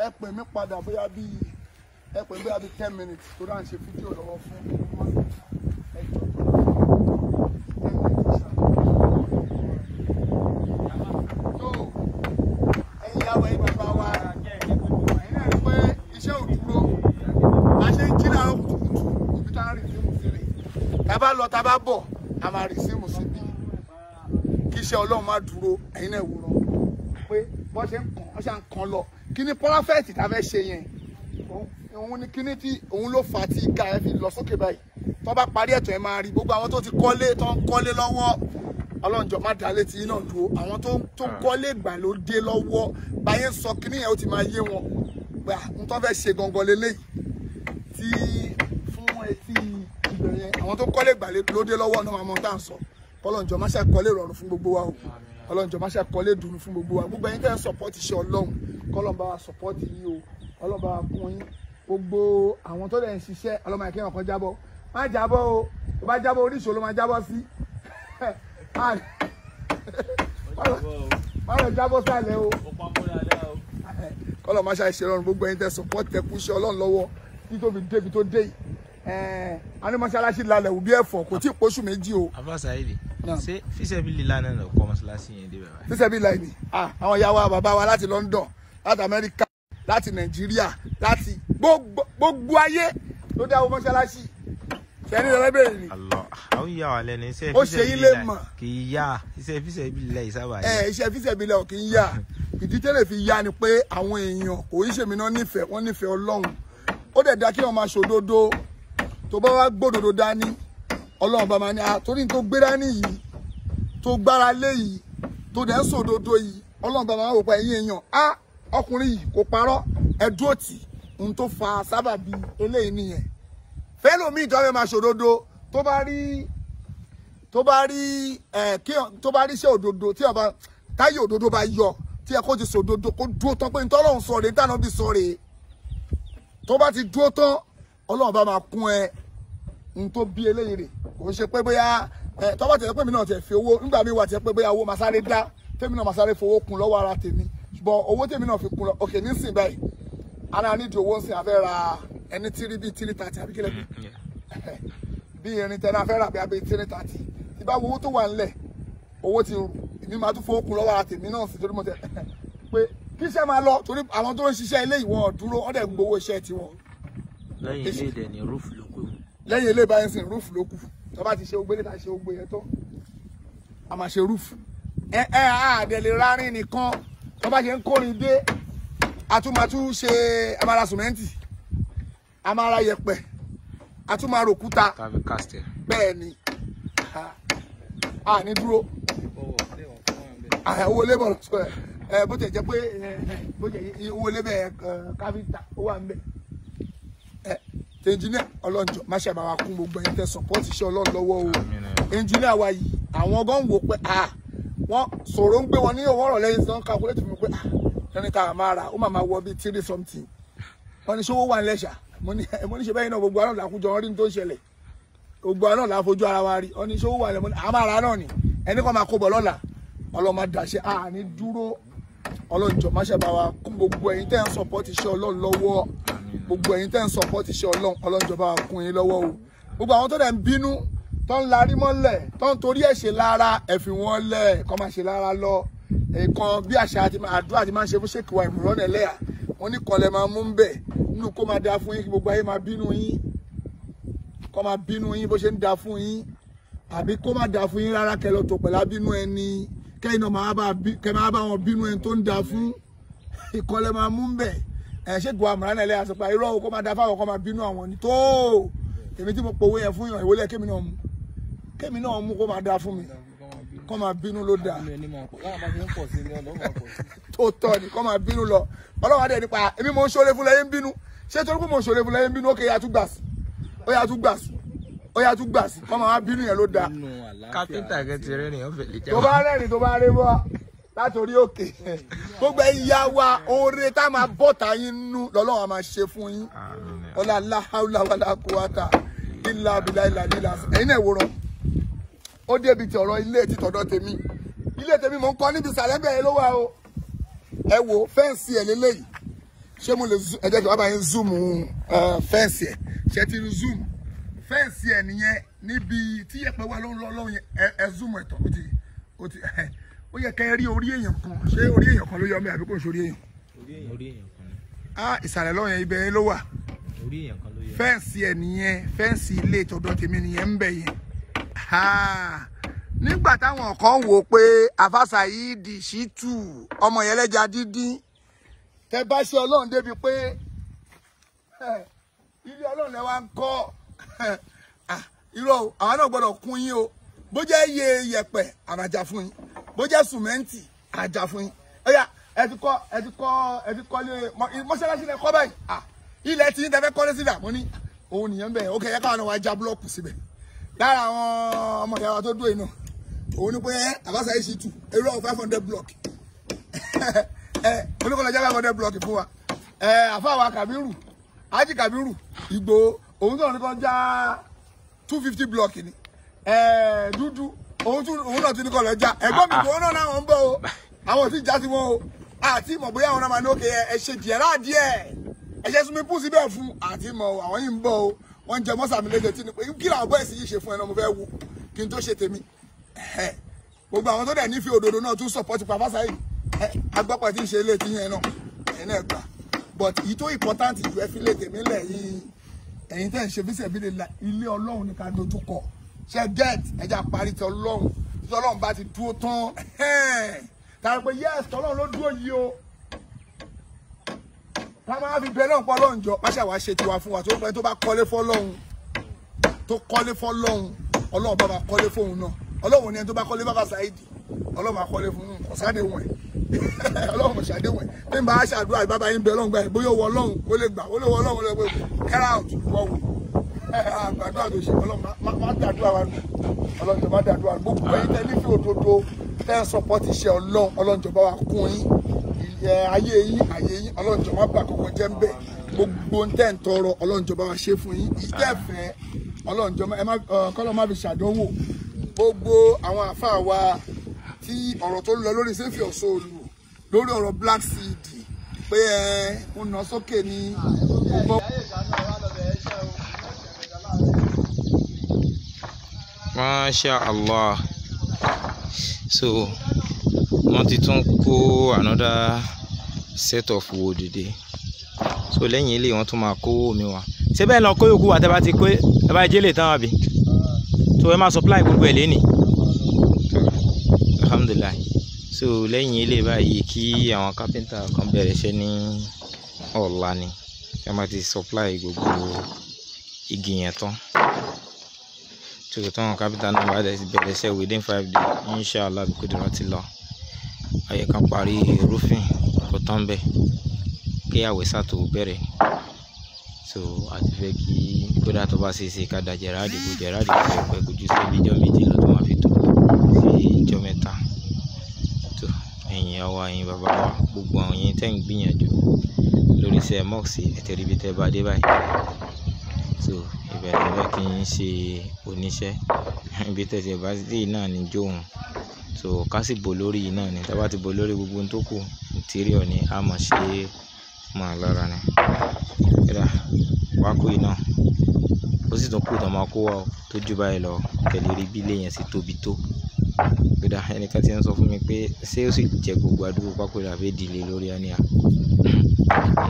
S4: Ẹ pè mí padà bóyá bí ẹ pè bóyá bí 10 minutes tó dáa ń ṣe fídíò lọ́wọ́ fún ẹ jọ 10 minutes ṣá. Tó ẹ̀yin ìyá wa, ẹ̀yin bàbá wa, ẹ̀yin náà rí pé iṣẹ́ ò dúró. A ṣe ń jí láàárọ̀ kùtùkùtù ibi tá a rìn sí mùsílẹ̀. Tá a bá lọ, tá a bá bọ̀, a máa rìn sí mùsíbí. Kí iṣẹ́ Ọlọ́run má dúró, ẹ̀yin náà wòran pé bọ́n ṣe ń kàn, wọ́n ṣe ń kàn lọ. Kí ni pọ́ráfẹ́ẹ̀tì tá a fẹ́ ṣe yẹn? Òun ni kíní tí òun ló fà á tí ìka ẹ fi lọ sókè báyìí. Tó bá parí ẹ̀tọ́ ẹ máa rí gbogbo àwọn tó ti kọ́lé tó ń kọ́lé lọ́wọ́. Ọlọ́run jọ̀ọ́ má dá létí iná dúró. Àwọn tó ń kọ́lé ìgbàlódé lọ́wọ́ báyẹn sọ kíní yẹn ó ti máa yé wọn. Pé n tó fẹ́ ṣe gangan leléyìí tí fún etí ibẹ̀ yẹn. Àwọn tó kọ́lé ìgbàlódé lọ́wọ́ náà máa mọ tá à ń sọ. Ọlọ́run jọ̀ọ́ má ṣe kọ́lé ìrọ̀rùn fún gbogbo wa o. Ọlọ́run jọ̀ọ́ má ṣe kọ́lé ìdùnnú fún gbogbo wa. Gbogbo ẹ̀yin tẹ́ ń support iṣẹ́ Ọlọ́run, kọ́lọ́run bá wa support yín o. Ọlọ́run bá wa kún yín. Gbogbo àwọn tó dẹ̀ ń ṣiṣẹ́, Ọlọ́run máa kí wọn kan jábọ́. Má jábọ́ o, tó bá jábọ́ oríṣi ló máa jábọ́ sí. Má lọ jábọ́ sálẹ̀ o. Kọ́lọ́run má ṣe ìrọ̀rùn gbogbo ẹ̀yin tẹ́ support tẹ́ kú iṣẹ́ Ọlọ́run lọ́wọ́ tí tó fi débi tó dé yìí. A ní mọ́ṣáláṣí lálẹ́ òbí ẹ̀fọ́ kò tí ì pósù méjì o.
S3: Abba Saheed, ṣé fíṣẹ́bí lánàá lọ kọ́ mọ́ṣáláṣí yẹn dé bàbá?
S4: Fíṣẹ́bí láì ní àwọn ìyá wa bàbá wa láti London, láti Amẹ́ríkà, láti Nàìjíríà, láti gbogbo ayé ló dáwọ́ mọ́ṣáláṣí. Ṣẹ́ni lọ́lẹ́bẹ̀rẹ̀ ni.
S3: Allah, àwọn ìyá wa lẹ́nu iṣẹ́
S4: Ó ṣe yín lè mọ̀.
S3: Kì í yá iṣẹ́ fíṣẹ́bí láì sábà yá.
S4: Iṣẹ́ fíṣẹ́bí láì kì í yá. Ìdí tẹ́lẹ̀ fi yá ni pé àwọn èèyàn kò í ṣèmi náà nífẹ̀ẹ́, wọ́n nífẹ̀ẹ́ Ọlọ́run. Ó dẹ̀ dá kí wọ́n máa ṣòdodo. Tó bá wá gbódodo dání, Ọlọ́run bá máa ní a torí tó gbéra níyì tó gbára lé yìí tó dẹ̀ ń sòdodo yìí Ọlọ́run bá máa wò pa ẹ̀yìn èèyàn á ọkùnrin yìí kò parọ́ ẹ̀dúró tì ohun tó fa sábàbí eléyìí nìyẹn. Fẹ́lòmíì tó fẹ́ máa ṣòdodo tó bá rí tó bá rí iṣẹ́ òdodo tí ọba táyé òdodo bá yọ tí ẹ kó ti sòdodo kó dúró tán pé ntọ́lọ́run sọ rèé tànà bí sọ rèé tó bá ti dúró tán Ọlọ́run bá máa kún ẹ n tó bí eléyìí rè kò ń ṣe pé bóyá ẹ tó bá tẹ̀lé pé mi náà tẹ̀ fi owó nígbà mi wà tẹ̀ pé bóyá owó máa sáré dá tèmi náà máa sáré fowó kún lọ́wọ́ ara tèmi ṣùgbọ́n owó tèmi náà fi kún lọ òkè nísìn báyìí ara nídìí owó ń sìn àfẹ́ ra ẹni tírí bíi 330 àbí kílẹ̀ bí irin tẹ́lẹ̀ afẹ́ rà bí abẹ́ 330 tí bá wo owó tó wà ńlẹ̀ owó ti rù èmi máa tún fowó kún lọ́wọ́ ara tèmi náà sí torí mo tẹ̀ pé kí iṣẹ́ máa lọ torí àwọn tó ń ṣiṣẹ́ ilé ìwọ̀n dúró wọ́n dẹ̀ gbowó iṣẹ́ tiwọn.
S8: Lẹ́yìn ilé ìdẹ̀ ni rúfù ló kù.
S4: Lẹ́yìn ilé báyìí sìn rúfù ló kù tó bá ti ṣe ogbélé tá a ṣe ogbé yẹn tán a máa ṣe rúfù. Ẹ ẹ àdẹ̀lẹ̀ rárín nìkan tó bá ṣe ń kórin dé a tún máa tún ṣe a máa ra sìmẹ́ǹtì a máa ra yẹ̀pẹ̀ a tún máa ròkúta bẹ́ẹ̀ ni a ní dúró owó lébọ̀ ẹ bó tẹ̀ jẹ́ pé bó tẹ̀ owó lébẹ̀ káfíńtà ó wà ń bẹ̀ ẹ tẹ ẹnjìníà ọlọ́njọ́ má ṣe àbáwá kún gbogbo ẹ̀yin tẹ sọ̀pọ́tì iṣẹ́ Ọlọ́run lọ́wọ́ o. Ẹnjìníà wa yìí àwọn gan wò pé wọ́n sọ̀rọ̀ ń gbé wọn ní owó ọ̀rọ̀ lẹ́yìn tí wọ́n calculate fún mi pé ẹni tá a máa rà ó máa máa wọ bíi 3 something wọ́n ní ṣówó wà ń lẹ́ṣà mo ní ṣe bẹ́yìn náà gbogbo àná làkújọ wọn rí ní tó ń ṣẹlẹ̀ gbogbo àná là fojú ara wa rí wọ́n ní ṣówó wà ń lẹ́ mo ní àmà rà náà ni ẹni kan máa kó bọ̀ lọ́la ọlọ́mọ dàṣẹ àní dúró ọlọ́njọ́ má ṣe bá wa kún gbogbo ẹ̀yin tẹ́ ń sọ̀pọ́tì iṣẹ́ Ọlọ́run lọ́wọ́ gbogbo ẹ̀yin tẹ́ ń sọ̀pọ́tì iṣẹ́ Ọlọ́run ọlọ́njọ́ bá wa kún yín lọ́wọ́ o. Gbogbo àwọn tó dẹ̀ ń bínú tó ń larí mọ́lẹ̀ tó ń torí ẹ̀ ṣe lára ẹ fi wọ́n lẹ̀ kó máa ṣe lára lọ ẹ̀kan bí àṣà àti àdúrà ti máa ń ṣe fún ṣèkìwà ìmúrọ́nà ẹlẹ́yà wọn ní kọlẹ̀ máa mú ń bẹ̀ nínú kó máa da fún yín kí gbogbo ayé máa bínú yín kó máa bínú yín bó ṣe ń da fún yín àbí kó má da fún yín rárá kẹ lọ tó pẹ̀lú abínú ẹni kẹ́yìn náà máa bá wọn bínú ẹni tó ń da fún ìkọlẹ̀ máa mú ń bẹ̀ ẹ̀ ṣèkìwà ìmúrọ́nà ẹlẹ́yà sọ pé irọ́ kó máa da fáwọn kó máa bínú àwọn ni tó èmi tí mo pòwe yẹn fún yàn ìwọlé kémi náà mú kémi náà mú kó máa da fún mi kọ́ máa bínú ló dáa tó tọ́ ni kọ́ máa bínú lọ ọlọ́wọ́ adé nípa èmi mò ń ṣoore fún lẹ́yìn bínú ṣé torí pé mò ń ṣoore fún lẹ́yìn bínú ó kè é yàtú gbà sí ó yàtú gbà sí ó yàtú gbà sí kọ́ máa bínú yẹn ló dáa.
S3: Kápẹ́ńtà kẹ́ ti rẹ́rìn ọ̀fẹ́ lè jẹ́
S4: tó bá rẹ́rìn tó bá rẹ́ bọ́ látòrí òkè gbogbo ẹ̀yà wa oore tá a máa bọ́ta yín nú lọ́lọ́wọ́ a máa ṣe fún yín ọlá aláhàúlà wàlá kúwàtà ìlà àbílà ìlà lílà ẹ̀yin náà wòran ó débi ti ọ̀rọ̀ ilé ti tọ̀dọ̀ tèmi ilé tèmi mò ń kọ́ níbi ìsàlẹ̀ bẹ́ẹ̀ ló wà o ẹ wo fẹ́ǹsì ẹ̀ lélẹ́yìí ṣé mo lè ẹ jẹ́ kí wọ́n bá yín zoom fẹ́ǹsì ẹ̀ ṣe ti zoom fẹ́ǹsì ẹ̀ nìyẹn níbi tí yẹ̀pẹ̀ wà ló ń lọ lọ́hùn yẹn ẹ zoom ẹ̀ tán ó ti ó yẹ kẹ́ ẹ rí orí èèyàn kan ṣé orí èèyàn kan ló yọ mí àbí kò ń ṣe orí èèyàn.
S3: Orí èèyàn kan ni.
S4: Ah ìsàlẹ̀ lọ́hùn yẹn ibẹ̀ yẹn ló wà
S3: orí èèyàn kan ló yọ.
S4: Fẹ́ǹsì ẹ̀ nìyẹn fẹ́ǹsì ilé tọ̀dọ̀ tèmi nìyẹn ń bẹ̀ yẹn. Nígbà táwọn kan wò pé Alfa Saheed Shittu ọmọ yẹn lẹ́ja dídín tẹ bá ṣe Ọlọ́run débi pé ilé Ọlọ́run lẹ wá ń kọ́ irọ́ o àwọn náà gbọ́dọ̀ kún yín o bó jẹ́ iye yẹ̀pẹ̀ àmàjà fún yín bó jẹ́ sùmẹ́ǹtì àjà fún yín ọ̀yà ẹ ti kọ́ ẹ ti kọ́ ẹ ti kọ́lé mọ́ṣáláṣí lẹ kọ́ báyìí ilẹ̀ tí yín tẹ fẹ́ kọ́lé síbẹ̀ mo ní òun nìyẹn bẹ́ẹ̀ ó kẹ́ yẹ káwọn náà wá já búlọ́ọ̀kù síbẹ̀ lára àwọn ọmọ ìyá wa tó dúró iná òun ni pé Alfa Saheed Shittu èrò 500 block ẹ oníkọlọjà 500 block fún wa ẹ àfàwà Kabiru Haji Kabiru Ìgbòho òun tó ní kọ́ já 250 block ni ẹ dúdú òun náà tún ní kọ́ lọ já ẹ̀gbọ́n mi kò náà náà ń bọ̀ o àwọn ò tí já sí wọn o àti ìmọ̀ bóyá àwọn náà máa ní òkè ẹ ṣe díẹ̀ rà díẹ̀ ẹ ṣe sunmi pù síbẹ̀ fún àti ìmọ̀ àwọn yìí ń bọ̀ o wọ́n ń jẹ mọ́sàmí léde tí ni pé kí làwọn bọ́ẹ̀sì yìí ṣe fún ẹ náà mo fẹ́ wo kí n tó ṣe tèmi gbogbo àwọn tó dẹ̀ nífẹ̀ẹ́ òdodo náà tún sọ̀pọ̀tì pa Alfa Saheed agbọ́pọ̀ tí ń ṣe ilé tí yẹn náà ẹ̀yin náà gbà but èyí tó important jù ẹ fi lé tèmi lẹ̀ yìí ẹ̀yin tẹ́ ń ṣe fíṣẹ̀ bí lè la ilé Ọlọ́run ní ká dojú kọ ṣe get ẹja parí ti Ọlọ́run tí Ọlọ́run bá ti dúró tán tàbí pé yes tọ́lọ́run ló dúró yìí o ká máa fi bẹ lọ́hùn pọ́ lọ́hùn jọ má ṣàwá ṣe tiwa fún wa tó pẹ́ tó bá kọ́lé fọ́lọ́hùn tó kọ́lé fọ́lọ́hùn Ọlọ́run bá máa kọ́lé fóun náà. Ọlọ́run ní ẹni tó bá kọ́lé bàbá Saheed, Ọlọ́run máa kọ́lé fún un, kò sádéhùn ẹ̀. Ọlọ́run kò ṣàdéhùn ẹ̀. Bí n bá ṣàdúrà bàbá yín bẹ Ọlọ́run gbà yín, bóyá owó Ọlọ́run ó lè gbà, ó lè wọ Ọlọ́run ó lè gbà, get out wọ́n wò. Àgbàdúrà tó ṣe, Ọlọ́run má dàdúrà wa nù. Ọlọ́run jọ má dàdúrà nù. Gbogbo ẹ̀yin tẹ́ nífẹ̀ẹ́ òdodo, tẹ́ ń sọpọ́tì iṣẹ́ Ọlọ́run, Ọlọ́run jọ bá wa kún yín. Ayé yín, ayé yín, Ọlọ́run jọ má bà kankan jẹ́ ń bẹ̀. Gbogbo ń tẹ́ ń tọrọ, Ọlọ́run jọ bá wa ṣe fún yín. Ìtẹ́fẹ́, Ọlọ́run jọ ẹ má kọ́lọ́ má fi ṣàdánwò. Gbogbo àwọn àfáà wa tí ọ̀rọ̀ tó ń lọ lórí Save Your Soul, lórí ọ̀rọ̀ Black Seed, pé ẹ ń nà sókè ní.
S3: Masha Allah. So wọ́n ti tún kó another set of wood dìde. So lẹ́yìn eléyìí wọ́n tún máa kó omi wá. Ṣé bẹ́ẹ̀ lọ kó yòókù wá tẹ́ bá ti kó ẹ bá jẹ́lẹ̀ tán àbí? So ẹ máa supply gbogbo ẹ̀ lénìí. Alhamdulillah. So lẹ́yìn eléyìí báyìí kí àwọn carpenter kan bẹ̀rẹ̀ iṣẹ́ ní ọ̀la ni. Ẹ máa ti supply gbogbo igi yẹn tán. So táwọn carpenter náà bá bẹ̀rẹ̀ iṣẹ́ within 5 days, inshallah bí kò dúró ti lọ. Ayẹ kan parí roofing kò tán bẹ́ẹ̀ kí àwẹ̀ sá tó bẹ̀rẹ̀. So a ti fẹ́ kí kódà tó bá ṣe é ṣe ká da Gerard bò, Gerard kò fẹ́ pẹ́ kojú sí ibi ijọ́ méjì lọ tó máa fi tó sí ijọ́ mẹ́ta. So ẹ̀yin àwa, ẹ̀yin bàbá wa, gbogbo àwọn yín tẹ́ ń gbìyànjú lórí iṣẹ́ mosque, ẹ ti rí ibi tẹ́ bá dé báyìí. So ìbẹ̀rẹ̀ bẹ́ẹ̀ kí n ṣe oníṣẹ́ ibi tẹ́ bá dé náà ní jóun. So ká sì bò lórí yìí náà ni, tá bá ti bò lórí gbogbo ohun tó kù, interior ni a mọ̀ ṣe mọ̀ lára ni. Kódà wákò yìí náà, ó sì tún kù tó máa kó wá o, tó jù báyìí lọ, kẹ́ lè rí bí ilé yẹn ṣe tóbi tó. Kódà ẹnìkan tí ń sọ fún mi pé ṣé ó sì jẹ́ gbogbo àdúgbò pákó la fẹ́ dìlé lórí àníyá.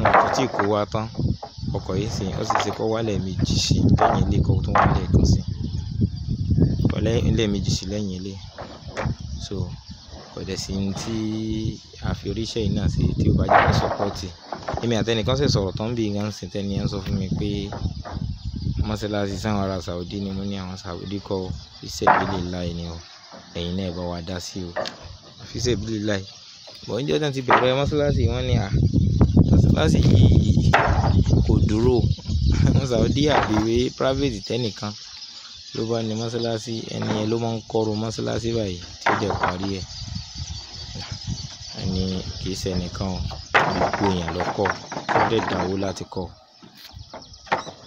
S3: Wọn kò tí ì kó wá tán. Ọkọ̀ yìí sì, ó sì ṣe kó wá lẹ́ẹ̀mejì sí lẹ́yìn ilé kó tún wá lẹ́ẹ̀kan sí. Lẹ́ẹ̀mejì sí lẹ́yìn ilé. So kò dẹ̀ sí ní tí a fi oríṣẹ́ yìí náà sí tí ó bá jẹ́ pé support. Èmi àti ẹnìkan sì sọ̀rọ̀ tán bí nǹkan sì tẹ́ni ẹ ń sọ fún mi pé mọ́sálásí sáwọn ará Saudi ni. Mo ní àwọn Saudi kọ́, fisabilillah ni o. Ẹ̀yin náà ẹ bá wa dá sí o. Fisabilillah. But níjọ́ tí wọ́n ti bẹ̀rẹ̀ mọ́sálásí, wọ́n ní à mọ́sálásí yìí kò dúró. Àwọn Saudi àbí private tẹ́nìkan ló bá ní mọ́sálásí, ẹni yẹn ló máa ń kọ́ru mọ́sálásí báyìí tí ó dẹ̀ parí ẹ̀. Ẹni kì í ṣe ẹnìkan o, gbogbo èèyàn ló kọ́, ó dẹ̀ dáwó láti kọ́,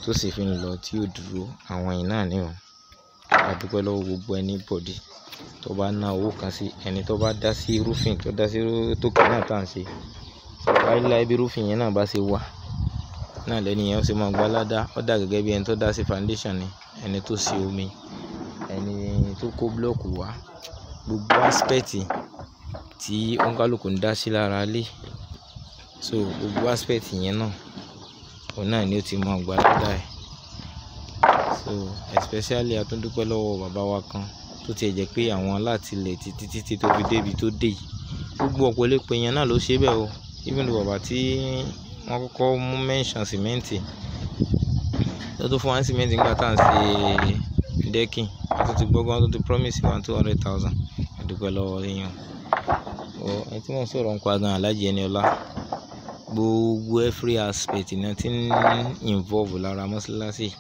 S3: tó sì fi ń lọ tí ó dúró. Àwọn yìí náà ni o. A dúpẹ́ lọ́wọ́ gbogbo anybody tó bá ná owó kan sí, ẹni tó bá dá sí roofing, tó dá sí tókè náà tá à ń ṣe. Láíláí bí roofing yẹn náà bá ṣe wà náà lẹ́ni yẹn ó sì máa gbá ládá. Ó dà gẹ́gẹ́ bí ẹni tó dá sí foundation ni, ẹni tó ṣe omi, ẹni tó kó block wá. Gbogbo aspect tí òǹkálùkù ń dá sí lára ilé. So gbogbo aspect yẹn náà, òun náà ni ó ti máa gbá ládá ẹ̀. So especially a tún dúpẹ́ lọ́wọ́ bàbá wa kan tó ti jẹ́ pé àwọn láti ilẹ̀ títí títí tó fi dé ibi tó dé yìí. Gbogbo ọ̀pọ̀lọpọ̀ èèyàn náà ló ṣe bẹ́ẹ̀ o. Even though bàbá tí wọ́n kọ́kọ́ mú mention cement, tó tún fún wa ní cement nígbà tá à ń ṣe decking, a tún ti gbọ́ gan, tó ti promise wa 200,000. A dúpẹ́ lọ́wọ́ yín o. Ẹni tí mò ń sọ̀rọ̀ ń pa gan Alhaji Eniola. Gbogbo every aspect ni wọ́n ti ń involve lára mọ́sálásí.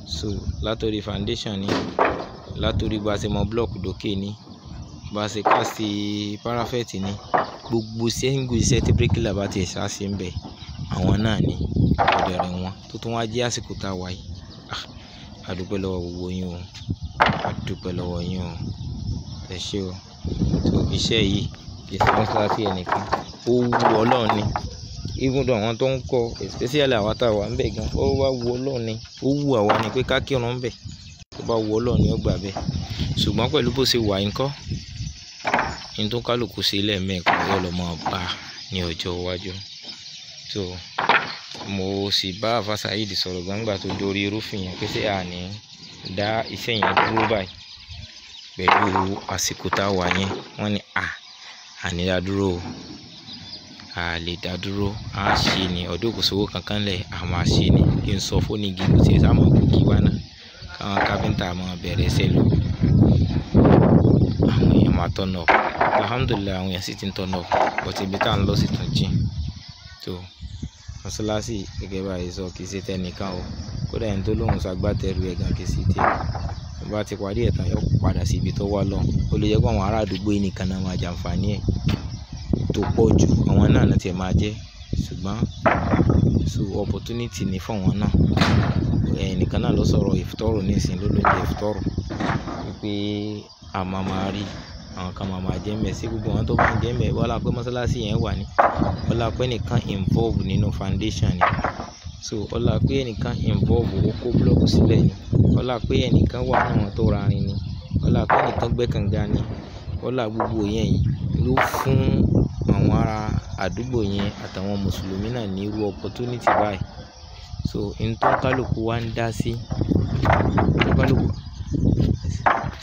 S3: So látorí foundation ni, látorí bá ṣe mọ block dókè ni, bá ṣe cast parapet ni, gbogbo single iṣẹ́ tí bricklayer bá ti ẹ̀ ṣá ṣe ń bẹ̀, àwọn náà ni ọ̀dẹ̀rẹ̀ wọn tó tún wá jẹ́ àsìkò tá a wà yìí. Ah, a dúpẹ́ lọ́wọ́ gbogbo yín o. A dúpẹ́ lọ́wọ́ yín o. Ẹ ṣé o. So iṣẹ́ yìí kì í ṣe mọ́sálásí ẹnìkan, ó wu Ọlọ́run ni. Even though àwọn tó ń kọ́, especially àwa tá a wà níbẹ̀ gan, ó wá wu Ọlọ́run ni. Ó wu àwa ni pé ká kírun ńbẹ̀. Tó bá wu Ọlọ́run ni ó gbà bẹ́ẹ̀. Ṣùgbọ́n pẹ̀lú bó ṣe wà yìí ńkọ́, ohun tó kálùkù ṣe lẹ́ẹ̀mẹ́ẹ̀kan yóò lọ máa bá ní ọjọ́ iwájú. So mo sì bá Alfa Saheed sọ̀rọ̀ gan nígbà tó dórí roofing yẹn pé ṣé a ní dá iṣẹ́ yẹn dúró báyìí pẹ̀lú àsìkò tá a wà yẹn. Wọ́n ní à ní dá dúró o. A lè dá dúró, a ṣe ni. Ọdún kò sówó kankan lẹ̀, a máa ṣe ni. Kí n sọ fún onígi kò tí ẹ sá mọ̀ kó kí wá náà. Àwọn kápẹ́ńtà máa bẹ̀rẹ̀ iṣẹ́ lọ, àwọn èèyàn máa turn up. Alhamdulillah, àwọn èèyàn sì ti ń turn up, but ibi tá à ń lọ sì tún jìn. Tó mọ́ṣáláṣí gẹ́gẹ́ bá a ṣe sọ, kì í ṣe tẹnìkan o. Kódà ẹni tó lóun ṣagbátẹrù ẹ̀ gan kì í ṣe tiẹ̀. Tó bá ti parí ẹ̀ tán, yóò padà sí ibi tó wà lọ. Ó lè jẹ́ pé àwọn ará àdúgbò yìí nìkan náà máa jàǹfààní ẹ̀ tó pọ̀ jù, àwọn náà náà tiẹ̀ máa jẹ́. Ṣùgbọ́n so opportunity ni fún àwọn náà. Ẹnìkan náà ló sọ̀rọ̀ ìfitọ́rù nísìnyí, ló ló jẹ ìfitọ́rù wípé a máa máa rí àwọn kan máa máa jẹ́ ńbẹ̀. Sí gbogbo àwọn tó bá ń jẹ́ ńbẹ̀, bọ́lá pé mọ́ṣáláṣí yẹn wà ní, ọlá pé ẹnìkan involve nínú foundation ni. So ọlá pé ẹnìkan involve ó kó búlọ́ọ̀kù sílẹ̀ ni, ọlá pé ẹnìkan wà nínú àwọn tó ra irin ni, ọlá pé ẹnìkan gbẹ́ kànga ni, ọlá gbogbo yẹn yìí ló fún àwọn ará àdúgbò yẹn àtàwọn mùsùlùmí náà ní irú opportunity báyìí. So n tó kálukú wa ń dá sí, tó kálukú.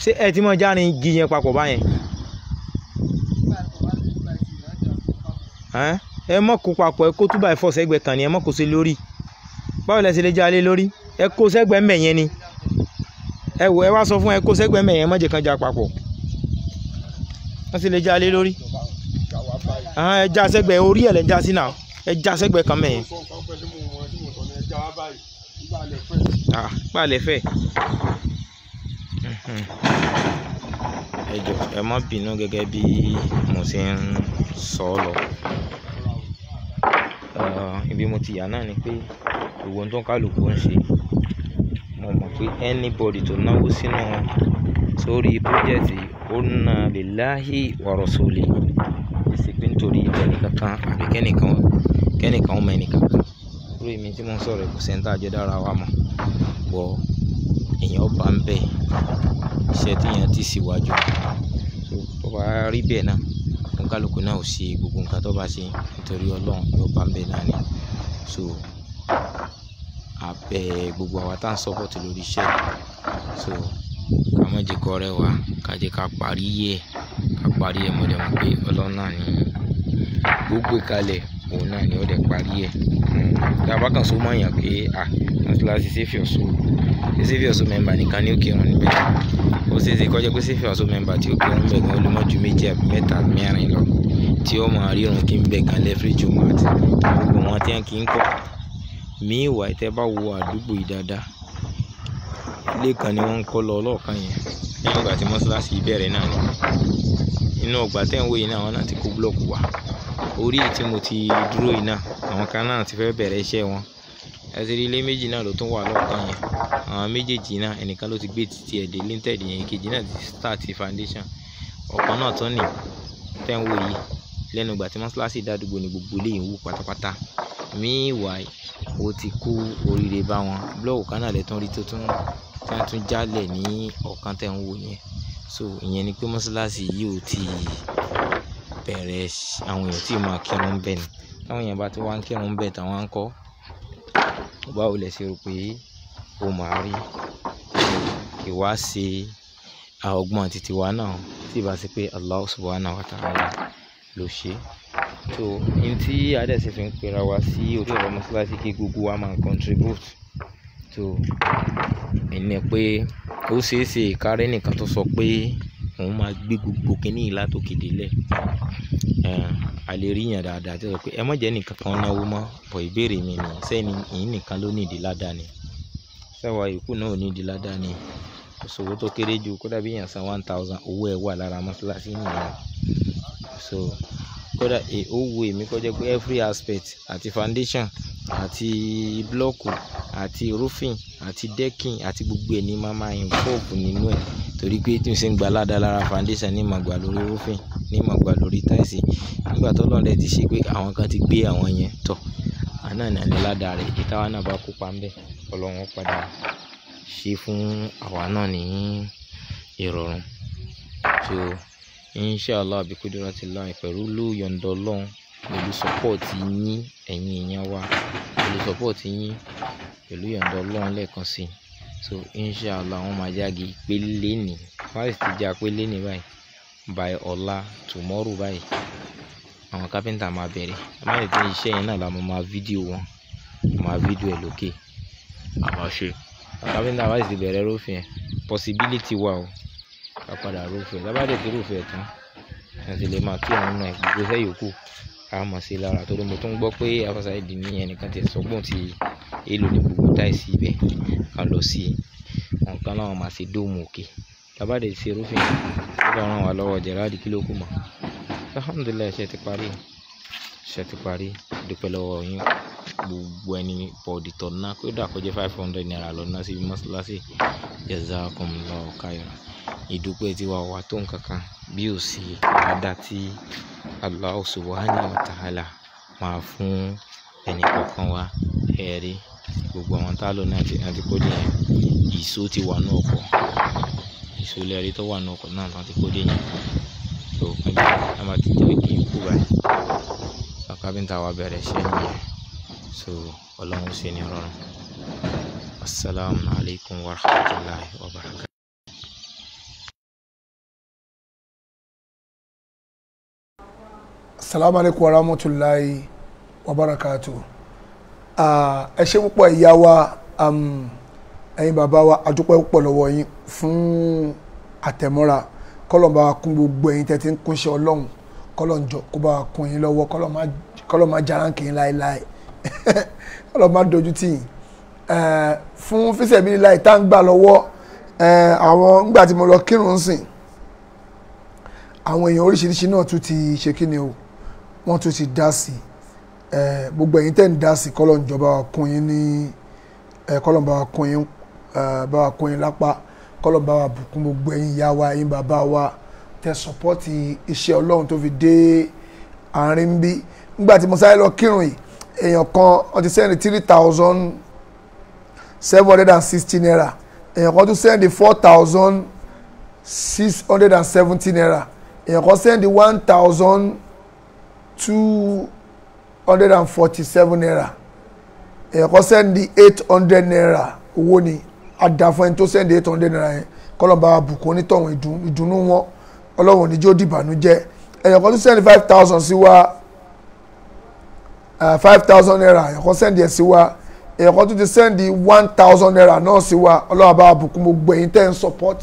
S3: Ṣé ẹ ti mọ járin igi yẹn papọ̀ báyẹn? Ẹ mọ̀ kó papọ̀, ẹ kó 2x4 sẹ́gbẹ̀ẹ́ kan ni, ẹ mọ̀ kó sí lórí. Báwo lẹ ṣe lè já lé lórí? Ẹ kó sẹ́gbẹ̀ẹ́ mbẹ̀ yẹn ni. Ẹ wò, ẹ wá sọ fún ẹ kó sẹ́gbẹ̀ẹ́ mbẹ̀ yẹn, má jẹ́ kán já papọ̀. Wọ́n sì lè já lé lórí. Ẹ já sẹ́gbẹ̀ẹ́ orí ẹ̀ lẹ́ já sí náà. Ẹ já sẹ́gbẹ̀ẹ́ kan mbẹ̀ yẹn. Gbà lẹ fẹ́. Ẹ jọ̀ọ́, ẹ má bínú gẹ́gẹ́ bí mo ṣe ń sọ ọ́ lọ. Ibi mo ti yà náà ni pé gbogbo ohun tó ń kálukú ń ṣe, mo mọ̀ pé anybody tó náwó sínú sórí project ó ná lillahi wa rasuli. Kì í ṣe pé nítorí ẹnìkankan àbí kẹ́nìkan ó mọ ẹnìkankan. Irú èmi tí mò ń sọ̀rọ̀ kò sẹ́ni tá a jọ dára wa mọ̀, bọ̀ èèyàn bá ń bẹ̀ iṣẹ́ tí èèyàn ti síwájú. So tó bá rí bẹ́ẹ̀ náà, òǹkálukú náà ò ṣe gbogbo nǹkan tó bá ṣe nítorí Ọlọ́run, yóò bá ń bẹ̀ náà ni. So abẹ gbogbo àwa tá à ń support lórí iṣẹ́. So ká má jẹ́ kó rẹ̀ wá, ká jẹ́ ká parí ẹ̀, ká parí ẹ̀. Mo dẹ̀ mọ̀ pé Ọlọ́run náà ni gbogbo ìkàlẹ̀, òun náà ni ó dẹ̀ parí ẹ̀. Tí a bá kàn so mọ́ èèyàn pé à mọ́ṣáláṣí Save Your Soul, Save Your Soul member nìkan ni ó kírun níbẹ̀. Ó ṣe é ṣe kó jẹ́ pé Save Your Soul member tí ó kírun níbẹ̀ gan ó lè mọ́ ju méjì àbí mẹ́ta àbí mẹ́rin lọ, tí ó máa rírun kí ń bẹ̀ gan lẹ́fírí jùmọ̀ àti gbogbo wọn tí wọ́n kì í kọ́. Meanwhile, tẹ́ bá wo àdúgbò yìí dáadáa, ilé kan ni wọ́n ń kọ́ lọ ọlọ́ọ̀kan yẹn lẹ́yìn ìgbà tí mọ́ṣáláṣí bẹ̀rẹ̀ náà ni. Inú ọgbà tẹ́ ń wò yìí náà, àwọn náà ti kó búlọ́ọ̀kù wá. Orí tí mo ti dúró yìí náà, àwọn kan náà ti fẹ́ bẹ̀rẹ̀ iṣẹ́ wọn. Ẹ ti rí ilé méjì náà ló tún wà lọ́ọ̀kan yẹn. Àwọn méjèèjì náà, ẹnìkan ló ti gbé títí ẹ̀ dé linted yẹn, ìkejì náà ti start foundation. Ọ̀kan náà tún ní tẹ́ ń wò yìí. Lẹ́nu ìgbà tí mọ́ṣáláṣí dádúgbò ni gbogbo ilé yìí ń wú pátápátá. Meanwhile, ó ti kó oríire bá wọn. Búlọ́ọ̀kù kan náà lẹ tún rí tó tún tí wọ́n tún jálẹ̀ ní ọ̀kan tẹ́ ń wò yẹn. So ìyẹn ni pé mọ́ṣáláṣí yìí ò tí bẹ̀rẹ̀, àwọn èèyàn tí máa kírun bẹ́ẹ̀ ni. Táwọn èèyàn bá ti wá ń kírun bẹ́ẹ̀ táwọn ń kọ́, báwo lẹ ṣe rò pé ó máa rí? Kì wá ṣe ọgbọ́n titi wa náà tí ì bá ṣe pé Allah subhanahu wa ta'ala ló ṣe. So n tí Adé ṣe fi ń pera wa sí orí ọ̀rọ̀ mọ́ṣáláṣí kí gbogbo wa máa contribute. So ìní pé ó ṣe é ṣe ìkárẹ́ nìkan tó sọ pé òun máa gbé gbogbo kíní yìí látòkè délẹ̀. A lè rí èèyàn dáadáa tí ó sọ pé ẹ má jẹ́ ẹnìkan kan náwó mọ́, bọ̀ ìbéèrè mi ni, ṣé ẹni yìí nìkan ló ní ìdí ládàá ni? Ṣé àwa yòókù náà ò ní ìdí ládàá ni? Kò sówó tó kéré jù, kódà bí èèyàn san 1000, owó ẹ̀ wà lára mọ́ṣáláṣí nìyẹn. So kódà ó wu èmi kó jẹ́ pé every aspect, àti foundation, àti blọ́ọ̀kù, àti roofing, àti decking, àti gbogbo ẹ̀ ní máa máa involve nínú ẹ̀. Torí pé tí n ṣe ń gba ládàá lára foundation ní màá gbà lórí roofing, ní màá gbà lórí tiles. Nígbà tó Ọlọ́run dẹ̀ ti ṣe pé àwọn kan ti gbé àwọn yẹn tọ̀, àná náà ní ládàá rẹ̀. Èyí táwa náà bá kópa ńbẹ̀, Ọlọ́run ó padà ṣe fún àwa náà ní ìrọ̀rùn. So inshallah bi kudratillah, pẹ̀lú yọ̀ǹda Ọlọ́run, pẹ̀lú support yín, ẹ̀yin èèyàn wa, pẹ̀lú support yín, pẹ̀lú yọ̀ǹda Ọlọ́run lẹ́ẹ̀kan sí. So inshallah wọ́n máa jáde pé lénìí, wọ́n sì ti já pé lénìí báyìí, by ọ̀la tomorrow báyìí, àwọn carpenter máa bẹ̀rẹ̀. A má lè pé iṣẹ́ yẹn náà la máa máa fídíò wọn, máa fídíò ẹ̀ lókè, a máa ṣe. Káfíńtà wá sì ti bẹ̀rẹ̀ rófin ẹ̀, possibility wà o ká padà rófin ẹ̀. Tá bá dẹ̀ ti rófin ẹ̀ tán, ẹ̀ sì lè máa kí àwọn náà gbogbo iṣẹ́ yòókù a mọ̀ sí lára. Torí mo tún gbọ́ pé Alfa Saheed ní ẹnìkan ti sọ pé òun ti èlò ní gbogbo táìsì ibẹ̀ kan lọ sí nǹkan náà máa ṣe dóòmù òkè. Tá bá dẹ̀ ṣe rófin ẹ̀, ó bá ràn wá lọ́wọ́ Gerard kí ló kù mọ́. Alhamdulillah, iṣẹ́ ti parí, iṣẹ́ ti parí. Dúpẹ́ lọ́wọ́ yín gbogbo ẹni bọ̀dì tọ̀ ná kódà kó jẹ́ 500 naira lọ ná sí mọ́ṣáláṣí. Jazakumullahu khairan. Ìdúpẹ́ tiwa wà tó nǹkan kan bí ò sí ládàá tí Allah subhanahu wa ta'ala máa fún ẹnì kọ̀ọ̀kan wa. Ẹ̀rí gbogbo àwọn tá a lò náà ti kó dé yẹn. Ìṣó ti wà ní ọkọ̀, ìṣó lẹ́rí tó wà ní ọkọ̀ náà ti kó dé yẹn. So a máa ti jẹ́ kí n kú báyìí. Káfíńtà wa bẹ̀rẹ̀ iṣẹ́ nìyẹn. So Ọlọ́run ṣe ní rọrùn. Assalamu alaikum wa rahmatullahi wa barakatuh.
S4: Assalamu alaikum wa rahmatullahi wa barakatuh. Ẹ ṣé púpọ̀ ìyá wa, ẹ̀yin bàbá wa, a dúpẹ́ púpọ̀ lọ́wọ́ yín fún àtẹ̀mọ́ra. Kọ́lọ́n bá wa kún gbogbo ẹ̀yin tẹ́ ti ń kúnṣẹ́ Ọlọ́run, kọ́lọ́n jọ kó bá wa kún yín lọ́wọ́, kọ́lọ́n má jaránkì yín láéláé, kọ́lọ́n má dojú tì yín. Fún fíṣẹ̀bí láì tá ń gbà lọ́wọ́ àwọn ńgbà tí mo lọ kírun sìn, àwọn èèyàn oríṣiríṣi náà tún ti ṣe kí ni o, wọ́n tún ti dá sí. Gbogbo ẹ̀yin tẹ́ ń dá sí, kọ́lọ́n jọ bá wa kún yín ní, kọ́lọ́n bá wa kún yín, bá wa kún yín lápá, kọ́lọ́n bá wa bùkún gbogbo ẹ̀yin ìyá wa, ẹ̀yin bàbá wa tẹ́ sọpọ́tì iṣẹ́ Ọlọ́run tó fi dé àárín bí. Nígbà tí mo sáré lọ kírun yìí, èèyàn kan wọ́n ti sẹ́ndì 3,760 naira, èèyàn kan tún sẹ́ndì 4,670 naira, èèyàn kan sẹ́ndì 1,247 naira, èèyàn kan sẹ́ndì 800 naira. Owó ni àdàfún ẹni tó sẹ́ndì 800 naira yẹn, kọ́lọ́n bá wa bùkún onítọ̀hún, ìdùnnú wọn Ọlọ́run ní jó dìbànújẹ́. Èèyàn kan tún sẹ́ndì 5,000 sí wa, 5,000 naira, èèyàn kan sẹ́ndì ẹ̀ sí wa, èèyàn kan tún ti sẹ́ndì 1,000 naira náà sí wa. Ọlọ́run bá wa bùkún gbogbo ẹ̀yin tẹ́ ń support,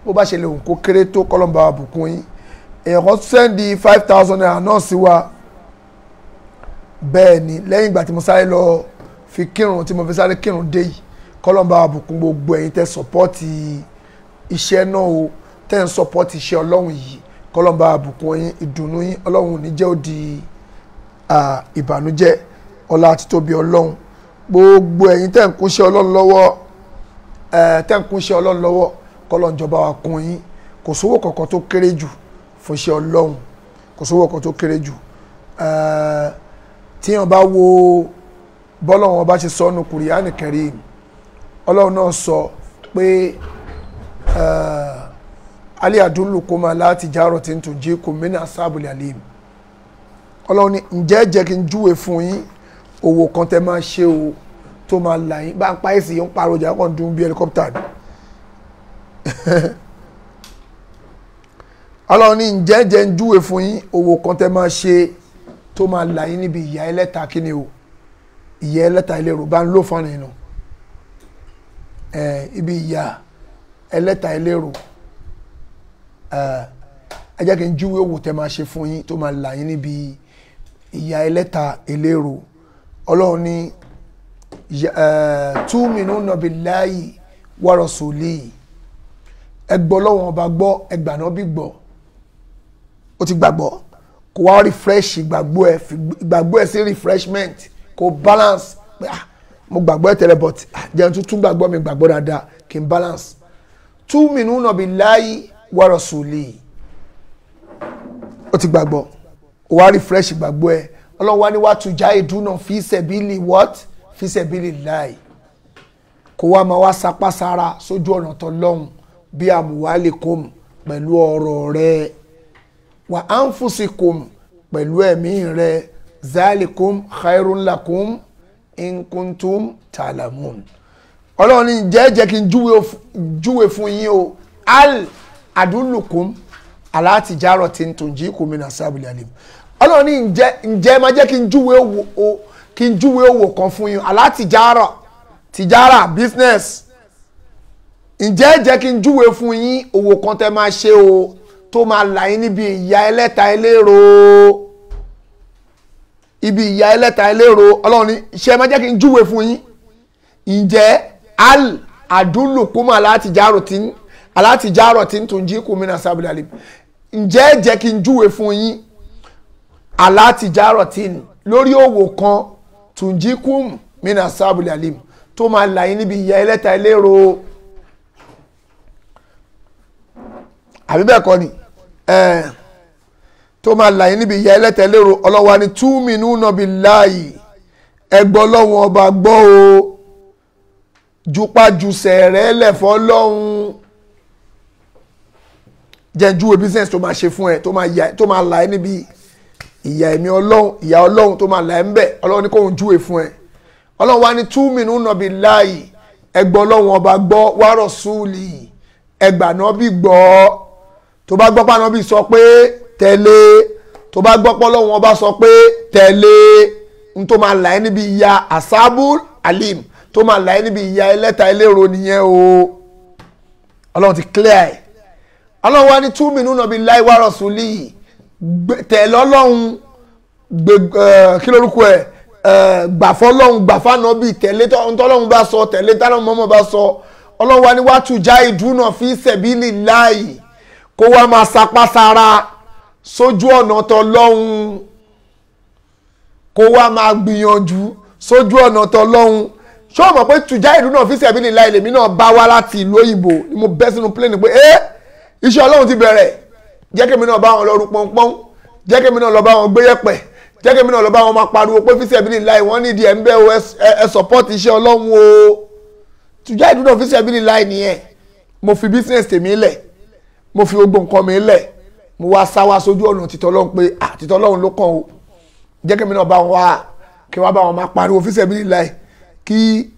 S4: bó bá ṣe lè hùn kó kéré tó, kọ́lọ́n bá wa bùkún yín. Èèyàn kan sẹ́ndì 5,000 naira náà sí wa. Bẹ́ẹ̀ ni lẹ́yìn ìgbà tí mo sáré lọ fi kírun, tí mo fi sáré kírun dé yìí, kọ́lọ́n bá wa bùkún gbogbo ẹ̀yin tẹ́ support iṣẹ́ náà o, tẹ́ ń support iṣẹ́ Ọlọ́run yìí, kọ́lọ́n bá wa bùkún yín. Ìdùnnú yín Ọlọ́run ò ní jẹ́ ó di ìbànújẹ́. Ọlá àti tóbi Ọlọ́run. Gbogbo ẹ̀yin tẹ́ ń kúnṣẹ́ Ọlọ́run lọ́wọ́, tẹ́ ń kúnṣẹ́ Ọlọ́run lọ́wọ́, kọ́lọ́n jọba wa kún yín. Kò sówó kankan tó kéré jù fún iṣẹ́ Ọlọ́run, kò sówó kankan tó kéré jù. Tíyàn bá wo bọ́lọ́run bá ṣe sọ ọ́nù Kùránì Karim, Ọlọ́run náà sọ pé ali adúlùkọ́mọ láti járọ̀ tí ń tún jí kò mí ní asábùlẹ̀ alim. Ọlọ́run ní ǹjẹ́ jẹ́ kí n júwe fún yín òwò kan tẹ́ máa ṣe o tó máa là yín. Bá ń pa èsì yìí ń pariwo jà kàn dún bí helicopter ni. Ọlọ́run ní ǹjẹ́ jẹ́ ń júwe fún yín òwò kan tẹ́ máa ṣe tó máa là yín níbi ìyà ẹlẹ́ta. Kí ni o? Ìyà ẹlẹ́ta ìlérò bá ń lò fún àná ibi ìyà ẹlẹ́ta ìlérò. Ẹ jẹ́ kí n júwe òwò tẹ́ máa ṣe fún yín tó máa là yín níbi ìyà ẹlẹ́ta ìlérò. Ọlọ́run ní tu'minuna billahi wa rasulihi, ẹ gbọ́ Ọlọ́run ọba gbọ́, ẹ gbà náà bí gbọ́. Ó ti gbàgbọ́, kó wá refresh ìgbàgbọ́ ẹ, ìgbàgbọ́ ẹ sí refreshment, kó balance pé ah mo gbàgbọ́ ẹ tẹ́lẹ̀ but jẹun tuntun gbàgbọ́ mi gbàgbọ́ dáadáa kí n balance. Tu'minuna billahi wa rasulihi, ó ti gbàgbọ́, ó wá refresh ìgbàgbọ́ ẹ. Ọlọ́run wá ní wá tujahiduna fi sabili what? Fi sabilillahi, kó wá máa wá sapá sára sójú ọ̀nà tọ́lọ́hun bí amwalikum pẹ̀lú ọ̀rọ̀ rẹ, wa anfusikum pẹ̀lú ẹ̀mí rẹ, zalikum khairun lakum in kuntum ta'lamun. Ọlọ́run ní jẹ́jẹ́ kí n júwe fún yín o, al adullukum ala tijaratin tunjikum min asabil alim. Ọlọ́run ní ǹjẹ́ máa jẹ́ kí n júwe òwò kan fún yín, ala tijara, tijara business, Ǹjẹ́ jẹ́ kí n júwe fún yín òwò kan tẹ́ máa ṣe o tó máa là yín níbi ìyà ẹlẹ́ta ẹlẹ́ro, ibi ìyà ẹlẹ́ta ẹlẹ́ro. Ọlọ́run ní ṣe máa jẹ́ kí n júwe fún yín. Ǹjẹ́ al adúlùkúmọ̀ alátijárọ̀ tí ń tún jí kùmínà sábìlì àlè. Ǹjẹ́ jẹ́ kí n júwe fún yín alátijárọ̀ tí lórí òwò kan tún jí kùmínà sábìlì àlè tó máa là yín níbi ìyà ẹlẹ́ta ẹlẹ́ro. Àbí bẹ́ẹ̀ kọ́ ni tó máa là yín níbi ìyà ẹlẹ́ta ẹlẹ́ro. Ọlọ́wà ni túmínú nàbí láàyè ẹgbọ́ Ọlọ́run ọba gbọ́ o, jupajusẹ̀ rẹ̀ lẹ̀fọ́ lọ́hún. Jẹ́ júwe business tó máa ṣe fún ẹ tó máa là ẹ́ níbi ìyà ẹ̀mí Ọlọ́run, ìyà Ọlọ́run tó máa là ẹ́ ń bẹ̀. Ọlọ́run ní kóun júwe fún ẹ. Ọlọ́run wa ní túmínú nàbí láàyè ẹgbọ́ Ọlọ́run ọba gbọ́ wárọ̀ súùlì ẹgbà náà bí gbọ́. Tó bá gbọ́ pàánà bí sọ pé tẹ̀lé, tó bá gbọ́ pé Ọlọ́run ọba sọ pé tẹ̀lé, n tó máa là ẹ́ níbi ìyà asabul alim tó máa là ẹ́ níbi ìyà ẹlẹ́ta ẹlẹ́ro nìyẹn o. Ọlọ́run ti clear ẹ̀. Ọlọ́run wa ní túmínú nàbí láì wá rọ̀sùlì tẹ̀lé Ọlọ́run, kí lórúkọ ẹ̀, gbàfọ́ Ọlọ́run, gbàfánàbì, tẹ̀lé ntọ́lọ́run bá sọ, tẹ̀lé tálọ́run mọ́mọ́ bá sọ. Ọlọ́run wa ní wá tùjá ìdúnà fi sẹ̀bílì láì kó wá máa sapá sára sójú ọ̀nà tọlọ́hun, kó wá máa gbìyànjú sójú ọ̀nà tọlọ́hun. Ṣé o mọ̀ pé tùjá ìdúnà fi sẹ̀bílì láì lèmi náà bá wá láti ìlú òyìnbó ni mo bẹ́ sínú pléènì pé iṣẹ́ Ọlọ́run ti bẹ̀rẹ̀, jẹ́ kémi náà bá wọn lọ ru pọ́npọ́n, jẹ́ kémi náà lọ bá wọn gbé yẹ̀pẹ̀, jẹ́ kémi náà lọ bá wọn máa pariwo pé fi sẹ̀bílì láì wọ́n nídìí ẹ̀ ń bẹ́ o, ẹ support iṣẹ́ Ọlọ́run o. Tùjá ìdúnà fi sẹ̀bílì láì nìyẹn. Mo fi business tèmi lẹ̀, mo fi gbogbo nǹkan mi lẹ̀, mo wá sá wá sójú ọ̀nà títọ́ Ọlọ́run pé títọ́ Ọlọ́run ló kàn o, jẹ́ kémi náà bá wọn wá kí wọ́n bá wọn máa pariwo fi sẹ̀bílì láì kí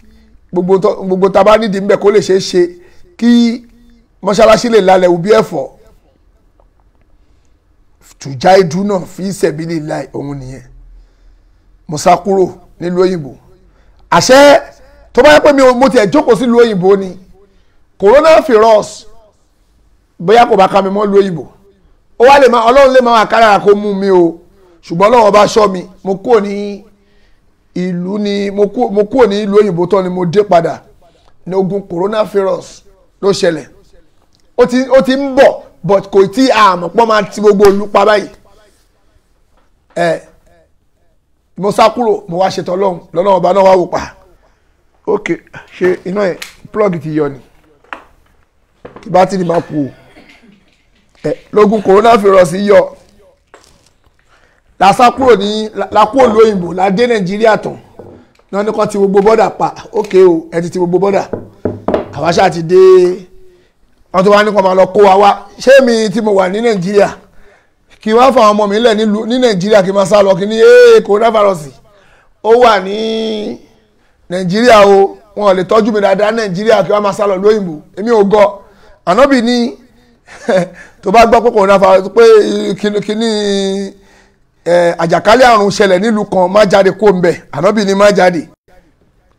S4: gbogbo tá a bá nídìí ńbẹ kó lè ṣeé ṣe, kí mọ́ṣáláṣí lè lálẹ́ òbí ẹ̀fọ́. Tùjá ìdúnà fi sẹ̀bílì láì òun nìyẹn. Mo sá kúrò nílùú òyìnbó. Àṣẹ tó bá yẹ pé mo tiẹ̀ jókòó sílùú òyìnbó ni coronavirus bóyá kò bá ká mi mọ́ lu òyìnbó, ó wá lè máa Ọlọ́run lè máa kárára kó mú mi o, ṣùgbọ́n Ọlọ́run ọba ṣọ́ mi. Mo kúrò ní ìlú ni mo kúrò ní ìlú òyìnbó tán ni mo dé padà ní ogun coronavirus ló ṣẹlẹ̀. Ó ti ń bọ̀ but kò tí àmọ̀ pọ́n máa ti gbogbo ìlú pa báyìí. Mo sá kúrò, mo wá ṣètò Ọlọ́run lọ́lọ́run ọba náà wá wò pa. Ok, ṣe iná ẹ̀ plug ti yọ ni kí bátìrì máa kú o. Lógun coronavirus yọ lásà kúrò ní lakúrò lóyìnbó la dé Nàìjíríà tán náà ní kan ti gbogbo bọ́dà pa. Ok o, ẹ ti ti gbogbo bọ́dà, àwa ṣáà ti dé. Wọ́n tó wá ní kan máa lọ kó wa wá. Ṣé mi tí mo wà ní Nàìjíríà kí wọ́n fa àwọn ọmọ mi lẹ̀ ní Nàìjíríà kí n máa sá lọ kí ní coronavirus ó wà ní Nàìjíríà o, wọn ò lè tọ́jú mi dáadáa Nàìjíríà kí wọ́n máa sá lọ lóyìnbó. Èmi ò gọ̀. Ànábì ní tó bá gbọ́ pé coronavirus pé kíní àjàkálẹ̀ àrùn ṣẹlẹ̀ nílùú kan, má jáde kó ń bẹ̀. Ànábì ní má jáde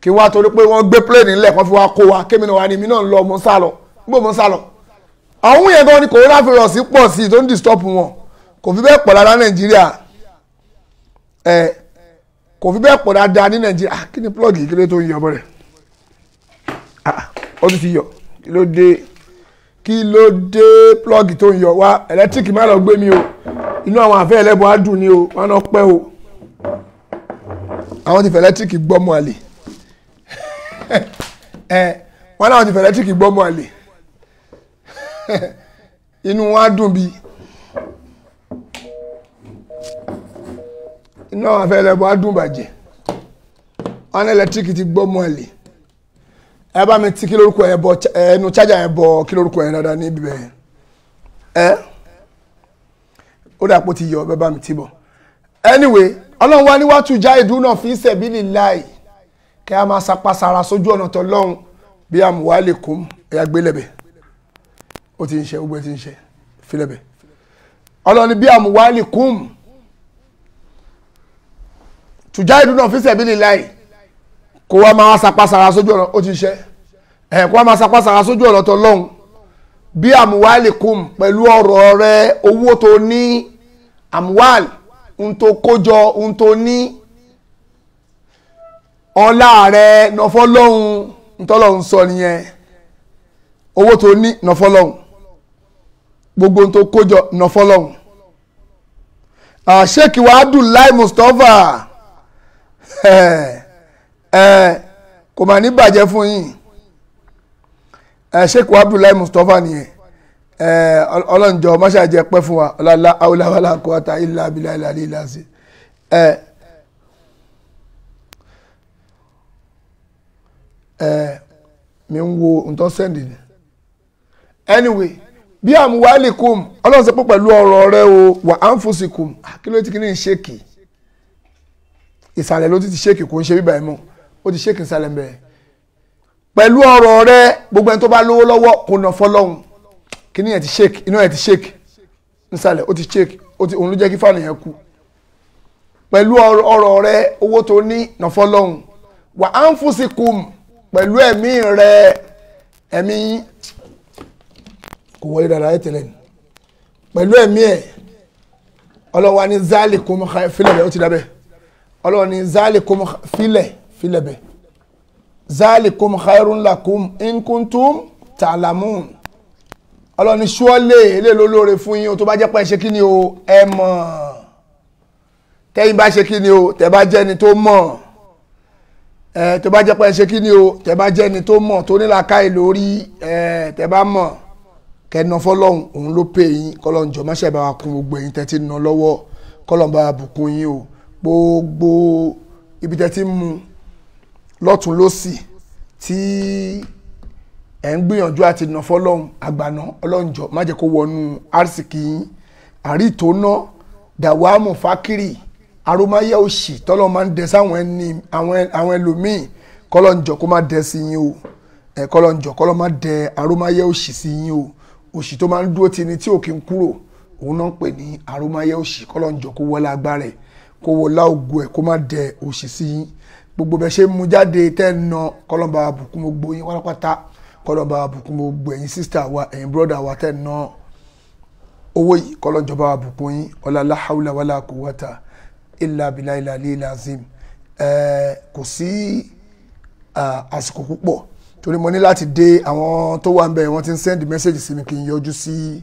S4: kí wá torí pé wọ́n gbé plane ńlẹ̀ kan fi wá kó wa, kémi náà wá ní mi náà ń lọ, mo ń sá lọ, níbo mo ń sá lọ. Àwọn yẹn gan ni coronavirus pọ̀ sí i tó ń disturb wọn, kò fi bẹ́ẹ̀ pọ̀ dáadáa Nàìjíríà, kò fi bẹ́ẹ̀ pọ̀ dáadáa ní Nàìjíríà. Kí ni plug yìí, kí ló tó ń yọ bọ́rẹ̀? Ó tún ti yọ, kí ló dé? Kí ló dé plug tó ń yọ wá? Ẹlẹ́tíríkì má lọ gbé mi o, inú àwọn àfẹ́ ẹlẹ́bùn á dùn ní o, wọn náà pẹ́ o. Àwọn ti fẹ́ ẹlẹ́tíríkì gbọ́mọ àlè, wọn náà ti fẹ́ ẹlẹ́tíríkì gbọ́mọ àlè, inú wọn á dùn bí inú àwọn àfẹ́ ẹlẹ́bùn á dùn bàjẹ́. Wọn ní ẹlẹ́tíríkì ti gbọ́mọ àlè. Ẹ bá mi ti kí lórúkọ ẹ bọ ẹnu chájà ẹ bọ kí lórúkọ ẹ dáadáa níbi bẹ́ẹ̀ ẹ ó dà pé ó ti yọ ẹ bá mi ti bọ̀. Anyway, Ọlọ́run wa ní wá tùjá ìdúnà fi sẹ̀bílì láì kí a máa sapá sara sójú ọ̀nà tọ́lọ́run bí àmúwálé kún ẹ̀yà gbélẹ̀bẹ̀. Ó ti ń ṣe, gbogbo ẹ ti ń ṣe filẹ̀bẹ̀. Ọlọ́run ní bí àmúwálé kún tùjá ìdúnà fi sẹ̀bílì láì kó wá máa sapá sara sójú ọ̀nà, ó ti ṣe. Ẹ̀ kó a máa sapá sara sójú ọ̀nà tọ́lọ́hún. Bí àmúwálìkùm, pẹ̀lú ọ̀rọ̀ rẹ, owó tó ní, àmúwál ń tó kójọ, ń tó ní, ọlá rẹ nọfọlọ́hún, ntọ́lọ́hún sọ nìyẹn. Owó tó ní nọfọlọ́hún, gbogbo ń tó kójọ nọfọlọ́hún. Sheikh wa Abdullahi Mustapha, kò mà ní bàjẹ́ fún yín. Sheikh wa Abdullahi Mustapha nìyẹn. Ọlọ́njọ́ máṣáàjẹ́ pẹ́ fún wa. Ọlọ́lá awúláwálá kọ́ta ilá abilá ilá ilá sí. Mi ń wo nǹkan sẹ́ndì ni. Anyway, bí àmúwálìkùm, ọlọ́run sọ pé pẹ̀lú ọ̀rọ̀ rẹ o, wà á ń fòsìkùm. Kí ló ti kí ní ṣéèkì? Ìsàlẹ̀ ló ti ṣéèkì, kò ń ṣe bíbà ẹ̀ mọ́, ó ti ṣéèkì ìsàlẹ̀ mbẹ̀. Pẹ̀lú ọ̀rọ̀ rẹ, gbogbo ẹni tó bá lówó lọ́wọ́ kò nà fọlọ́hún. Kí ni ẹ̀ ti ṣéèkì? Iná ẹ̀ ti ṣéèkì ìsàlẹ̀, ó ti ṣéèkì, òun ló jẹ́ kí fáànù yẹn kú. Pẹ̀lú ọ̀rọ̀ rẹ, owó tó ní nà fọlọ́hún, wà á ń fòsìkùm, pẹ̀lú ẹ̀mí rẹ, ẹ̀mí kò wọlé dáadáa ẹ̀ tẹ́lẹ̀ ni, pẹ̀lú ẹ̀mí ẹ̀. Ọlọ́wà ní zálì kò mọ̀ fílẹ̀ bẹ́ẹ̀, ó ti dábẹ́. Ọlọ́wà ní zálì kò mọ̀ fílẹ̀ fílẹ̀ bẹ́ẹ̀, zálì kò mọ̀ khairun lakum in kuntum ta'lamun. Ọlọ́wà ní ṣúọ́lẹ̀ eléyìí lólóore fún yín o, tó bá jẹ́ pé ẹ ṣe kí ni o, ẹ mọ̀. Tẹ́yìn bá ṣe kí ni o, tẹ́ bá jẹ́ ni tó mọ̀, ẹ tó bá jẹ́ pé ẹ ṣe kí ni o, tẹ́ bá jẹ́ ni tó mọ̀, tó nílàákàyè lórí, ẹ tẹ́ bá mọ̀ kẹ́nà fọlọ́hún, òun ló pè yín. Kọ́lọ́n jọ máṣe bá wa kún gbogbo ẹ̀yin tẹ́tí ná lọ́wọ́, kọ́lọ́n bá wa bùkún yín o. Gbogbo ibi tẹ́tí mú lọ́tún lọ́sì tí ẹ̀ ń gbìyànjú àti ná fọlọ́hún, àgbàná, ọlọ́run jọ má jẹ́ kó wọnú àrísìkì yín. Àríìtóná dàwámù fákìrì arómáyé òṣì tọ́lọ́ máa ń dẹ sáwọn ẹni àwọn ẹlòmíì, kọ́lọ́n jọ kó má dẹ sí yín o. Kọ́lọ́n jọ kọ́lọ́n má dẹ arómáyé òṣì sí yín o. Òṣì tó máa ń dúró ti ni tí ò kí ń kúrò, òun náà ń pè ní àrómáyé òṣì. Kọ́lọ́njọ kó wọlé agbára ẹ̀, kó wọlé ògo ẹ̀, kó má dẹ òṣì sí yín. Gbogbo bẹ́ẹ̀ ṣe ń mú jáde tẹ́ ń na, kọ́lọ́nba àbùkún gbogbo yín pátápátá. Kọ́lọ́nba àbùkún gbogbo ẹ̀yin sísítà wa, ẹ̀yin bírọ́dà wa tẹ́ ń na owó yìí, kọ́lọ́njọba àbùkún yín. Ọlá la hawla wala quwwata illa billahi al-aliyyil azim. Kò sí àsìkò púpọ̀ torí mo ní láti dé àwọn tó wà ń bẹ̀, wọ́n ti ń send message sí mi kí n yọjú sí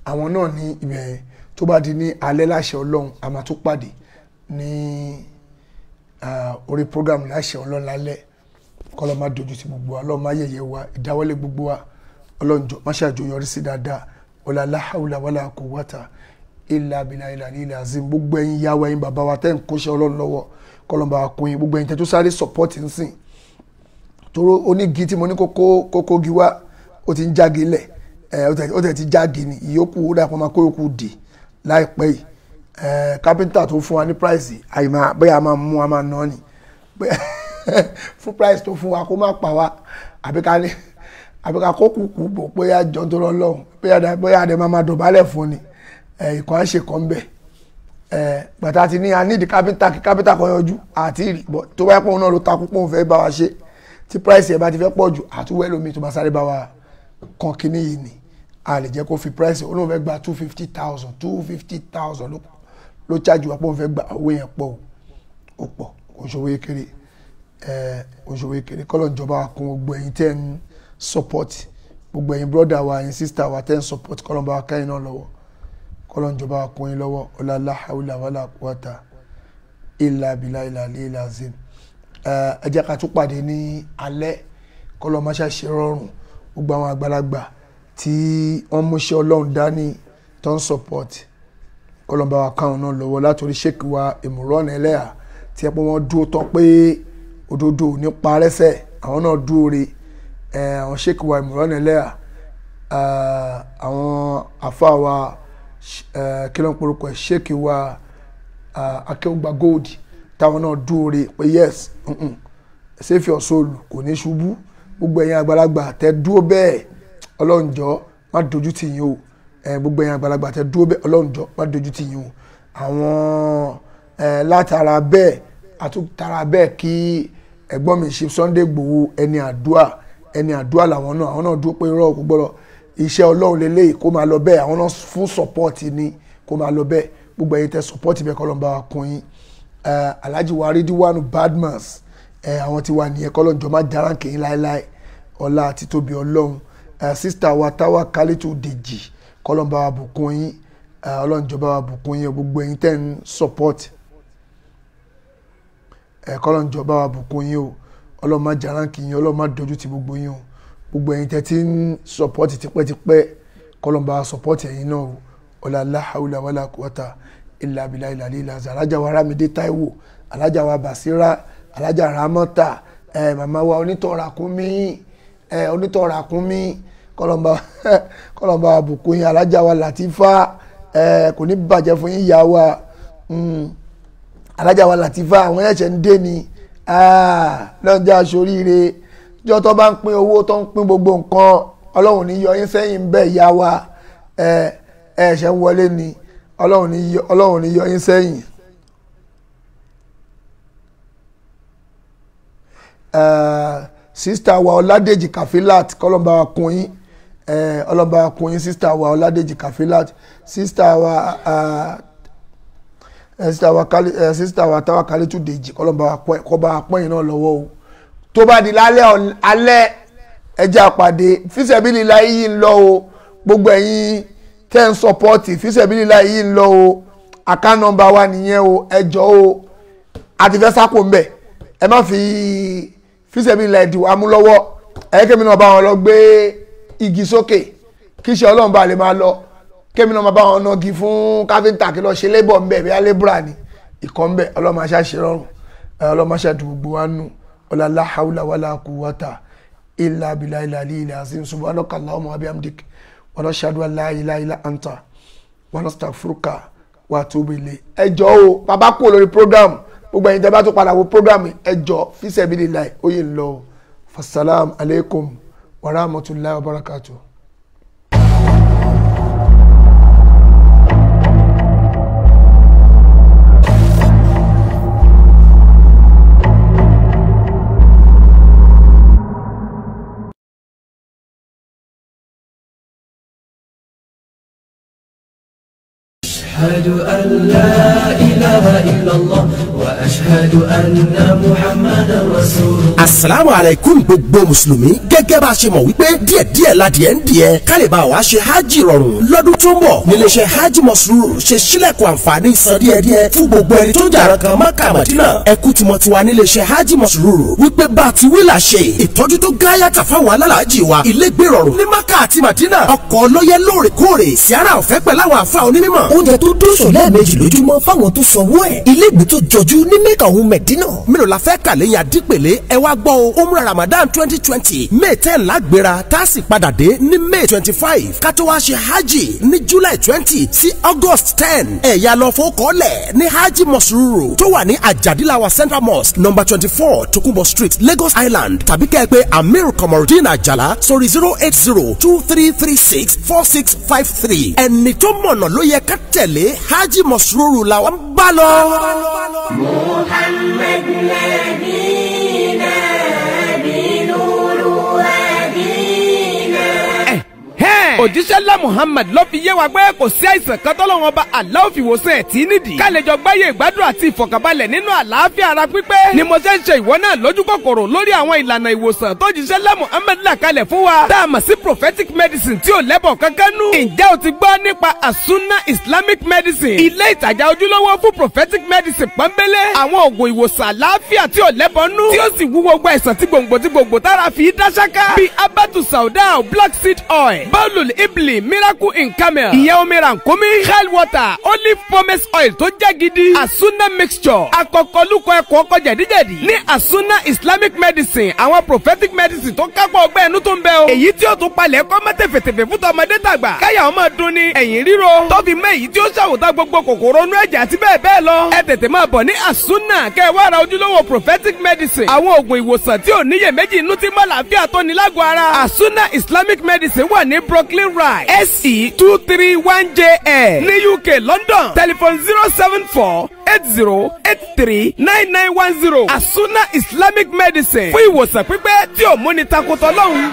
S4: àwọn náà ní ibẹ̀. Tó bá di ní alẹ́ láṣẹ Ọlọ́run, a máa tún pàdé ní orí program láṣẹ Ọlọ́run lálẹ́. Kọ́lọ́ má dojú ti gbogbo wa, Ọlọ́run má yẹ̀yẹ́ wa, ìdáwọ́lé gbogbo wa, Ọlọ́run jọ̀ọ́ má ṣàjọyọrí sí dáadáa. Wala la hawla wala quwwata illa billahi al-aliyyil azim. Gbogbo ẹ̀yin ìyá wa, ẹ̀yin bàbá wa tẹ́ ń kóṣẹ́ Ọlọ́run lọ́wọ́, kọ́lọ́ bá wa kún yín. Gbogbo ẹ̀yin tẹ́ tó sáré support ń sìn, toro onígi tí mo ní kókó kókó gi wá, ó ti ń jáde lẹ̀, ó tẹ̀ ti jáde ní ìyókù, ó dàpọ̀ máa kó yòókù dì láìpẹ́ yìí. Kápẹ́ńtà tó fún wa ní price àyìnbá, bóyá a máa mú a máa ná ni fún price tó fún wa, kó má pa wá, àbí ká ní àbí ká kó kúkú bò, bóyá jọ tó lọ lọ́hùn, bóyá adé máa dọ̀bálẹ̀ fún ni. Ìkan á ṣe kan bẹ̀. Gbàtà ti ní a nídìí kápẹ́ńtà, kí kápẹ́ńtà kan yọjú àti ìrì tó bá yẹ pé òun náà ló takú pé òun fẹ́ bá wa ṣe, tí price ẹ̀ bá ti fẹ́ pọ̀ jù, àtúwẹ́ lómi tó bá sáré bá wa kan kíní yìí ni. A lè jẹ́ kó fi price, olóhùn fẹ́ gba 250,000, 250,000 ló charge wa pé òun fẹ́ gba owó yẹn pọ̀ o, ó pọ̀, kò ń ṣòwò kéré, kò ń ṣòwò kéré. Kọ́lọ̀ ìjọba kún gbogbo ẹ̀yin tẹ́ ń support, gbogbo ẹ̀yin brother wa, ẹ̀yin sister wa tẹ́ ń support, kọ́lọ̀ bá wa kẹ́yìn náà lọ́wọ́, kọ́lọ̀ ìjọba kún yín lọ́wọ́. Ọlá la hawla wala quwwata illa billahi al-aliyyil azim. Ẹ jẹ́ ká tún pàdé ní alẹ́, kọ́lọ́ má ṣe ṣe rọrùn. Gbogbo àwọn àgbàlagbà tí wọ́n múṣẹ́ Ọlọ́run dání tó ń support, kọ́lọ́ bá wa káwọn náà lọ́wọ́, látòrí Sheikh wa Imran Eleha tí ẹ pé wọ́n dúró tán pé òdodo ò ní parẹ́sẹ̀, àwọn náà dúró re. Àwọn Sheikh wa Imran Eleha, àwọn àfa wa, kí ló ń porúkọ ẹ̀, Sheikh wa Akéwùgbà Gold, táwọn náà dúró re pé yes, save your soul kò ní ṣubú. Gbogbo ẹ̀yin àgbàlagbà tẹ́ dúró bẹ́ẹ̀, Ọlọ́run jọ̀ọ́ má dojú tì yín o. Gbogbo ẹ̀yin àgbàlagbà tẹ́ dúró bẹ́ẹ̀, Ọlọ́run jọ̀ọ́ má dojú tì yín o. Àwọn látara bẹ́ẹ̀, àtúntara bẹ́ẹ̀ kí ẹ̀gbọ́n mi ṣe Sunday Igboho, ẹni àdúà, Ẹni àdúrà làwọn náà, àwọn náà dúró pé irọ́ kò gbọ́dọ̀, iṣẹ́ Ọlọ́run lélẹ́yìí kó máa lọ bẹ́ẹ̀. Àwọn náà fún support ni kó máa lọ bẹ́ẹ̀. Gbogbo ẹ̀yin tẹ́ support bẹ́ẹ̀, kọ́lọ́n bá wa kún yín. Alhaji wa Ridwan Badmus, àwọn tí wà nìyẹn, kọ́lọ́n jọ má járáǹkì yín láéláé, ọlá àti tóbi Ọlọ́run. Sísítà wa Táwa Kálítù Dèjì, kọ́lọ́n bá wa bùkún yín, Ọlọ́run jọ̀ọ́ bá wa bùkún yín. Gbogbo ẹ̀yin tẹ́ ń support, kọ́lọ́n jọ̀ọ́ bá wa bùkún yín o. Ọlọ́run má járáǹkì yín, Ọlọ́run má dojú ti gbogbo yín o. Gbogbo ẹ̀yin tẹ́ ti ń support tipẹ́tipẹ́, kọ́lọ́n bá wa support ẹ̀yin náà o. Ọlá la hawla wala quwwata illa billahi ilà ilà. Alájà wa Rámídé Táíwò, alájà wa Bàsírá, alájà Rámọ́tà, màmá wa onítọ̀ọ̀ràkúnmí, onítọ̀ọ̀ràkúnmí, kọ́lọ́n bá wa bùkún yín. Alájà wa Làtífà, kò ní bàjẹ́ fún yín ìyá wa. Alájà wa Làtífà, àwọn ẹ̀ṣẹ̀ ń dé ni lọ́njà aṣoríire. Jọ́ tó bá ń pín owó, tó ń pín gbogbo nǹkan, Ọlọ́run ní yọ yín sẹ́yìn bẹ́ẹ̀ ìyá wa. Ẹ̀ṣẹ̀ ń wọlé ni, Ọlọ́run ní yọ yín sẹ́yìn. Sísítà wa Ọládèjì Kàfílàt, kọ́lọ́mbà wa kún yín, ọlọ́ba wa kún yín. Sísítà wa Ọládèjì Kàfílàt, sísítà wa Táwa Kálítù Dèjì, kọ́lọ́mbà wa pọ́n yín náà lọ́wọ́ o. Tó bá di lálẹ́ alẹ́, ẹjẹ́ àpàdé fíṣẹ̀bílì láyé yìí ń lọ o. Gbogbo ẹ̀yin tẹ́ ń sọpọ́ọ̀tì fíṣẹ̀bílì láyé yìí ń lọ o. Account number wa nìyẹn o. Ẹ jọ̀ọ́ o, àti fẹ́ sápò ń bẹ̀, ẹ má fi fíṣẹ̀bílì láyé dìwọ́ amúlọ́wọ́. Ẹ kémi náà bá wọn lọ gbé igi sókè kí iṣẹ́ Ọlọ́run bá lè máa lọ. Kémi náà máa bá wọn nagi fún káfíńtà kí lọ ṣe lébọ̀ ń bẹ̀, bí alébúrà ni ìkọ́ ń bẹ̀. Ọlọ́run máa ṣàṣe rọrùn, Ọlọ́run máa ṣàdùn gbogbo wa nù. Ọlá la hawla wala quwwata illa billahi al-aliyyil azim. Subhanaka Allahumma wa bihamdik wa nashhadu an la ilaha illa anta wa nastaghfiruka wa atubu ilayk. Ẹ jọ̀ọ́ o, bàbá kúrò lórí program, gbogbo ẹ̀yin tẹ́ bá tó padà wo program, ẹ jọ̀ọ́ fisabilillah ó yìí ń lọ. Fasalam alaykum wa rahmatullahi wa barakatuh.
S1: أشهد أن لا إله إلا الله وأشهد أن محمدا رسول الله.
S2: Asalaamu alaikum gbogbo mùsùlùmí. Gẹ́gẹ́ bá a ṣe mọ̀ wípé díẹ̀díẹ̀ ladìẹ ń díẹ̀ ká lè bá wa ṣe hajj rọrùn lọ́dún tó ń bọ̀. Níléeṣẹ́ Hajj Masrur ṣe sílẹ̀kùn àǹfààní san díẹ̀díẹ̀ fún gbogbo ẹni tó jàrán kan Mákà Mádínà. Ẹkú tìmọ̀tiwa níléeṣẹ́ Hajj Masrur wípé bá a ti wí là ṣe ìtọ́jú tó gáyàtà fáwọn alálàájì wa, ilégbé rọrùn ní Mákà àti Mádínà, ọkọ̀ ọlọ́yẹ lóòrèkóòrè, síárà ọ̀fẹ́ pẹ̀lú àwọn àfa onímọ̀,
S9: oúnjẹ tó dùn lẹ́ẹ̀mejì lójúmọ́ fáwọn tó sanwó ẹ̀, ilégbé tó jọjú ní Mẹ́kà òun Mẹ̀dínà.
S2: Mélòó la fẹ́ kà lẹ́yìn àdípèlé? Ẹ wá gbọ́ o, Umrah Ramadan 2020 May 10 lágbéra, tá a sì padà dé ní May 25, ká tó wá ṣe hajj ní July 20 sí August 10. Ẹ̀yà lọ fowókọ́lẹ̀ ní Hajj Masrur tó wà ní Àjàdíláwa Central Mosque number 24 Tokunbo Street, Lagos Island, tàbí kẹ́ ẹ pé Amir Komorudeen Ajala sórí 08023364653. Ẹni tó mọ̀nà ló yẹ ká tẹ̀lé, Hajj Masrur làwọn ń bá lọ.
S10: Muhammad nabina binuru wadina.
S11: Òjíṣẹ́ ńlá Muhammad ló fi yé wa pé kò sí àìsàn kan tọ́lọ́run ọba Allah fi wòsàn ẹ̀ tí nídìí. Ká lè jọ gbáyé ìgbádùn àti ìfọ̀kànbalẹ̀ nínú àlàáfíà ara pípé. Ni mo ṣe ń ṣe ìwọ náà lójú kòkòrò lórí àwọn ìlànà ìwòsàn tó jíṣẹ́ ńlá Muhammad là kalẹ̀ fún wa. Tá a mọ̀ sí prophetic medicine tí ò lẹ́bọ̀ kankan nú. Ǹjẹ́ o ti gbọ́ nípa Asuna Islamic medicine? Ilé ìtajà ojúlówó fún prophetic medicine pọ́nbélé. Àwọn òògùn ìwòsàn àlàáfíà tí ò lẹ́bọ̀ nú. Tí ó sì wú gbogbo àìsàn tí gbòǹgbò tí gbòǹgbò tára fi dá ṣáká. Bíi abatu sauda, black seed oil, bọ́ọ̀lù ibli, miracle in camel, ìyẹn omi rànkómi, hell water, olive pomace oil tó jẹ́ gidi, Asuna mixture, akọkọlùkọ ẹ̀kọ́ ọkọ jẹ̀díjẹ̀dí. Ní Asuna Islamic medicine, àwọn prophetic medicine tó kápọ̀ ọgbẹ́ ẹnu tó ń bẹ o. Èyí tí ó tún palẹ̀ kọ́ mọ́ tẹ̀fẹ̀tẹ̀fẹ̀ fún tọmọdé tàgbà. Káyà ọmọ dun ni ẹ̀yìn ríro, tó fi mọ́ èyí tí ó ṣàwòtá gbogbo kòkòrò inú ẹ̀jẹ̀ àti bẹ́ẹ̀ bẹ́ẹ̀ lọ. Ẹ tètè máa bọ̀ ní Asuna kẹ́ ẹ wá ra ojúlówó prophetic medicine. Àwọn oògùn ìwòsàn tí ò níyèméjì inú tí mọ́ làáfíà tó ní lágọ̀ọ́ ara. Asuna Islamic medicine wà ní Brooklyn Rise SE 231 JL ní UK London. Telephone 07480839910. Asuna Islamic Medicine fún ìwòsàn pípẹ́ tí ò múni takotọ́ lọ́hùn.